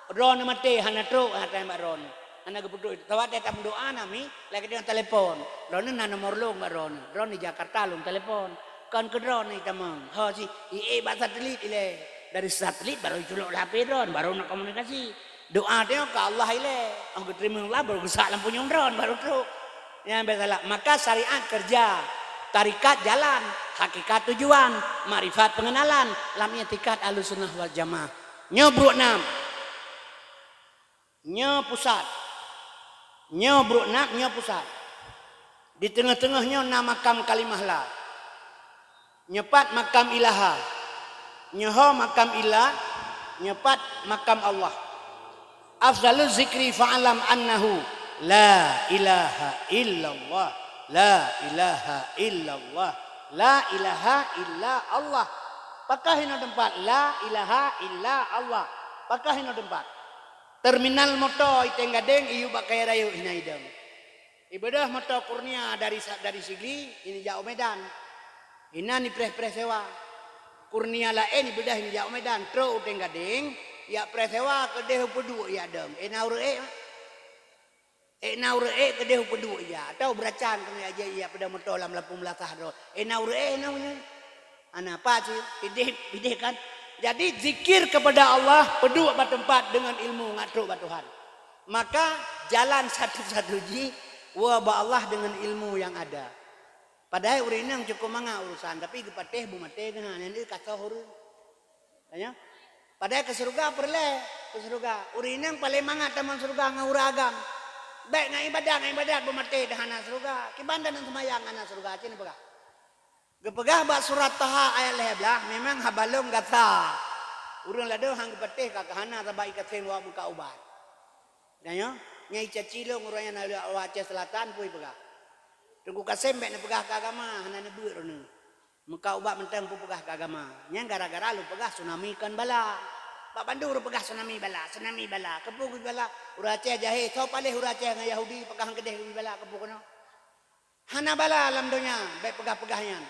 Droeneuh maté hana trok hana tanyong bak droeneuh. Hana geupeuduek. Tawatée tameudoa nami, lagée deungon telepon. Droeneuh na nomor lôn bak droeneuh. Droeneuh di Jakarta lôn telepon. Kon keu droeneuh tamong. Ho si, ié bak satelit ilée. Dari satelit baru iculok lam H P droeneuh, baru na komunikasi. Doa teuh ka Allah ilée. Ong geuteurimong Allah baru geusak lam punyueng droeneuh baru trok. Nyang biasalah. Maka syariat kerja, tarikat jalan, hakikat tujuan, makrifat pengenalan, lam i'tikad Ahlussunnah wal Jamaah. Nyoe brok nam. Nyoe pusat. Nyoe brok nam, nyoe pusat. Di teungoh-teungoh nyoe na makam kalimah la. Nyoe pat makam ilaha. Nyoe ho makam illa. Nyoe pat makam Allah. Afdalu zikri fa'lam annahu la ilaha illallah. La ilaha illallah. La ilaha illa Allah. Pakah inoe teumpat la ilaha illa Allah. Pakah inoe teumpat. Terminal moto iteng gadeng iyup bak kayée rayeuk hina idong. Ibeudôh moto Kurnia dari sa-, dari Sigli, ini jak u Medan. Inan ipreh-preh sewa. Kurnia laén ibeudôh ini jak u Medan, trok u teng gadeng, yak preh sewa keudeh u Peuduek yak dong. Ena ureuëk ék, ena ureuëk ék keudeh u Peuduek yak. Atau beuracan keunoe yak jai yak peudong moto lam lapung meulasah droe. Ena ureuëk ék na unya. Ana apa sih? Pideh, pideh kan? Jadi zikir kepada Allah, peuduek bak teumpat deungon ilmu ngat trok bak Tuhan. Maka jalan satu-satu jih woe bak Allah deungon ilmu nyang ada. Padahai ureuëng inong cukup mangat urusan, tapi geupatéh beumaté geuhan, nyan deuh ka soh ureuëng. Tanya? Padahai keu syeuruga peureulée, keu syeuruga. Ureuëng inong paleng mangat tamong syeuruga ngon ureuëng agam. Bék ngon ibadat, ngon ibadat beumaté dah hana syeuruga. Kiban dan seumayang hana syeuruga, cit neupeugah. Geupeugah bak surat Taha ayat lhée blaih, memang haba lôn gata. Ureuëng ladôm han geupatéh ka keuhana sabab ikaseng wak meuka ubat. Tanyoe, nyang icaci lôn ureuëng nyang na lheueh awak Aceh Selatan pui peugah. Teungku Kasem bék neupeugah keu agama, hana neubeuet droeneuh. Meuka ubat mantong peupeugah keu agama. Nyan gara-gara lôn peugah tsunami kon bala. Bak bandum ureuëng peugah tsunami bala, tsunami bala. Keupeue geubri bala? Ureuëng Aceh jahé, soe paléh ureuëng Aceh ngon Yahudi, pakah han keudeh geubri bala, keupeue keunoe? Hana bala lam donya, bék peugah-peugah nyan.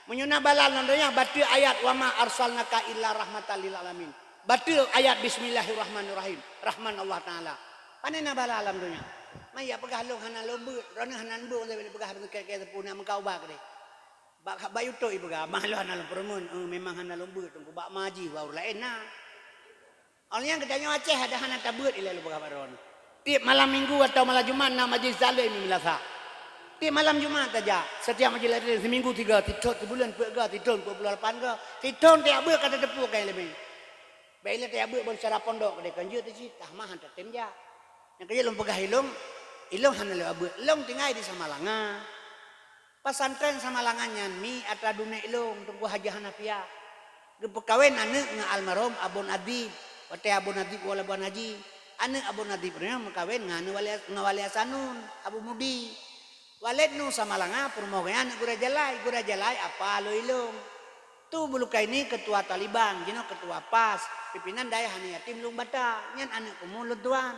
Meunyoe na bala lam donya, bateue ayat, "Wa ma arsalnaka illa rahmatan lil alamin." Bateue ayat, "Bismillahirrahmanirrahim." Rahman Allah Taala. Pane na bala lam donya? Maya peugah lôn hana lôn beuet, droeneuh hana lôn beuet, lôn peugah keu-keu teupeu na meuka ubat keudeh. Bak, bak YouTube ipeugah, "Bah lôn hana lôn peureumeun." Eh, memang hana lôn beuet, teungku bak maji, bak ureuëng laén na. Awak nyan geutanyoe Aceh ada hana tabeuet ilée lôn peugah bak droeneuh. Tieb malam minggu atawa malam Jumat na majlis taklim di meulasah. Tieb malam Jumat tajak, setiap majlis taklim seminggu tiga, sithon sibuleuen peuet ga, sithon peuet puluh lapan ga, sithon tajak beuet ka tateupeue kai leubeh. Bék ilée tajak beuet ban syedara pondok keudeh kan jeuet teuh cit, tah mah han tatem jak. Nyang keujeuet lôn peugah ilông, ilông hana lewat beuet. Lông tinggai di Samalanga. Pesantren Samalanga nyan mi atra dunek ilông, Teungku Haji Hanafiah. Geupeukawen aneuëk ngon almarhum Abon Adib. Watée Abon Adib woe Labuan Haji, aneuëk Abon Adib nyoe meukawen ngon aneuëk Wali, ngon Wali Hasanun, Abu Mudi. Waled nu Samalanga peurumoh geuhnyan aneuëk Gura Jalai, Gura Jalai apa lôn ilông. Tu Bulukaini keutua Taliban, jinoe keutua pas, pimpinan dayah aneuk yatim Lueng Bata, nyan aneuëk peumuh lôn tuan.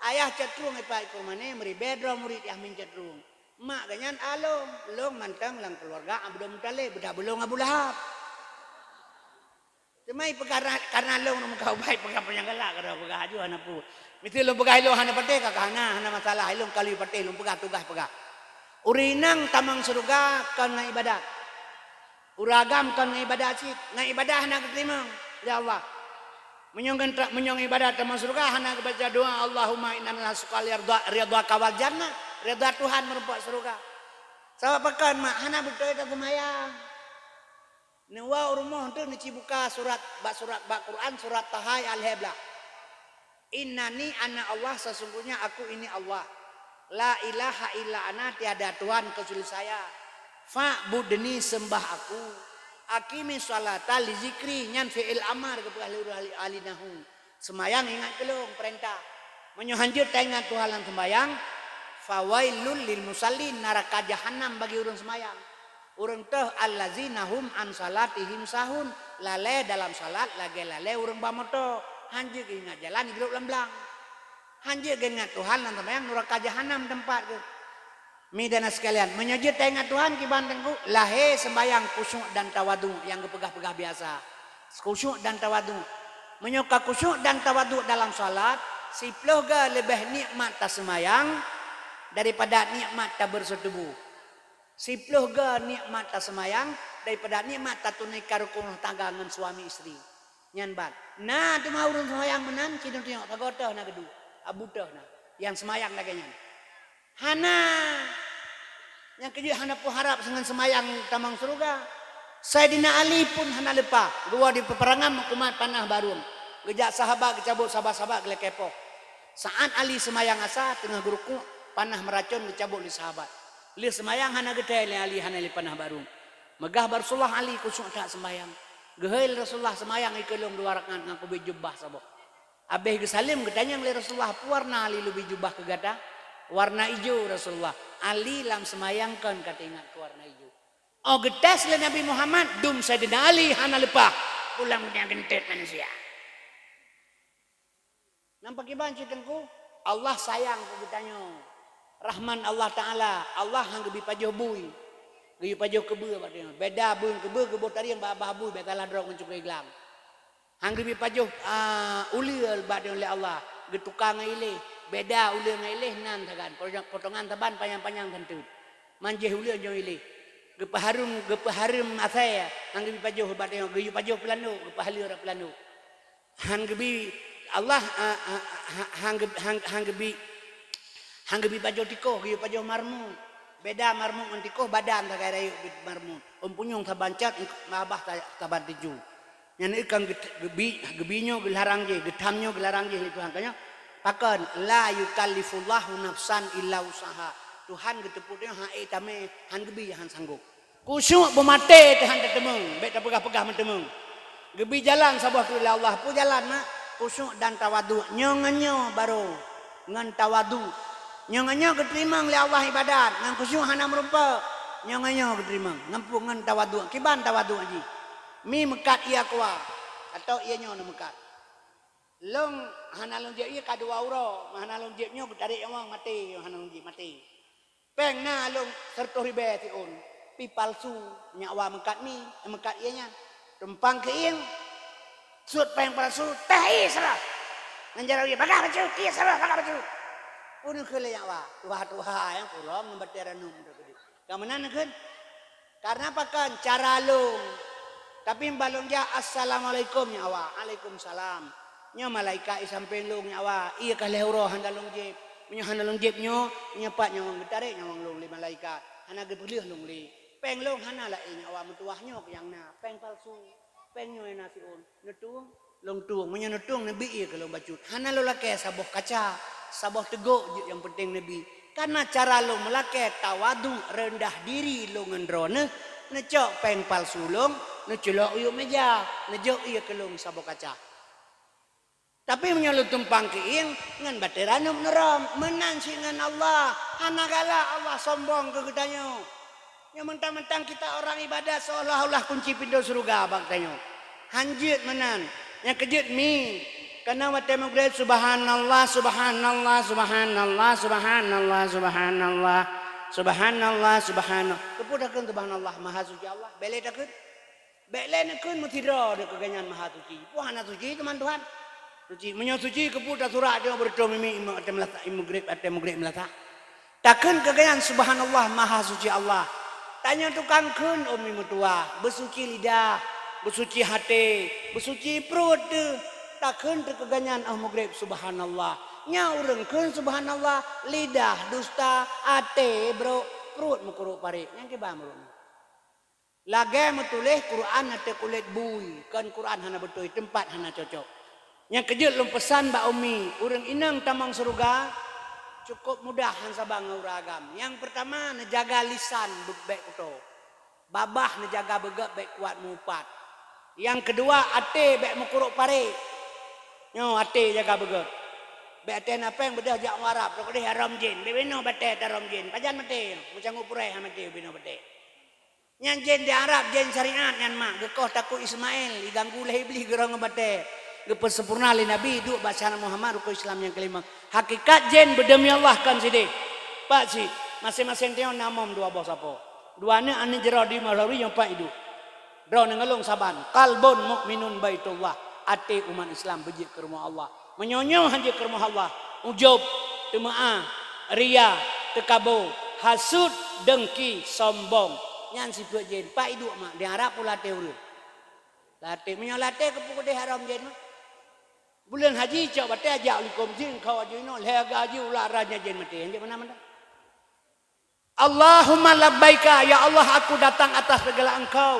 Ayah cot trueng ipat i Kurmane, meuribée droe murit Yahmin cot trueng. Mak geuh nyan along, lôn mantong lam keuluwarga Abdul Muthalib, beudah beulông Abu Lahab. Teuma ipeugah ra-, kareuna lôn meukawen baik peugah panyang galak, kareuna peugah aju hana peue. Miseue lôn peugah ilôn hana patéh, ka hana, hana masalah, ilôn ka lheueh patéh, lôn peugah tugaih peugah. Ureueng inong tamong syeuruga kon ngon ibadat. Ureueng agam kon ngon ibadat cit, ngon ibadat hana geuteurimong lé Allah. Meunyoe ngon tra-, meunyoe ngon ibadat tamong syeuruga hana geubaca doa, "Allahumma inna nas'aluka ridha-, ridhaka wal jannah," ridha Tuhan meurumpok syeuruga. Sabab pakon, mak, hana beutôi taseumayang. Neuwoe u rumoh teuh neucibuka surat bak surat bak Quran, surat Taha ayat lhèe blah. "Innani ana Allah, sesungguhnya aku ini Allah. La ilaha illa ana, tiada Tuhan kecuali saya. Fa'budni, sembah aku. Aqimi sholata li zikri," nyan fi'il amar geupeugah lé ureueng ahli, ahli nahwu. Seumayang ingat keu lôn, peurintah. Meunyoe hanjeuet taingat Tuhan lam seumayang, "Fawailul lil musallin," naraka jahanam bagi ureueng seumayang. Ureueng teuh, "Allazina hum an salatihim sahun," lalée dalam salat lagée lalée ureueng ba moto, hanjeuet geuingat jalan jiglôk lam blang. Hanjeuet geuingat Tuhan lam seumayang, nuraka jahanam teumpat geuh. Mi dan sekalian, meunyoe jeuet taingat Tuhan kiban teungku, lahé sembahyang khusyuk dan tawadhu nyang geupeugah-peugah biasa. Khusyuk dan tawadhu. Meunyoe ka khusyuk dan tawadhu dalam salat, siploh ga leubeh nikmat taseumayang daripada nikmat tabeureusoh tuboh. Siploh ga nikmat taseumayang daripada nikmat tatunaikan rukun rumah tangga ngon suami istri. Nyan ban. Na teuma ureuëng seumayang meunan, sidroe tunyok sagoe teuh na geuduek, abu teuh na nyang seumayang lagée nyan. Hana. Nyang keujeuet hana peuharab seungon seumayang tamong syeuruga. Saidina Ali pun hana leupah, geuwoe di peuperangan meukumat panah barong. Geujak sahabat geucabot, sahabat-sahabat geulakée poh. Saát Ali seumayang asa, teungoh geurukuek, panah meuracon geucabot lé sahabat. Lheueh seumayang hana geuthée lé Ali, hana lé panah barong. Meugah bak Rasulullah, Ali khusyuk that seumayang. Geuhôi lé Rasulullah, "Seumayang ikeue lôn dua rakaat ngon kubi jubah saboh." Abéh geusaleuem, geutanyong lé Rasulullah, "Peue warna Ali leubeh jubah keu gata?" "Warna ijo, Rasulullah." Ali lam seumayang kon ka teuingat keu warna ijo. Oh geutés lé Nabi Muhammad, dum Saidina Ali hana leupah. Pulang dunia geuntet manusia. Nampak kiban cit teungku, Allah sayang keu geutanyoe. Rahman Allah Taala, Allah han geubi pajoh bui. Geuyue pajoh keubeue bak tanyoe. Beda bui keubeue geuboh tarieng bak babah bui, beda lah droe ngon cukée glang. Han geubi pajoh, a, uleue bak tanyoe lé Allah, geutuka ngon iléh. Beda uleue ngon iléh nan sagan, potongan saban panyang-panyang santeut. Manjéh uleue nyoe iléh. Geupeuhareuem, geupeuhareuem asée, han geubi pajoh bak tanyoe, geuyue pajoh peulandok, geupeuhaleue rot peulandok. Han geubi Allah, a, a, ha-, han geu-, han, han geubi, han geubi pajoh tikoh, geuyue pajoh marmut. Beda marmut ngon tikoh, badan sagai rayeuk bit marmut. Ôn punyueng saban cot, babah sa-, saban tiju. Nyan kan geut-, geubi, geubi nyoe geularang jih, geutham nyoe geularang jih lé Tuhan. Ka nyoe, pakon, "La yukallifullahu nafsan illa wus'aha." Tuhan geuteupeue nyoe han ék tamé, han geubi, han sanggop. Khusyuk beumaté teuh han tateumeung, bék tapeugah-peugah meuteumeung. Geubi jalan saboh treuk lé Allah, peue jalan na? Khusyuk dan tawadhu. Nyoe ngon nyoe barô ngon tawadhu. Nyoe ngon nyoe geuteurimong lé Allah ibadat, ngon khusyuk hana meurumpok. Nyoe ngon nyoe geuteurimong, ngon peue? Ngon tawadhu. Kiban tawadhu jih? Mi meukat ié keuluwa, atau ié nyoe neumeukat. Lôn hana lôn jieb ié ka dua uroe, hana lôn jieb nyoe geutarek nyawöng maté, hana lôn jieb maté. Péng na lôn seureutôh ribée siôn, pi palsu, nyak wa meukat mi, meukat ié nyan. Tumpang keuieng, sut péng palsu, teh ié saboh. Ngon jaroe ié, bagah bacut, ié saboh, bagah bacut. Peue neukheun lé nyak wa, tuha-tuha nyang pulom ngon batée ranum teuh keudeh. Ka meunan neukheun? Karena pakon? Cara lôn. Tapi bah lôn jak, "Assalamualaikum, nyak wa." "Alaikumsalam." Nyoe malaikat i sampéng lôn, nyak wa, ié ka lhée uroe hana lôn jieb. Meunyoe hana lôn jieb nyoe, nyoe pat nyawöng geutarek nyawöng lôn lé malaikat. Hana geupeulheueh lôn lé. Péng lôn hana laén, nyak wa, meutuwah nyoe nyang na, péng palsu. Péng nyoe na siôn. Neutueng, lôn tueng. Meunyoe neutueng, neubi ié keu lôn bacut. Hana lôn lakée saboh kaca, saboh teugok jeuet nyang peunteng neubi. Karena cara lôn meulakée tawadhu, reundah diri lôn ngon droeneuh, neucok péng palsu lôn, neuculok u yup méja, neujok ié keu lôn saboh kaca. Tapi meunyoe lôn tumpang keuieng, ngon batée ranub neurom, meunan cit ngon Allah. Hana galak Allah sombong keu geutanyoe. Nyoe mantang-mantang kita orang ibadat seolah-olah kunci pintoe syeuruga bak tanyoe. Han jeuet meunan. Nyang keujeuet mi, Kana watée meugreb, "Subhanallah, subhanallah, subhanallah, subhanallah, subhanallah, subhanallah, subhanallah." Keupeue takheun subhanallah, maha suci Allah? Bék lé takheun. Bék lé neukheun meusidroe deuk keuganyan maha suci. Peue hana suci, teuma Tuhan? Suci. Meunyoe suci, keupeue tasurak deungon beureutôh mimi watée meulasak, meugreb, watée meugreb meulasak? Takheun keuganyan, "Subhanallah, maha suci Allah." Tanyoe tukang kheun umi meutuwah, beusuci lidah, beusuci até, beusuci pruet teuh. Takheun teuh keuganyan óh meugreb, "Subhanallah." Nyan ureuëng kheun subhanallah, lidah dusta, até brok, pruet meukurok parek. Nyang kiban meureueng. Lagée meutuléh Quran ateueh kulét bui, kon Quran hana beutôi, teumpat hana cocok. Nyang keujeuet lôn peusan bak umi, ureuëng inong tamong syeuruga cukôp mudah, han saban ngon ureuëng agam. Nyang peurtama, neujaga lisan, bék kuto. Babah neujaga beugét, bék kuat meuupat. Nyang keudua, até bék meukurok parek. Nyoe até jaga beugét. Bék até na péng beudôh jak u Arab, rot keudeh haram jén. Bék binoe batée tarom jén. Pajan maté, meucanggu purée han maté binoe batée. Nyan jén di Arab, jén syariat nyan mak, geukoh takue Ismail, jiganggu lé Iblih geurong batée. Geupeusempurna lé Nabi, duek bak syariat Muhammad, rukon Islam nyang keulima. Hakikat jén beudemi Allah kon sideh. Pak cit, maséng-maséng tanyoe na mom dua boh sapo. Dua aneuëk, aneuëk jaroe di Maulawee nyang pat iduek. Droeneuh ngon lôn saban, qalbun mukminun baitullah, até umat Islam beujeuet keu rumoh Allah. Meunyoe nyoe han jeuet keu rumoh Allah, ujub, teumeu'ah, ria, teukabo, hasut, deungki, sombong. Nyan sifeuet jén. Pat iduek mak, di Arab pula até ureuëng. Latée, meunyoe latée keupeue keudeh haram jén mah. Buleuen haji cok batée jak u likôt meuseujid, keu aju inoe, lhée gaji ulat ranya jén maté. Han jeuet meunan mantong. Allahumma labbaika, ya Allah, aku datang atas segala Engkau.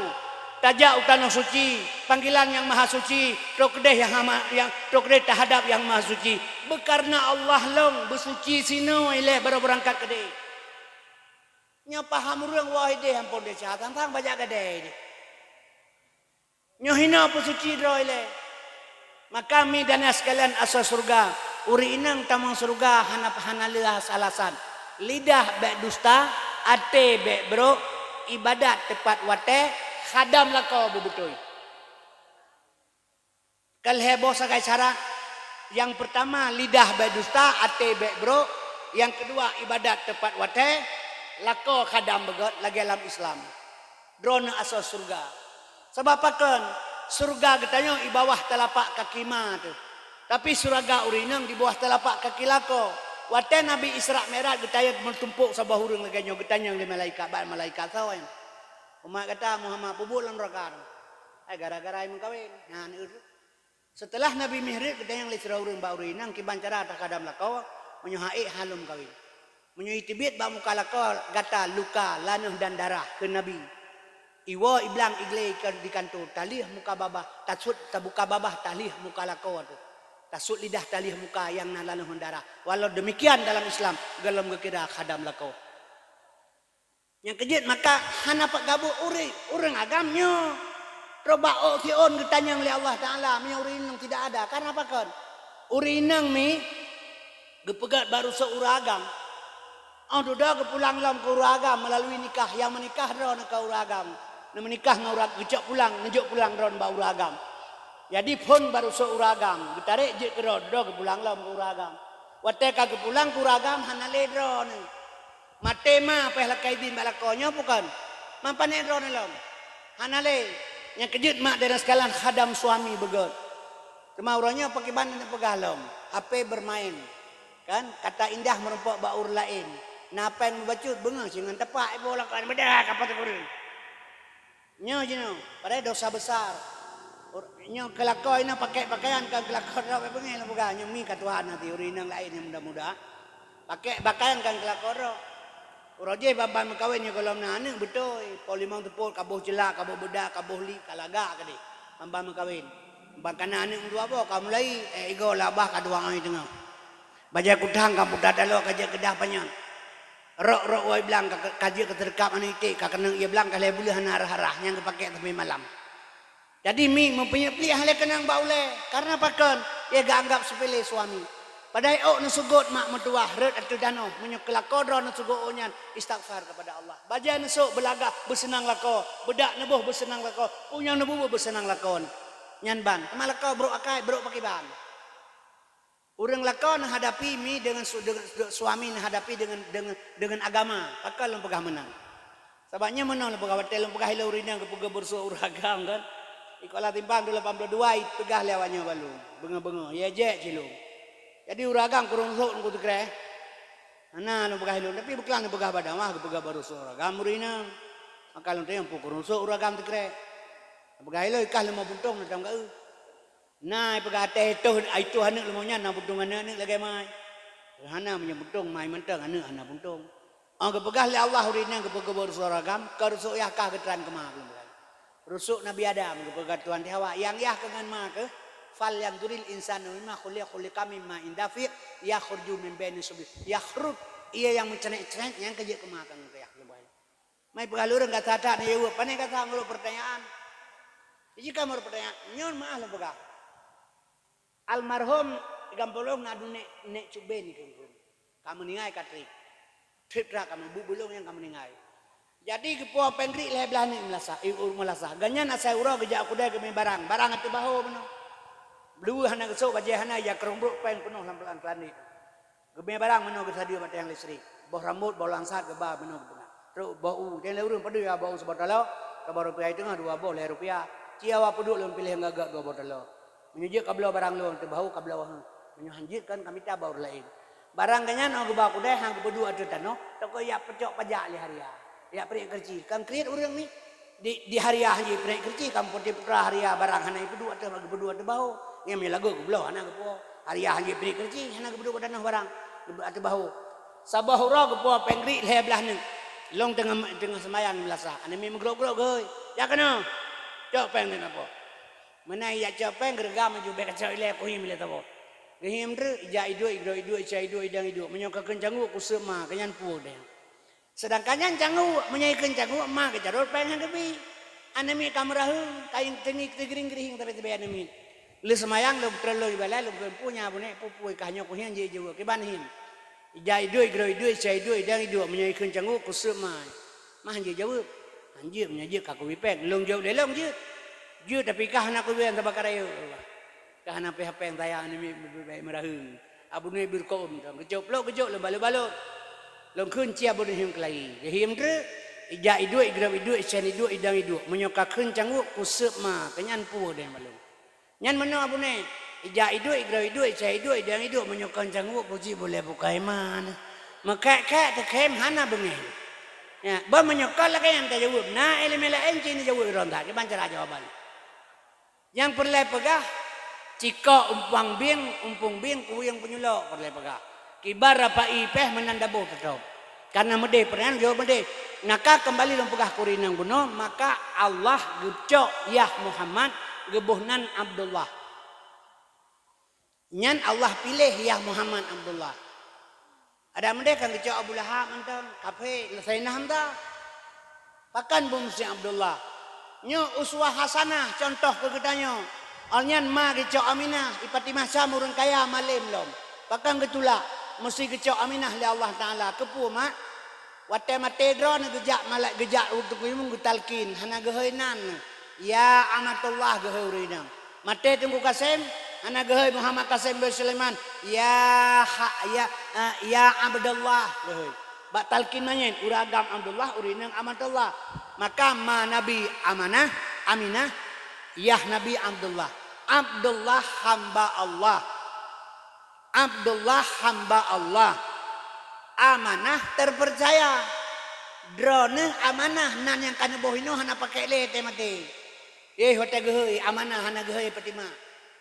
Tajak u tanoh suci, panggilan Nyang Maha Suci, trok keudeh nyang hama, nyang trok keudeh tahadap Nyang Maha Suci. Beukareuna Allah lôn beusuci sinoe ilée baroe beurangkat keudeh. Nyoe paham ureuëng woe ideh ampon desya, tang-tang bajak gadée ideh. Nyoe hinoe peusuci droe ilée. Maka mi dan sekalian asoe syeuruga, ureuëng inong tamong syeuruga hana, hana lé alasan. Lidah bék dusta, até bék brok, ibadat teupat watée, khadam lakoe beubeutôi. Ka lhée boh sagai syarat. Nyang peurtama, lidah bék dusta, até bék brok. Nyang keudua, ibadat teupat watée, lakoe khadam beugét lagée lam Islam. Droeneuh asoe syeuruga. Sabab pakon? Syeuruga geutanyoe i bawah talapak kaki ma teuh. Tapi syeuruga ureuëng inong di bawah talapak kaki lakoe. Watée Nabi Isra Mi'raj geutanyong meutumpok saboh ureuëng lagée nyoe, geutanyong lé malaikat, bak malaikat, "Soe nyan?" "Umat gata Muhammad." "Peubuet lam nuraka." "Ai gara-gara meukawen." Nyan, Seuteulah Nabi Mihraj geutanyong lé sidroe ureuëng bak ureuëng inong kiban cara takhadam lakoe, meunyoe han ék han lom kawén. Meunyoe jiteubiet bak muka lakoe gata luka, laneueh dan darah, kheun Nabi, iwoe iblang iglé di kantô, talheueh muka babah, tasut tabuka babah, talheueh muka lakoe teuh. Tasut lidah, talheueh muka nyang na laneueh dan darah. Walau demikian dalam Islam, gohlom geukira khadam lakoe. Nyang keujeuet maka hana pat gabuk ureuëng, ureuëng agam nyoe. Roh bak ôk siôn geutanyong lé Allah Taala, meunyoe ureuëng inong tidak ada. Karena pakon? Ureuëng inong mi geupeugét bak rusoe ureuëng agam. Óh dudoe geupulang lom keu ureuëng agam meulalu nikah, nyang meunikah droeneuh keu ureuëng agam. Neumeunikah ngon ureuëng, geucok pulang, neujok pulang droeneuh bak ureuëng agam. Jadi phon bak rusoe ureuëng agam, geutarek jeuet keudroe, dudoe geupulang lom keu ureuëng agam. Watée ka geupulang keu ureuëng agam, hana lé droeneuh. Maté ma péh lakée idin bak lakoe nyoe bukon? Mampanet droeneuh lom? Hana lé. Nyang keujeuet mak dan sekalian khadam suami beugét. Teuma uroe nyoe pakriban neupeugah lom, H P bermain. Kan? Kata indah meurumpok bak ureuëng laén. Na péng meubacut beungoh singon tepak iboh lakoe, meudah ka patéh ureuëng. Nyoe jinoe, padahai dosa besar. Ur-, nyoe keu lakoe inong pakék pakaian kan keu lakoe droe, bék beungéh lôn peugah, nyoe mi ka tuha na ti ureuëng inong laén nyang muda-muda. Pakék pakaian kan keu lakoe droe. Uroe jéh ban-ban meukawen nyoe gohlom na aneuëk beutôi, po limong teupot, ka boh ceulak, ka boh beudak, ka boh liek, ka lagak keudeh. Ban-ban meukawen. Ban ka na aneuëk meudua boh, ka mulai, éh, igoe labah ka dua ngon teungoh. Bajée kutang ka puta taloe ka jeuet keudah panyöt. Rok-rok woe blang ka, ka jeuet keu teureukab aneuëk iték, ka keunong ié blang ka lhée buleuen hana rhah-rhah, nyang geupakék sampai malam. Jadi mi meupeunyöt pliek han lé keunong bak ulée, karena pakon? Ié geuanggab seupele suami. Padahai ôk neuseugot mak meutuwah rhot ateueh tanoh, meunyoe keu lakoe droe neuseugot ôk nyan, istighfar kepada Allah. Bajée neusok beulagah beuseunang lakoe, beudak neuboh beuseunang lakoe, punyueng neububuet beuseunang lakoe. Nyan ban, teuma lakoe brok akai, brok pakriban. Ureuëng lakoe neuhadapi mi deungon su-, deungon su-, suami neuhadapi deungon, deungon, deungon agama. Pakon lôn peugah meunan? Sabab nyoe meunoe lôn peugah, watée lôn peugah ilée ureuëng inong geupeugah beureusoe ureuëng agam kan. Di Kuala Simpang dua lapan puluh dua ipeugah lé awak nyoe bak lôn, beungoh-beungoh, ya jek cilong. Jadi ureuëng agam kureueng rosok nungku teukreh. Hana lôn peugah ilôn, tapi beuklam lôn peugah bak dakwah geupeugah beureusoe ureuëng agam ureuëng inong. Maka lôn tanyong peue kureueng rosok ureuëng agam teukreh. Peugah ilôn ikah leumo puntông na tam geu. Na ipeugah até itoh, itoh aneuëk leumo nyan na puntông aneuëk-aneuëk lagée mai. Hana meunyoe puntông mai mantong aneuëk hana puntông. Óh geupeugah lé Allah ureuëng inong geupeugah beureusoe ureuëng agam, ka rosok yah kah geutran keuma lôn peugah. Rosok Nabi Adam geupeugah Tuhan di Hawa, nyang yah keu ngon ma keuh, "Falyanzuril insanu mimma khuliq, khuliqa mimma indafi, yakhruju min baini sulbi, yakhruj, ia nyang meucrenek-crenek nyang keujeuet keuma keu ngon keu yah keu bayi." Mai peugah lureueng gata that neujaweueb, pane gata meurok peurtanyaan. Jika meurok peurtanyaan, nyoe meuah lôn peugah. Almarhum Gampolong na dum nek, nek cuben keu, keu. Ka meuninggai ka treb. Treb that ka meubuet bulong nyang ka meuninggai. Jadi geupo péng grik lhée blaih neuk meulasah, i, u, meulasah. Gobnyan asai uroe geujak u keudai geumé barang. Barang ateueh bahô meunoe. Blueh hana geusok, bajée hana, ija keurong brok péng peunoh lam, lam keulanét. Geumé barang meunoe geusadeue bak tiang listrik. Boh rambot, boh langsat geuba meunoe geupeugah. Trok boh u, tiang lé ureuëng padub ya boh u siboh taloe, saboh rupiah i teungoh dua boh lhée rupiah. Ci awak peuduek lôn piléh ngon gak dua boh taloe. Meunyoe jeuet kabloe barang lôn ateueh bahô, kabloe heueh. Meunyoe han jeuet kon ka mita bak ureuëng laén. Barang gobnyan óh geuba u keudai han geupeuduek ateueh tanoh, teuka ijak peucok pajak lé haria. Ijak peurik keureuci. Kan kriet ureuëng ni. Di, di haria han jeuet peurik keureuci, kan putéh putra haria barang hana jipeuduek ateueh, geupeuduek ateueh bahô. Nyan meunyoe lagoe geubloe hana geupo. Haria han jeuet peurik keureuci, hana geupeuduek bak tanoh barang. Geupeuduek ateueh bahô. Saboh uroe geupo péng grik lhée blaih neuk. Lôn teungoh, teungoh seumayang meulasah. Aneuk miet meugrok-grok geuhôi. Jak keunoe. Cok péng neuk na po. Meunan ijak cok péng, geureugam laju, bék kacok ilée, kuhiem ilée saboh. Geuhiem treuk, ijak iduek, igrok iduek, ica iduek, idang iduek. Meunyoe ka kheun cangguek, kuseup ma, keu nyan peue deh. Seudangkan nyan cangguek, meunyoe ikheun cangguek, ma geucarôt péng nyang geubi. Aneuk miet ka meuraheueng, ka teungi teugiring-giring sabe-sabe aneuk miet. Lheueh seumayang lôn treun lôn ibalai, lôn kheun, "Peue nyan Abunék, peue-peue kah nyoe kuhiem jih jeuet?" Kiban hiem. Ija iduek, igrok iduek, ica iduek, idang iduek, meunyoe ikheun cangguek, kuseup ma. Ma han jeuet jaweueb. Han jeuet, meunyoe jeuet ka kubi péng. Lôn jaweueb lé lôn jeuet. Jeuet, tapi kah hana kubi péng sabab ka rayeuk. Ka hana pih hapéng sayang ni mi-, mi-, mi-, meuraheueng. Abunék beureukoh um, geucok plok geucok lôn balot-balot. Lôn kheun ci Abunék hiem keulayi. Geuhiem treuk, ija iduek, igrok iduek, icen iduek, idang iduek. Meunyoe ka kheun cangguek, kuseup ma, keu nyan peue deh bak lôn. Nyan meunoe Abunék, ija iduek, igrok iduek, icen iduek, idang iduek, meunyoe kon cangguek, kuci bulée bukai ma. Meukhek-khek teukhém hana beungéh. Ya, bah meunyoe kon lagée nyan tajaweueb, na iéleumé laén ci neujaweueb droe that, kiban cara jawaban. Nyang peureulée peugah, cikok umpang bieng, umpung bieng, kuwieng peunyulok peureulée peugah. Kiban rapai péh meunan daboh teutôb. Kareuna meudeh peureunang jaweueb meudeh. Naka keumbali lôn peugah keu ureuëng inong bunoe, maka Allah geucok yah Muhammad geuboh nan Abdullah. Nyan Allah piléh yah Muhammad Abdullah. Adak meudeh kan geucok Abu Lahab mantong, kafé, Saidina Hamzah. Pakon beumusoh Abdullah? Nyoe uswah hasanah, cuntoh keu geutanyoe. Awaknyan ma geucok Aminah, i Fatimah Syam ureuëng kaya malém lom. Pakon geutulak? Meusti geucok Aminah lé Allah Taala. Keupeue, mak? Watée maté droeneuh geujak malai-, geujak u Teungku Imeum geutalkin, hana geuhôi nan, "Ya Amatullah," geuhôi ureuëng inong. Maté Teungku Kasem, hana geuhôi Muhammad Kasem bin Sulaiman, "Ya ha-, ya, eh, ya Abdullah," geuhôi. Bak talkin manyét, ureuëng agam Abdullah, ureuëng inong Amatullah. Maka ma Nabi Amanah, Aminah, yah Nabi Abdullah. Abdullah hamba Allah. Abdullah hamba Allah, amanah terpercaya. Droeneuh amanah nan nyang ka neuboh inoe hana pakék lé watée maté. Eh, watée geuhôi amanah hana geuhôi Fatimah.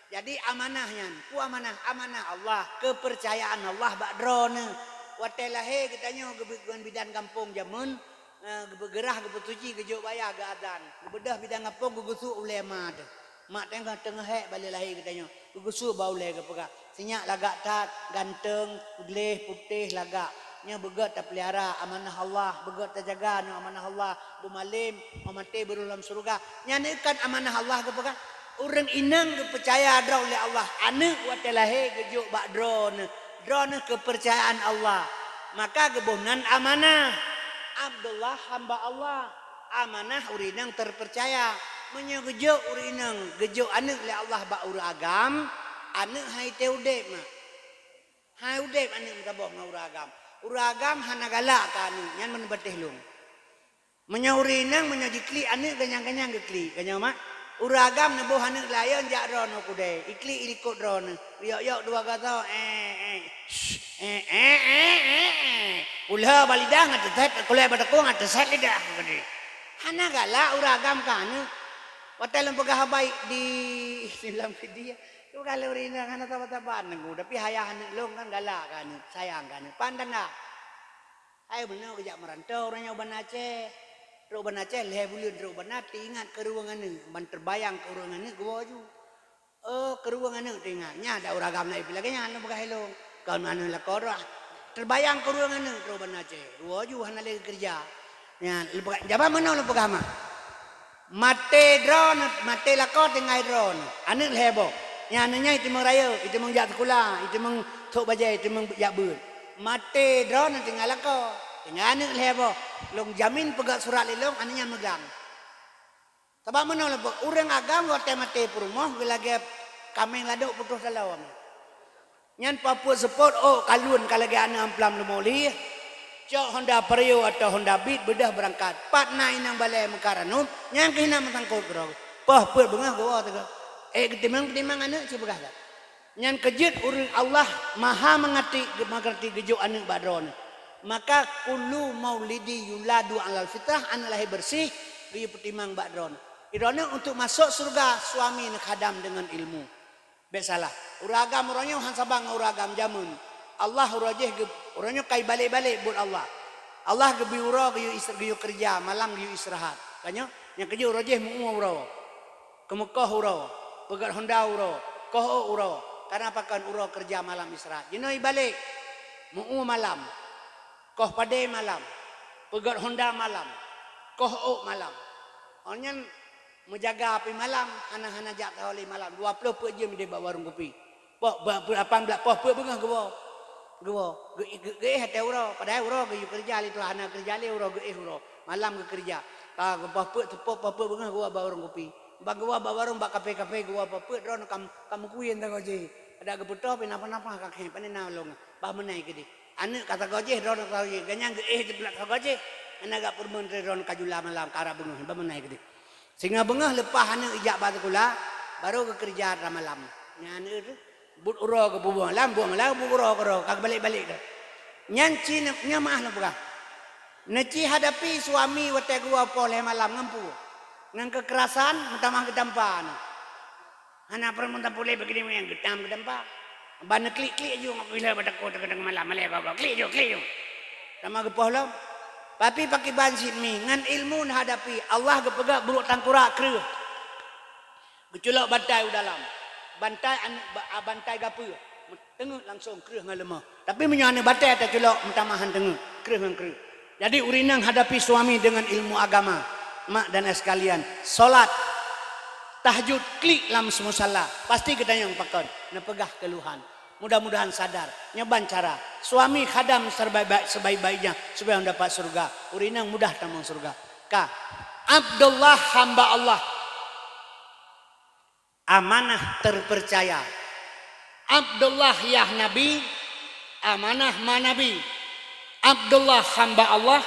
Jadi amanah nyan, peue amanah? Amanah Allah, keupeurcayaan Allah bak droeneuh. Watée lahé geutanyoe geubeuet ngon bidan gampông jameun, eh, geubeugeurah, geupeusuci, geujok baya, geuazan. Geubeudôh bidan gampông, geugeusuek ulée ma teuh. Mak teungoh-teungoh hék bak lheueh lahé geutanyoe, geugeusuek bak ulée geupeugah, "Sinyak lagak that, ganteng, gleh, putéh lagak. Nyoe beugét tapeulihara amanah Allah, beugét tajaga nyoe amanah Allah, beumalém, óh maté beuroh lam syeuruga." Nyan kon amanah Allah geupeugah. Ureuëng inong geupeucaya droe lé Allah, aneuëk watée lahé geujok bak droeneuh, droeneuh keupeurcayaan Allah, maka geuboh nan amanah. Abdullah hamba Allah. Amanah ureuëng inong terpercaya. Meunyoe geujok ureuëng inong, geujok aneuëk lé Allah bak ureuëng agam, aneuëk han item udeb, mak. Hai udeb aneuk meusaboh ngon ureueng agam. Ureueng agam hana galak keu aneuk, nyan meuneubatéh lôn. Meunyoe ureueng inong, meunyoe jiklik aneuk, ganyang-ganyang geuklik. Geutanyoe mak, ureueng agam neuboh aneuk layôn jak droeneuh kudée, iklik ilikot droeneuh. Yok-yok dua gasoe, eh, eh. Shh, eh, eh, eh, eh, eh. Ulhô bak lidah ngat teuset, kulée bak takue ngat teuset lidah. Hana galak ureueng agam keu aneuk. Watée lôn peugah haba di, di lam video, peugah lé ureueng inong hana saban-saban neugui, tapi ayah aneuk lôn kan galak keu aneuk, sayang keu aneuk. Pan tanda. Hai meunoe geujak meurantô ureueng nyoe u Banda Aceh. Trok Banda Aceh lhée buleuen trok Banda, teuingat keu ureueng aneuk, ban teubayang keu ureueng aneuk geuwoe ju. Oh, keu ureueng aneuk teuingat. Nyan dak ureueng agam laén pih lagée nyan lôn peugah ilôn. Kon aneuk lakoe droe. Teubayang keu ureueng aneuk trok Banda Aceh. Geuwoe ju hana lé geukeureuja. Nyan lôn peugah, jaba meunoe lôn peugah mak. Maté droeneuh, maté lakoe tinggai droeneuh. Aneuk lhée boh. Nyan aneuk nyan iteumeung rayeuk, iteumeung jak sikula, iteumeung sôk bajée, iteumeung jak beuet. Maté droeneuh tinggai lakoe, tinggai aneuk lhée boh. Lôn jamin peugah surat lé lôn, aneuk nyan meugang. Sabab meunoe lôn peugah, ureueng agam watée maté peurumoh geulagée kaméng ladôk putôh taloe. Nyan papuet seupôt ôk kalon ka lagée aneuk amplam leumo lih, cok Honda Vario atau Honda Beat beudôh beurangkat. Pat na inong balée meukaranub, nyan keuh na meusangkot keudroe. Poh peuet beungoh geuwoe teuh. Ék geutimang-timang aneuk cit peugah that. Nyan keuh jeuet ureueng Allah maha meungerti, meungerti geujok aneuk bak droeneuh. Maka kullu maulidi yuladu alal fitrah, aneuk lahé beureuséh, geuyue peutimang bak droeneuh. Droeneuh untuk masôk syeuruga, suami neukhadam deungon ilmu. Bék salah. Ureueng agam uroe nyoe han saban ngon ureueng agam jameun. Allah uroe jih geu-, uroe nyoe ka ibalek-balek buet Allah. Allah geubri uroe geuyue is-, geuyue keureuja, malam geuyue istirahat. Ka nyoe, nyang keujeuet uroe jih meu-ue uroe. Keumeukoh uroe, peugét honda uroe, koh ôk uroe. Karena pakon uroe keureuja malam istirahat. Jinoe ibalek, meu-ue malam. Koh padé malam, peugét honda malam, koh ôk malam. Awak nyan meujaga api malam, hana-hana jak sahoe lé malam, dua ploh peuet jeuem idéh bak warong kupi. Poh, ba-, peuet lapan blah, poh peuet beungoh geuwoe. Geuwoe, geu-, geu-, geuéh watée uroe, padahai uroe geuyue keureuja lé Tuhan, hana keureuja lé uroe, geuéh uroe. Malam geukeureuja. Ka poh peuet, poh, poh peuet beungoh geuwoe bak warong kupi. Ban geuwoe bak warong, bak kafe-kafe geuwoe poh peuet, droeneuh ka, ka meukuyen sagoe jih. Adak geupeutôh pih napa-napa ka khéng, pane na lôn, bah meunan keudéh. Aneuk ka sagoe jih, droeneuh ka sagoe jih. Gobnyan geuéh teupeulak sagoe jih. Hana gak peurumoh lé droeneuh ka jula malam, ka rab beungoh, bah meunan keudéh. Singoh beungoh leupah aneuk ijak bak sikula, barô geukeureuja atra malam. Nyan aneuk teuh, buet uroe geupeubuet malam, buet malam, buet uroe keudroe, ka geubalek-balek keu. Nyan ci, nyan meu'ah lôn peugah. Neuci hadapi suami watée geuwoe poh lhée malam ngon peue? Ngon keukerasan, meutamah geutampa aneuk. Hana peurumoh tapulé bak keudéh nyang geutam geutampa. Ban neuklik-klik aju ngon gila bak takue teungoh malam malée bagoe. Klik aju, klik aju. Sama geupoh lom. Tapi pakiban cit mi, ngon ilmu neuhadapi, Allah geupeugah burok tangkurak kreueh. Geuculok bantai u dalam. Bantai aneuk ba-, bantai gapeue. Teungeut langsong kreueh ngon leumoh. Tapi meunyoe aneuk batée taculok meutamah han teungeut, kreueh ngon kreueh. Jadi ureueng inong hadapi suami deungon ilmu agama. Mak dan ayah sekalian, solat tahajud klik lam musala, pasti geutanyong pakon, neupeugah keuluhan. Mudah-mudahan sadar, nyoe ban cara suami khadam sebaik-baik, sebaik-baiknya supaya dapat syurga. Ureueng inong mudah tamong syurga. Ka, Abdullah hamba Allah. Amanah terpercaya. Abdullah yah Nabi, amanah ma Nabi. Abdullah hamba Allah,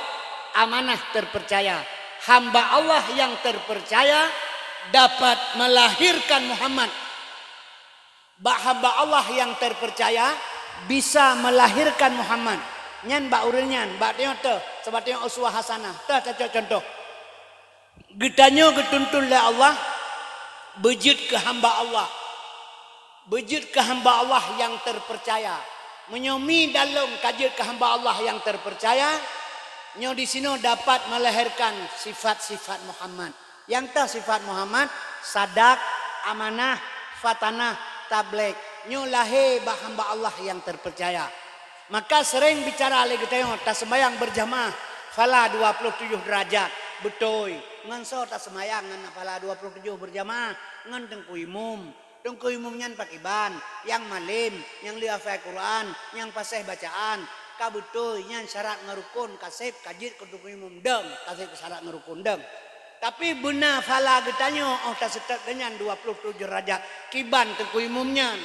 amanah terpercaya. Hamba Allah yang terpercaya dapat melahirkan Muhammad. Bak hamba Allah yang terpercaya bisa melahirkan Muhammad. Nyan bak ureueng nyan, bak tanyoe teuh, sabab tanyoe uswah hasanah. Teuh tacok contoh. Geutanyoe geutuntun lé Allah beujeuet keu hamba Allah. Beujeuet keu hamba Allah nyang teupercaya. Meunyoe mi dan lôn ka jeuet keu hamba Allah nyang teupercaya, nyoe disinoe dapat melahirkan sifat-sifat Muhammad. Nyang teuh sifat Muhammad, sadak, amanah, fatanah, tabligh. Nyoe lahé bak hamba Allah nyang teupercaya. Maka sering bicara lé geutanyoe, taseumayang beurjamaah, phala dua ploh tujoh deurajat. Beutôi. Ngon soe taseumayang ngon phala dua ploh tujoh beurjamaah? Ngon teungku imum. Teungku imum nyan pakiban? Nyang malém, nyang le hafai Quran, nyang paséh bacaan. Ka beutôi, nyan syarat ngon rukon, ka sép, ka jeuet keu teungku imum. Dong, ka sép keu syarat ngon rukon. Dong. Tapi beuna phala geutanyoe, óh taseutôt geuh nyan dua ploh tujoh deurajat. Kiban teungku imum nyan?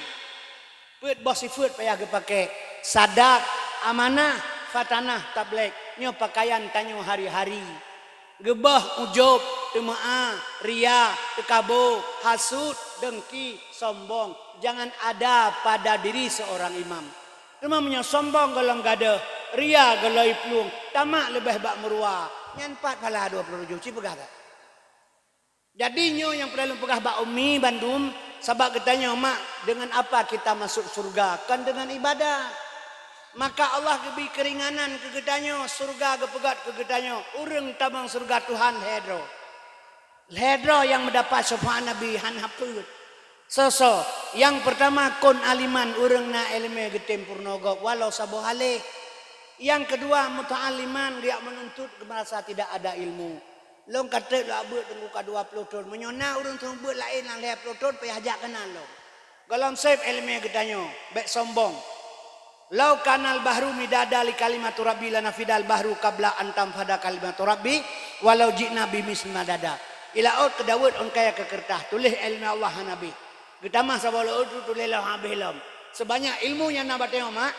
Peuet boh sifeuet payah geupaké. Sadak, amanah, fatanah, tablék. Nyoe pakaian tanyoe hari-hari. Geubah, ujub, teumeu'a, ria, teukabo, hasut, dengki, sombong, jangan ada pada diri seorang imam. Teuma meunyoe sombong gohlom gadôh, ria gohlom plueng, tamak leubeh bak meuruwa, nyan pat phala dua ploh tujoh, ci peugah that. Jadi nyoe nyang peureulée lôn peugah bak umi bandum, sabab geutanyoe mak, dengan apa kita masuk surga? Kon deungon ibadat. Maka Allah geubri keuringanan keu geutanyoe, surga geupeugét keu geutanyoe, ureuëng tamong surga Tuhan lhée droe. Lhée droe nyang meudapat syafaat Nabi hana peuet. Soe-soe? Nyang peurtama, kun aliman, ureuëng na iéleumé geutem peurunoe gob walau saboh aléh. Nyang keudua, muta'alliman, geujak meununtut geumeurasa tidak ada ilmu. Lôn ka trép lôn beuet teungku ka dua ploh thon. Meunyoe na ureuëng seumeubeuet laén lam lhée ploh thon, payah jak keunan lôn. Gohlom sép iéleumé geutanyoe, bék sombong. "Lau kanal bahru midada li kalimatu rabbi lanafidal bahru qabla an tanfada kalimatu rabbi walau ji'na bimitsli madada." I laôt keudaweuet ôn kayée keu keureutah, tuléh iéleumé Allah hana beh. Geutamah saboh laôt tu tuléh lom habéh lom. Seubanyak ilmu nyang na bak tanyoe mak,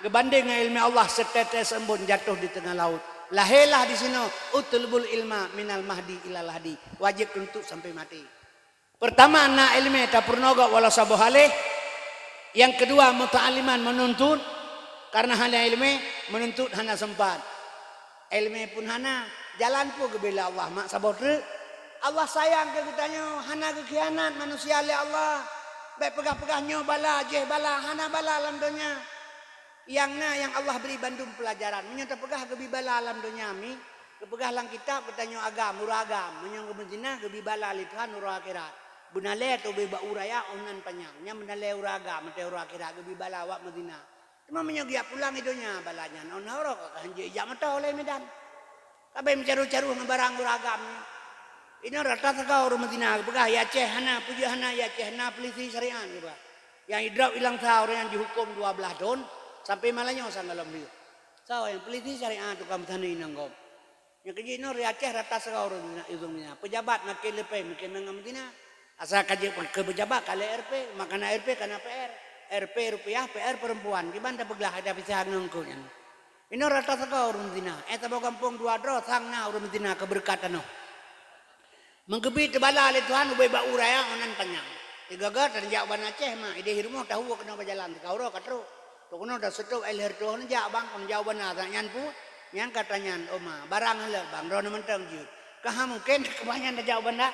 geubandéng ngon iéleumé Allah, seutetes embôn jatoh di teungoh laôt. Lahé lah di sinoe, "Utlubul ilma minal mahdi ilal lahdi." Wajéb tuntot sampai maté. Peurtama, na iéleumé tapeurunoe gob walau saboh aléh. Nyang keudua, muta'alliman, meununtut. Kareuna hana iéleumé, meununtut hana seumpat. Iéleumé pun hana, jalan pun geubela Allah mak saboh treuk. Allah sayang keu geutanyoe, hana geukhianat manusia lé Allah. Bék peugah-peugah nyoe bala, jéh bala, hana bala lam donya. Nyang na nyang Allah bri bandum peulajaran. Meunyoe tapeugah geubri bala lam donya mi, geupeugah lam kitab geutanyoe agam, uroe agam. Meunyoe geumeuzina geubri bala lé Tuhan uroe akhirat. Beunalée tobée bak uroe raya ôn nan panyang. Nyan beunalée uroe agam, meuté uroe akhirat geubri bala awak meuzina. Teuma meunyoe geujak pulang i donya bala nyan, ôn uroe ka hanjeuet ijak meuto lé Medan. Ka bék meucaru-caru ngon barang uroe agam nyoe. Inoe rata sagoe ureuëng meuzina, geupeugah i Aceh hana, peujeuet hana i Aceh, na peulisi syariat geupeugah. Nyang idrop i Langsa ureuëng nyan jihuköm dua blaih thon, sampai malam nyoe sang gohlom lheueh. Soe nyang peulisi syariat tukang meusaneue inong gob. Nyang keujeuet inoe di Aceh rata sagoe ureuëng meuzina, ureuëng meuzina. Peujabat makin leupeh, makin mangat meuzina. Asai ka jeuet keu peujabat ka lhée R P, maka na R P ka na P R. R P rupiah, P R peurempuan. Kiban tapeuglah ada pisah ngon keu nyan. Inoe rata sagoe ureuëng meuzina. Eh, saboh gampông dua droe sang na ureuëng meuzina keu beureukat tanoh. Meugeubi teubala lé Tuhan ubé bak uroe raya ôn nan panyang. Sigoe-goe tan jak u Banda Aceh ma, idéh rumoh tahu keunoe bak jalan, teuka uroe ka trok. Trok keunoe taseutôt ai lheueh reutoh neujak bang, kon jak u Banda, nyan pu, nyan ka tanyan, "Oh ma, barang lé bang, droeneuh mantong jeuet." Ka ha mungken keubah nyan tajak u Banda.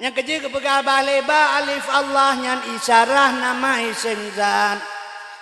Nyang keujeuet geupeugah bah lé ba alif Allah nyan isyarah nama isem zat.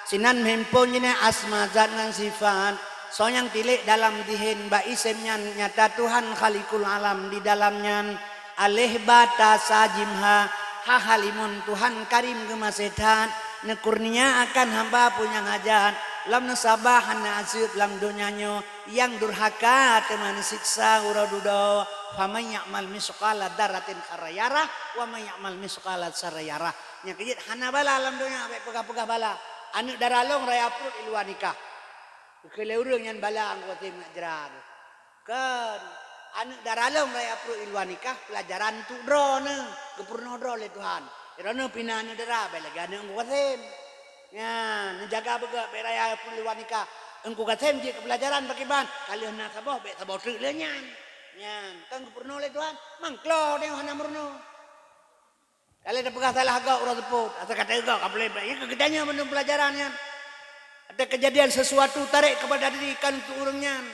Sinan meuhimpon jeuneh asma zat ngon sifat. Soe nyang tilék dalam dihen bak isem nyan nyata Tuhan Khaliqul Alam di dalam nyan. Aleh ba ta sa jim ha, ha halimun Tuhan Karim geumaséh that, neukurnia akan hamba peue nyang hajat, lam neusabah hana aseuet lam donya nyoe, nyang durhaka teuma neusiksa uroe dudoe. Faman ya'mal misqala dzarratin khaira yarah, wa man ya'mal misqala dzarratin syarra yarah. Nyang keujeuet hana bala lam donya, bék peugah-peugah bala. Aneuëk dara lôn raya pruet i luwa nikah. Keu lé ureuëng nyan bala Teungku Kasim nak jra. Kon, aneuëk dara lôn raya pruet i luwa nikah, peulajaran untuk droeneuh, geupeurunoe droe lé Tuhan. Droeneuh pih na aneuëk dara, bék lagée aneuëk Teungku Kasim. Nyan, neujaga beugét bék raya pruet i luwa nikah. Teungku Kasim jeuet keu peulajaran pakriban, ka lheueh na saboh, bék saboh treuk lé nyan. Nyan, kon geupeurunoe lé Tuhan, mangklo deh hana meurunoe. Ka lheueh tapeugah salah gob uroe seupôt, asai ka teugob ka puléh, nyan keu geutanyoe bandum peulajaran nyan. Ada keujadian sesuatu tarék keupada diri kon untuk ureuëng nyan.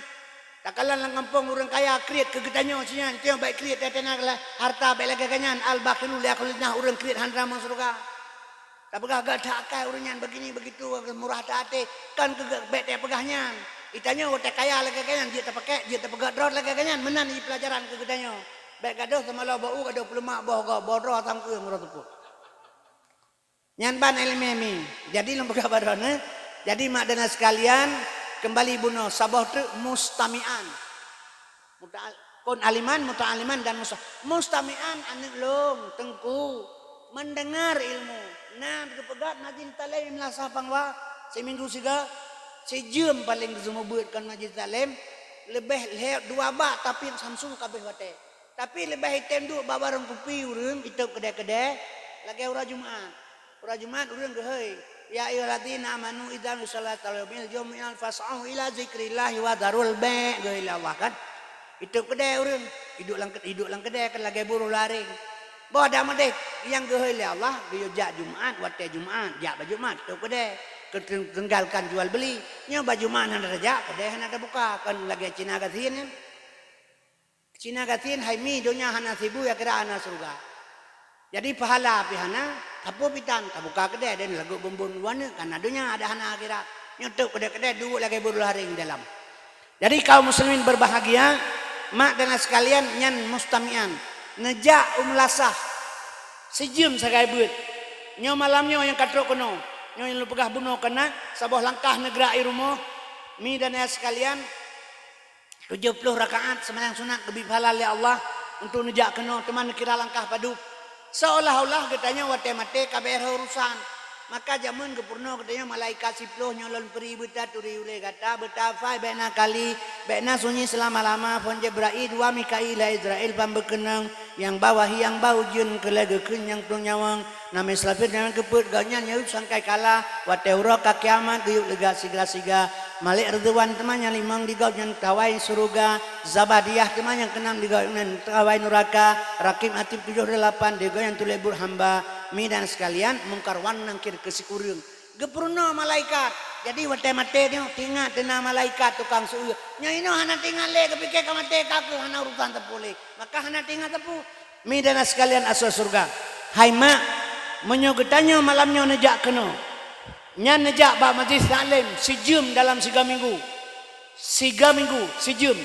Takalon lam gampông ureuëng kaya kriet keu geutanyoe si nyan, tanyoe bék kriet, teuh na hareuta bék lagée geuh nyan, al-bakhilu la yakhlu ghina, ureuëng kriet hana tamong syeuruga. Tapeugah gét that akai ureuëng nyan, begini begitu, murah that até, kon keu gét bék tapeugah nyan. Geutanyoe watée kaya lagée geuh nyan, jeuet tapakée, jeuet tapeugét droe lagée geuh nyan, meunan jih peulajaran keu geutanyoe. Bék gadôh teumalo bak u, gadôh peuleuma boh gob, boh droe asam ureuëng uroe seupôt. Nyan ban iéleumé mi. Jadi lôn peugah bak droeneuh, jadi mak dan sekalian, keumbali bunoe saboh treuk mustami'an. Muta'al-, kun aliman, muta'aliman dan musta-, mustami'an aneuëk lôn, Teungku, mendengar ilmu. Na geupeugét majlis taklim lam Meunasah Pangwa, siminggu sigoe, sijeuem paleng geuseumeubeuet kon majlis taklim, leubeh lhée dua bak tapi samsu ka abéh watée. Tapi leubeh item duek bak warong kupi ureuëng itôb keudée-keudée lagée uroe Jumat. Uroe Jumat ureuëng geuhôi, "Ya ayyuhalladzina amanu idza nudiya lissalati min yaumil jumu'ah fas'au ila dzikrillahi wa dzarul bai'," geuhôi lé Allah kan. Itôb keudè ureuëng, iduek lam, iduek lam keudè kan lagée buroe lam aréng. Boh dak meudeh, nyang geuhôi lé Allah, geuyue jak Jumat, watée Jumat, jak bak Jumat, itôb keudè, keu-, tinggalkan jual beli. Nyoe bak Jumat hana tajak, keudè hana tabuka, kan lagée Cina gasien nyan. Cina gasien hai mi donya hana sibu, akhirat hana syeuruga. Jadi pahala pih hana, sapeue pih tan, tabuka keudè dan lagot bumbon luwa neuk, kana donya ada hana akhirat. Nyoe tôb keudè-keudè duek lagée buroe lam aréng dalam. Jadi kaum muslimin berbahagia, mak dan sekalian nyan mustamian. Neujak u meulasah, sijeuem sagai beuet. Nyoe malam nyoe nyang ka trok keunoe. Nyoe nyang lôn peugah bunoe keunan, saboh langkah neugrak i rumoh, mi dan ayah sekalian, tujoh ploh rakaat seumayang sunat geubri pahala lé Allah untuk neujak keunoe, teuma neukira langkah padub. Seolah-olah geutanyoe watée maté ka beureusah urusan. Maka jameun geupeurunoe geutanyoe malaikat siploh nyoe lôn peuri beutaturi ulée gata, beutafai bék na kali, bék na sunyi seulama-lama, phon Jibrail, dua Mikail, Izrail, ban beukeunong, nyang ba wahi, nyang ba ujeuen, keu lhée geukheun nyang tueng nyawöng, na Israfil nyang keupeuet gobnyan nyang sangkai kala, watée uroe ka kiamat geuyue leuga sigra-siga. Malek Ridwan teuma nyang limong di gobnyan tawai syeuruga, Zabadiyah teuma nyang keunam di gobnyan tawai nuraka, Rakib Atid tujoh delapan di gobnyan tuléh buet hamba. Mi dan sekalian, Mungkar wan Nakir keu sikureueng. Geupeurunoe malaikat. Jadi watée maté nyoe, teuingat teuna malaikat tukang seueu. Nyoe inoe hana teuingat lé, geupike ka maté ka keuh hana urusan sapeue lé. Maka hana teuingat sapeue. Mi dan sekalian asoe syeuruga. Hai mak, meunyoe geutanyoe malam nyoe neujak keunoe, nyan neujak bak majlis taklim sijeuem dalam siga minggu. Siga minggu, sijeuem.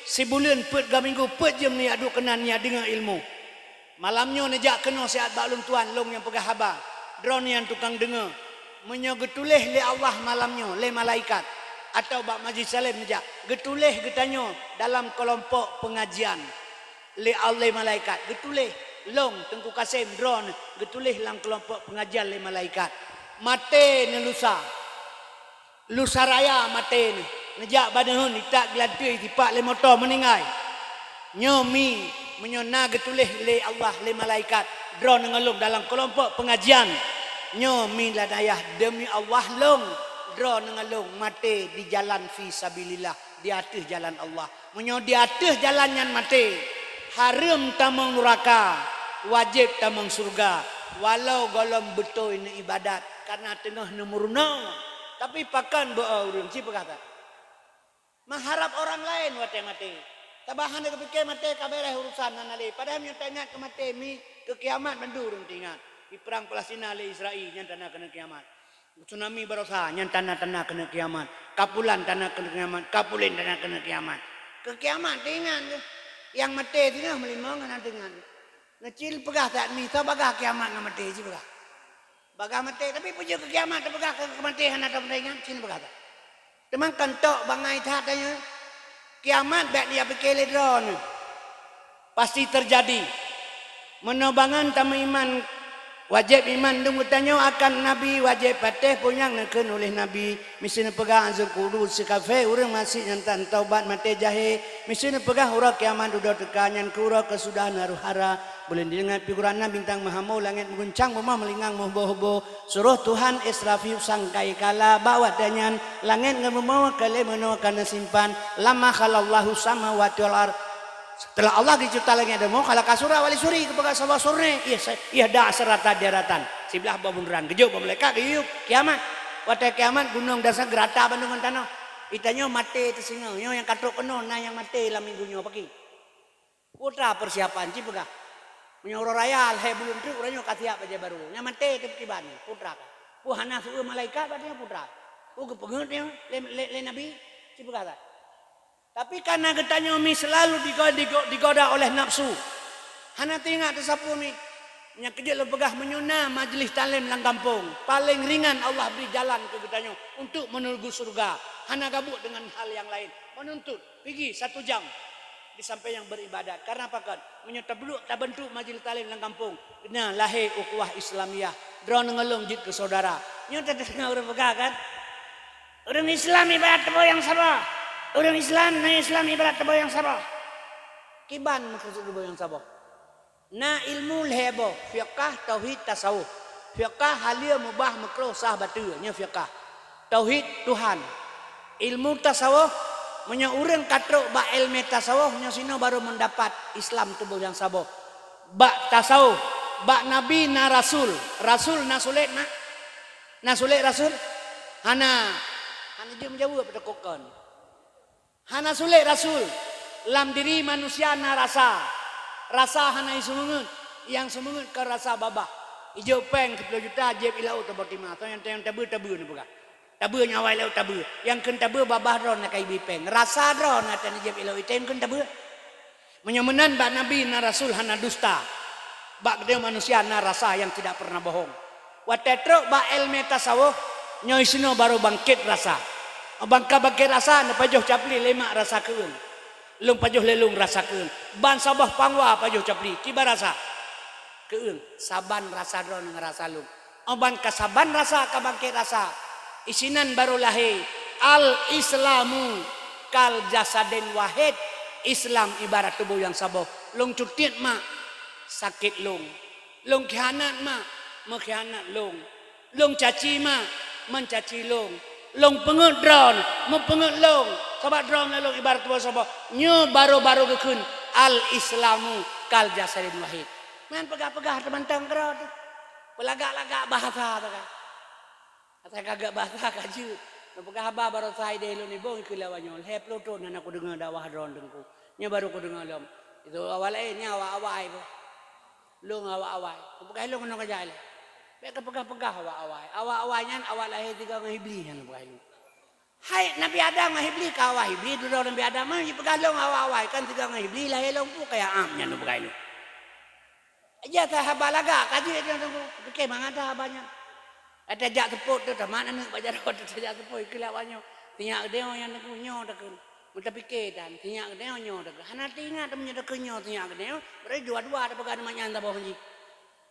Sibuleuen peuet ga minggu, peuet jeuem neujak duek keunan neujak deungoe ilmu. Malam nyoe neujak keunoe siat bak lôn tuan, lôn nyang peugah haba. Droeneuh nyang tukang deungoe. Meunyoe geutuléh lé Allah malam nyoe lé malaikat, atawa bak majlis taklim neujak, geutuléh geutanyoe dalam keulompok peungajian lé Allah, lé malaikat. Geutuléh lôn, Teungku Kasem, droeneuh geutuléh lam keulompok peungajian lé malaikat. Maté neulusa. Lusa raya maté neuh, neujak bak neuheun, itak geulanteue, itipak lé moto, meuninggai. Nyoe mi, meunyoe na geutuléh lé Allah, lé malaikat, droeneuh ngon lôn dalam keulompok peungajian. Nyoe mi dan ayah, deumi Allah lôn, droeneuh ngon lôn maté di jalan fi sabilillah, di ateueh jalan Allah. Meunyoe di ateueh jalan nyan maté, hareuem tamong nuraka, wajéb tamong syeuruga, walau gohlom beutôi neuibadat, kareuna teungoh neumeurunoe. Tapi pakon beu-o ureuëng, ci peugah that. Meuharab orang laén watée maté. Sabab hana geupike maté ka beureusah urusan, hana lé. Padahai meunyoe taingat keu maté, mi, keu kiamat mandum ureuëng teuingat. Di perang Palestina lé Israel, nyan tanda keuneuk kiamat. Tsunami baroesa, nyan tanda-tanda keuneuk kiamat. Kapulan tanda keuneuk kiamat, kapulen tanda keuneuk kiamat. Keu kiamat teuingat keuh. Nyang maté singoh meulimong hana teuingat. Neucil peugah that mi, soe bagah kiamat ngon maté, ci peugah. Bagah maté, tapi peue jeuet keu kiamat teupeugah keu, keu maté hana teuingat, ci neupeugah that. Teuma kan tok bangai that tanyoe. Kiamat bék neujak pike lé droeneuh. Pasti teujadi. Meunoe bangon tameuiman, wajéb iman dum geutanyoe akan Nabi, wajéb patéh peue nyang neukheun uléh Nabi. Miseue neupeugah azab kubur, sikafé ureuëng maséh nyan tan taubat maté jahé. Miseue neupeugah uroe kiamat dudoe teuka, nyan keu uroe keusudahan harôh hara. Buleuen dideungoe pih gurana, bintang meuhamo, langét meuguncang, bumoe meulingang meuheubo-heubo. Suroh Tuhan Israfil sangkai kala, bak watée nyan langét ngon bumoe ka lheueh meunoe ka neusimpan lam ma khalaqallahu samawati wal ard. Seuteulah Allah geucebta langét dan bumoe, khalaqa surah wali suri, geupeugah saboh suri, ieh, ieh da seurata daratan. Siblah boh bundeurang, geujok boh malaikat, geuyue kiamat. Watée kiamat, gunong dan sa geurata bandum ngon tanoh. Geutanyoe maté teusingoh, nyoe nyang ka trok keunoe na nyang maté lam minggu nyoe pagi. Peue teuma persiapan, ci peugah. Meunyoe uroe raya lhée buleuen treuk, uroe nyoe ka siap bajée barô. Nyang maté teuh kiban, peue teuma ka. Peue hana seueu malaikat bak nyoe, peue teuma. Peue geupeungeut nyoe lé, lé, lé Nabi, ci peugah that. Tapi kareuna geutanyoe mi seulalu digo-, digo-, digoda oleh nafsu. Hana teuingat teusapeue mi. Nyang keujeuet lôn peugah, meunyoe na majlis taklim lam gampông, paleng ringan Allah bri jalan keu geutanyoe untuk meuneugu syeuruga. Hana gabuek deungon hal nyang laén. Meununtut. Pigi satu jam di sampéng nyang beuribadat. Kareuna pakon? Meunyoe tablok, tabeuntuk majlis taklim lam gampông, na lahé ukhuwah Islamiyah, droeneuh ngon lôn jeuet keu syedara. Nyoe tadeungoe ureuëng peugah kan? Ureuëng Islam ibarat teumboyang saboh. Ureuëng Islam, na Islam ibarat teumboyang saboh. Kiban meukeusud teumboyang saboh? Na ilmu lhée boh, fiqah, tauhid, tasawuf. Fiqah halal mubah makruh sah bateue, nyoe fiqah. Tauhid Tuhan. Ilmu tasawuf, meunyoe ureuëng ka trok bak ilmu tasawuf, nyoe sinoe baru mendapat Islam tuboh nyang saboh. Bak tasawuf, bak nabi na rasul. Rasul na sulet mak? Na sulet rasul? Hana. Hana jeuet meujaweueb teuka kon. Hana sulet rasul. Lam diri manusia na rasa. Rasa hana iseumeungeut. Nyang seumeungeut kon rasa babah. Ijok péng sepuluh juta, jieb ilau teuboti ma. Soe nyang, nyang tabeue, tabeue neupeugah. Tabeue nyang awai lau tabeue. Nyang kheun tabeue babah droe na ka ibi péng. Rasa droe na tan jieb ilau item kheun tabeue. Meunyoe meunan bak nabi na rasul hana dusta. Bak geutanyoe manusia na rasa nyang tidak pernah bohong. Watée trok bak ilmu tasawuf, nyoe sinoe baru bangkét rasa. Bangka bangkét rasa, neupajoh capli lé mak rasa keueung. Lôn pajoh lé lôn rasa keueung. Ban saboh pangwa pajoh capli, kiban rasa keueung. Saban rasa droe ngon rasa lôn. Ban ka saban rasa ka bangkét rasa. Isinan baru lahé. Al-Islamu kal jasadin wahid. Islam ibarat tuboh nyang saboh. Lôn cutiet mak, sakét lôn. Lôn khianat mak, meukhianat lôn. Lôn caci mak, meucaci lôn. Lôn peungeut droe, meupeungeut lôn. Sabab droe ngon lôn ibarat tuboh saboh. Nyoe baru-baru geukheun al-Islamu kal jasadin wahid. Nyan peugah-peugah teumantong keudroe teuh. Peulagak-lagak bahasa teuh kan. Asai kagak bahasa ka jeuet. Neupeugah haba baroesa ideh lôn ibong ikeu lawan nyoe. Lhée ploh thon hana kudeungoe dakwah droe teungku. Nyoe baru kudeungoe lom. Itu awai laén nyan awai-awai boh. Lôn awai-awai. Kupeugah lôn keunoe keujak ilée. Bék kapeugah-peugah awai-awai. Awai-awai nyan awai lahé sigoe ngon Iblih nyan kupeugah lôn. Hai Nabi Adam ngon Iblih ka awai Iblih dudoe Nabi Adam nyan jipeugah lôn awai-awai kan sigoe ngon Iblih lahé lôn peue kaya am nyan kupeugah lôn. Ija that haba lagak ka jeuet nyan teungku. Pike mangat that haba nyan. Ada jak seupôt tu tamat aneuk bak jaroe tu tajak seupôt ikeu lawak nyoe. Sinyak geude nyoe nyang teungku nyoe takheun. Meutapike dan sinyak geude nyoe nyoe takheun. Hana teuingat meunyoe takheun nyoe sinyak geude nyoe. Berarti dua-dua tapeugah nyan saboh jih.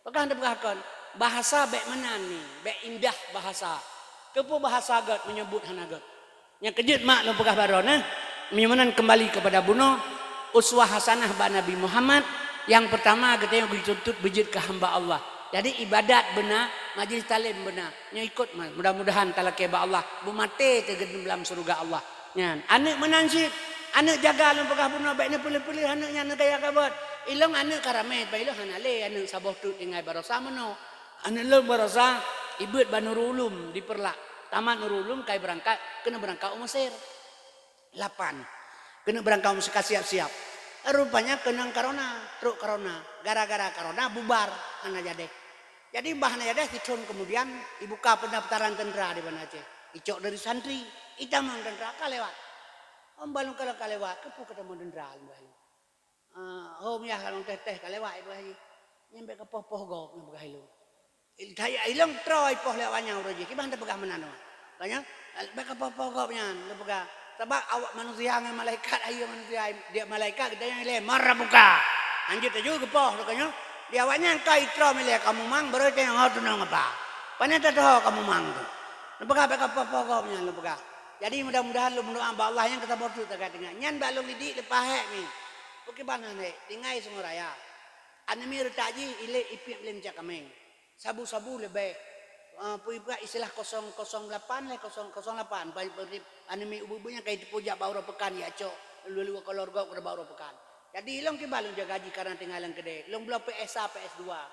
Peugah tapeugah kon, bahasa bék meunan ni, bék indah bahasa. Keupeue bahasa gét meunyoe buet hana gét? Nyang keujeuet mak lôn peugah baroe neh, meunyoe meunan keumbali keupada bunoe, uswah hasanah bak Nabi Muhammad, nyang peurtama geutanyoe geutuntut beujeuet keu hamba Allah. Jadi ibadat beuna, majlis taklim beuna, nyoe ikot ma-, mudah-mudahan talakée bak Allah, beumaté teugeudeuem lam syeuruga Allah. Nyan, aneuk meunan cit, aneuk jaga lôn peugah bunoe bék neupeuleueh-peuleueh aneuk nyan neugaya kabot. Ilong aneuk ka ramé, bah ilong hana lé aneuk saboh teuk tinggai baroesa meunoe. Aneuk lôn baroesa ibeuet bak Nurul Ulum di Peureulak. Tamat Nurul Ulum kai beurangkat, keuneuk beurangkat u Mesir. Lapan. Keuneuk beurangkat u Mesir ka siap-siap. Rupanya keunong corona, trok corona. Gara-gara corona bubar, hana jadeh. Jadi bah hana jadeh, sithon keumudian ibuka peundaftaran teuntra di Banda Aceh. Icok dari santri, itamong teuntra ka lewat. Om balong ka lewat, keupeue katamong teuntra lom bah ilong. Ah, hom yah lam teh-teh ka lewat ipeugah jih. Nyan bék kapoh-poh gob nyan peugah ilong. Ilong troe ipoh lé awak nyan uroe jih. Kiban tapeugah meunan awak. Ka nyan, bék kapoh-poh gob nyan, lôn peugah. Sabab awak manusia ngon malaikat, ayo manusia, dia malaikat geutanyoe ilée, "Man rabbuka?" Hanjeuet taju geupoh, ka nyan. Di awak nyan ka itroe milée kamu mang, baru tanyong ho tunong apa. Pane tatoho kamu mang tu. Lôn peugah bék kapoh-poh gob nyan, lôn peugah. Jadi mudah-mudahan lôn meudoá bak Allah nyang keusaboh teuk tagat teungoh. Nyan bak lôn didik leupah hék mi. Bukon ban hana, tinggai Sungai Raya. Aneuk miet reutak jih ilée ipiep lé meucak kaméng. Sabu-sabu leubeh. Ah, peue ipeugah istilah kosong kosong lapan lé kosong kosong lapan. Ba-, ba-, aneuk miet ubeut-ubeut nyan ka jiteupeue jak bak uroe peukan jak cok. Lue-lue kolor gob keu bak uroe peukan. Jadi ilong kiban lôn jaga jih karena tinggai lam keudée. Lôn bloe P S A, P S dua.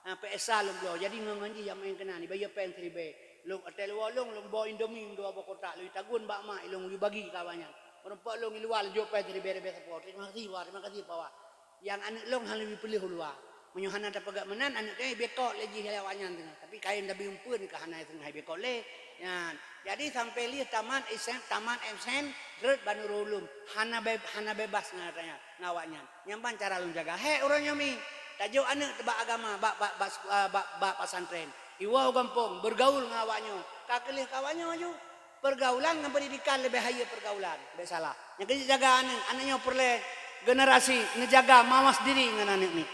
Ha, P S A lôn bloe. Jadi ngon-ngon jih jak maén keunan. Ibayeue péng siribée. Lôn watée luwa lôn, lôn boh Indomie dua boh kotak. Lôn tagun bak mak, ilong lôn bagi keu awak nyan. Meureumpok lôn iluwa lôn jok péng siribée-ribée sapo. Terima kasih, Wak. Terima kasih, Pak Wak. Nyang aneuk lôn hana lôn peuleueh u luwa. Meunyoe hana tapeugah meunan, aneuk kayée bekok lé jih lé awak nyan teungoh. Tapi kayém tabi umpeuen ka hana teungoh bekok lé. Nyan. Jadi sampai lheueh tamat S M, tamat S M, rot bak Nurul Ulum. Hana be-, hana bebas ngon awak nyan. Ngon awak nyan. Nyan ban cara lôn jaga. Hék uroe nyoe mi, tajok aneuk bak agama, bak, bak, bak, bak, bak pesantren. Iwoe u gampông, bergaul ngon awak nyoe. Ka keu lheueh keu awak nyoe aju. Pergaulan ngon pendidikan leubeh hayeue pergaulan. Bék salah. Nyang keuneuk jaga aneuk, aneuk nyoe peureulée generasi neujaga mawas diri ngon aneuk miet.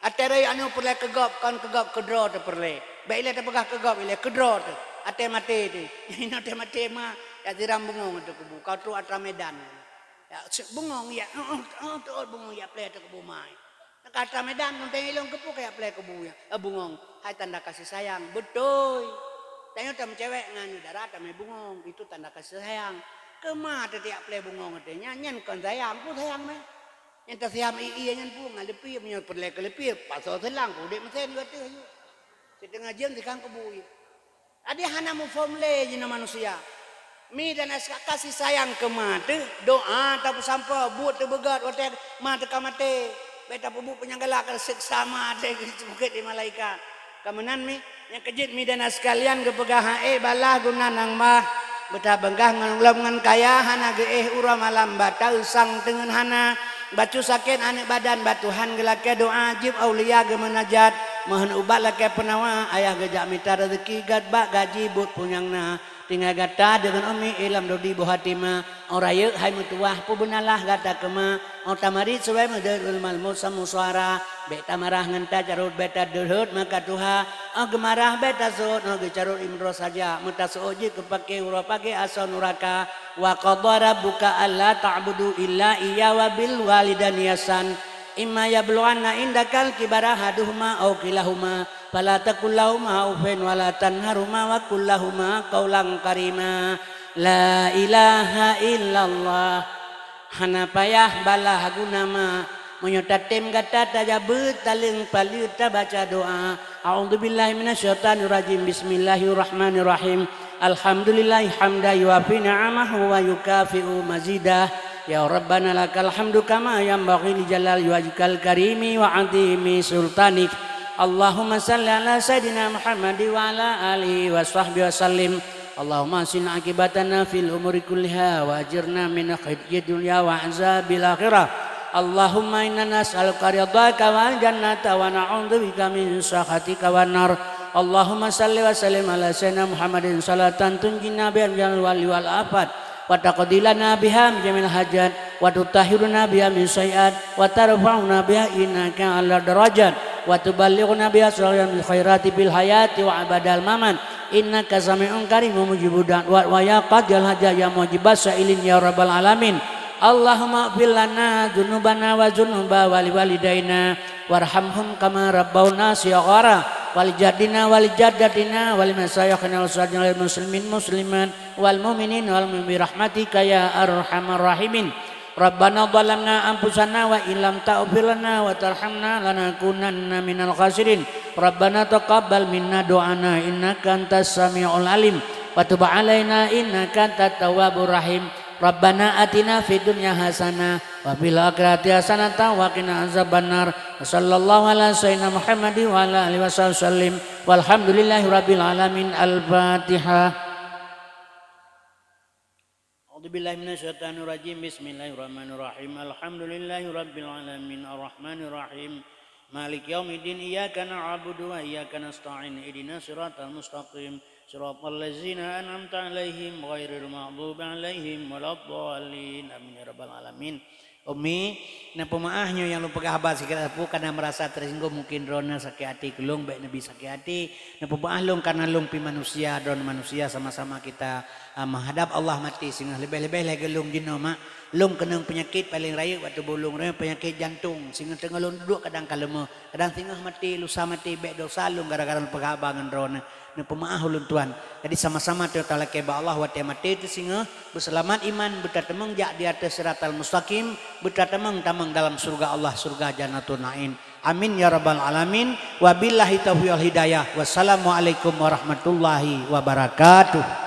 Watée rayeuk aneuk peureulée keu gob, kon keu gob, keu droe teuh peureulée. Bék ilée tapeugah keu gob, ilée keu droe teuh. Watée maté teuh. Inoe watée maté ma, jak siram bungong ateueh kubu. Ka trok atra Medan. Jak sek bungong jak, oh, oh, oh, teuôt bungong jak pleh ateueh kubu ma. Kata Medan, teuntèe ilôn keupeue kajak plè keu bu-, eh, bungöng. Hai tanda kasih sayang. Beutôi. Tanyoe tameucewek ngon dara tamè bungöng. Itu tanda kasih sayang. Keuma teutab plè bungöng watèe nyan, nyan kon sayang. Peue sayang mè? Nyang tasayang ie-ie nyan peue ngon leupie, meunyoe peureulèe keu leupie, pasoe seulang, udép meusen gata yue. Siteungoh jeuem sikang keu bu-, ie. Jadi hana muphom lé jinoe manusia. Mi dan aska kasih sayang keu ma teuh, doa tapeusampoe, buet teubeugöt watèe ma teuka maté. Bèk tapeubuet peunyang galak, ka seksa ma teuh geuseumeukét lé malaikat. Ka meunan mi, nyang keujeuet mi dan aska lian geupeugah, ha'é balah guna nang bah. Beutabeungkah ngon lom ngon kaya, hana geuéh uroe malam, bata usang teungeut hana. Bacut sakét aneuk badan, bak Tuhan geulakèe doa, jieb aulia geumeunajat, meuhon ubat lakèe peunawa, ayah geujak mita raseuki, gèt bak gaji buet peue nyang na. Tinggai gata deungon umi i lam dodi boh hatima. Ôn rayeuk hai meutuwah, peubeunalah gata keuma. Ôn tamarit subay meudeuet malmut samusuara. Bèk tamarah ngon tacarôt, bèk tadeuhôt maka tuha. Ôn geumarah bèk taseuôt, ôn geucarôt imroh saja. Meutaseuôt jeuet keu paké uroe paké asoe nuraka. Wa qadha rabbuka alla ta'budu illa iyyahu wa bil walidaini ihsan. Imma yablughanna indakal kibara ahaduhuma aw kilahuma, fala taqul lahuma uffin wa la tanharhuma wa qul lahuma qaulan karima. La ilaha illallah. Hana payah balah guna ma. Meunyoe tatem gata tajak beuet, taleueng paleue tabaca doa. A'udzubillahi minasyaitonirrajim. Bismillahirrahmanirrahim. Alhamdulillahi hamdan yuwafi ni'amahu wa yukafi'u mazidah. Ya Rabbana lakal hamdu kama yanbaghi li jalali wajhikal karimi wa 'azimi sultanik. Allahumma shalli ala sayyidina Muhammad wa ala alihi wa sahbihi wa sallim. Allahumma ahsin aqibatana fil umuri kulliha wa ajirna min khizyid dunya wa azabil akhirah. Allahumma inna nas'aluka ridhaka wal jannata wa na'udzubika min sakhatika wan nar. Allahumma shalli wa sallim ala sayyidina Muhammadin salatan tunjina biha minal wali wal afat, wa taqdi lana biha min jami'il hajat, wa tutahhiruna biha min sayyiat, wa tarfa'una biha indaka a'la darajat, wa tuballighuna biha aqsal khairati fil hayati wa abadal mamat. Innaka sami'un qaribun mujibud da'wat, wa ya qadhiyal hajat ya mujibas sa'ilin ya rabbal alamin. Allahumma ighfir lana dzunubana wa dzunuba wali walidaina warhamhum kama rabbauna shighara, wali jaddina wali jaddatina wali masyayikhina wa sairil muslimin muslimat wal mu'minin wal mu'minat bi rahmatika ya arhamar rahimin. Rabbana zalamna anfusana wa illam taghfir lana wa tarhamna lanakunanna minal khasirin. Rabbana taqabbal minna du'ana innaka antas samiul alim wa tub alaina innaka antat tawwabur rahim. Rabbana atina fid dunya hasanah wa fil akhirati hasanatan wa qina azabannar. Wa sallallahu ala sayyidina Muhammadin wa ala alihi wa sahbihi wasallim. Walhamdulillahi rabbil alamin. Al-Fatihah. A'udzubillahi minasyaitonirrajim. Bismillahirrahmanirrahim. Alhamdulillahi rabbil alamin. Arrahmanirrahim. Maliki yaumiddin. Iyyaka na'budu wa iyyaka nasta'in. Ihdinas siratal mustaqim. Siratal ladzina an'amta 'alaihim ghairil maghdubi 'alaihim waladdallin. Amin ya rabbal alamin. Umi, neupeumaáh nyoe nyang lôn peugah haba sikira sapeue, kana meurasa tersinggung, mungkin droeneuh sakét até keu lôn, bèk neubi sakét até. Neupeumaáh lôn, kana lôn pih manusia, droeneuh manusia, sama-sama kita, ah, meuhadab Allah maté singoh, leubeh-leubeh lagèe lôn jinoe, mak. Lôn keunong peunyakét paleng rayeuk bak tuboh lôn, peunyakét jantong, singoh teungoh lôn duduek kadang ka leumoh, kadang singoh maté, lusa maté, bèk desya lôn gara-gara lôn peugah haba ngon droeneuh. Neupeumaáh ulôn tuan. Jadi sama-sama teutalakèe bak Allah watèe maté teusingoh, beuseulamat iman, beutateumong jak di ateueh siratal mustaqim, beutateumong tamong dalam syeuruga Allah, syeuruga Jannatun Naim. Amin ya rabbal alamin. Wabillahi taufiq wal hidayah. Wassalamualaikum warahmatullahi wabarakatuh.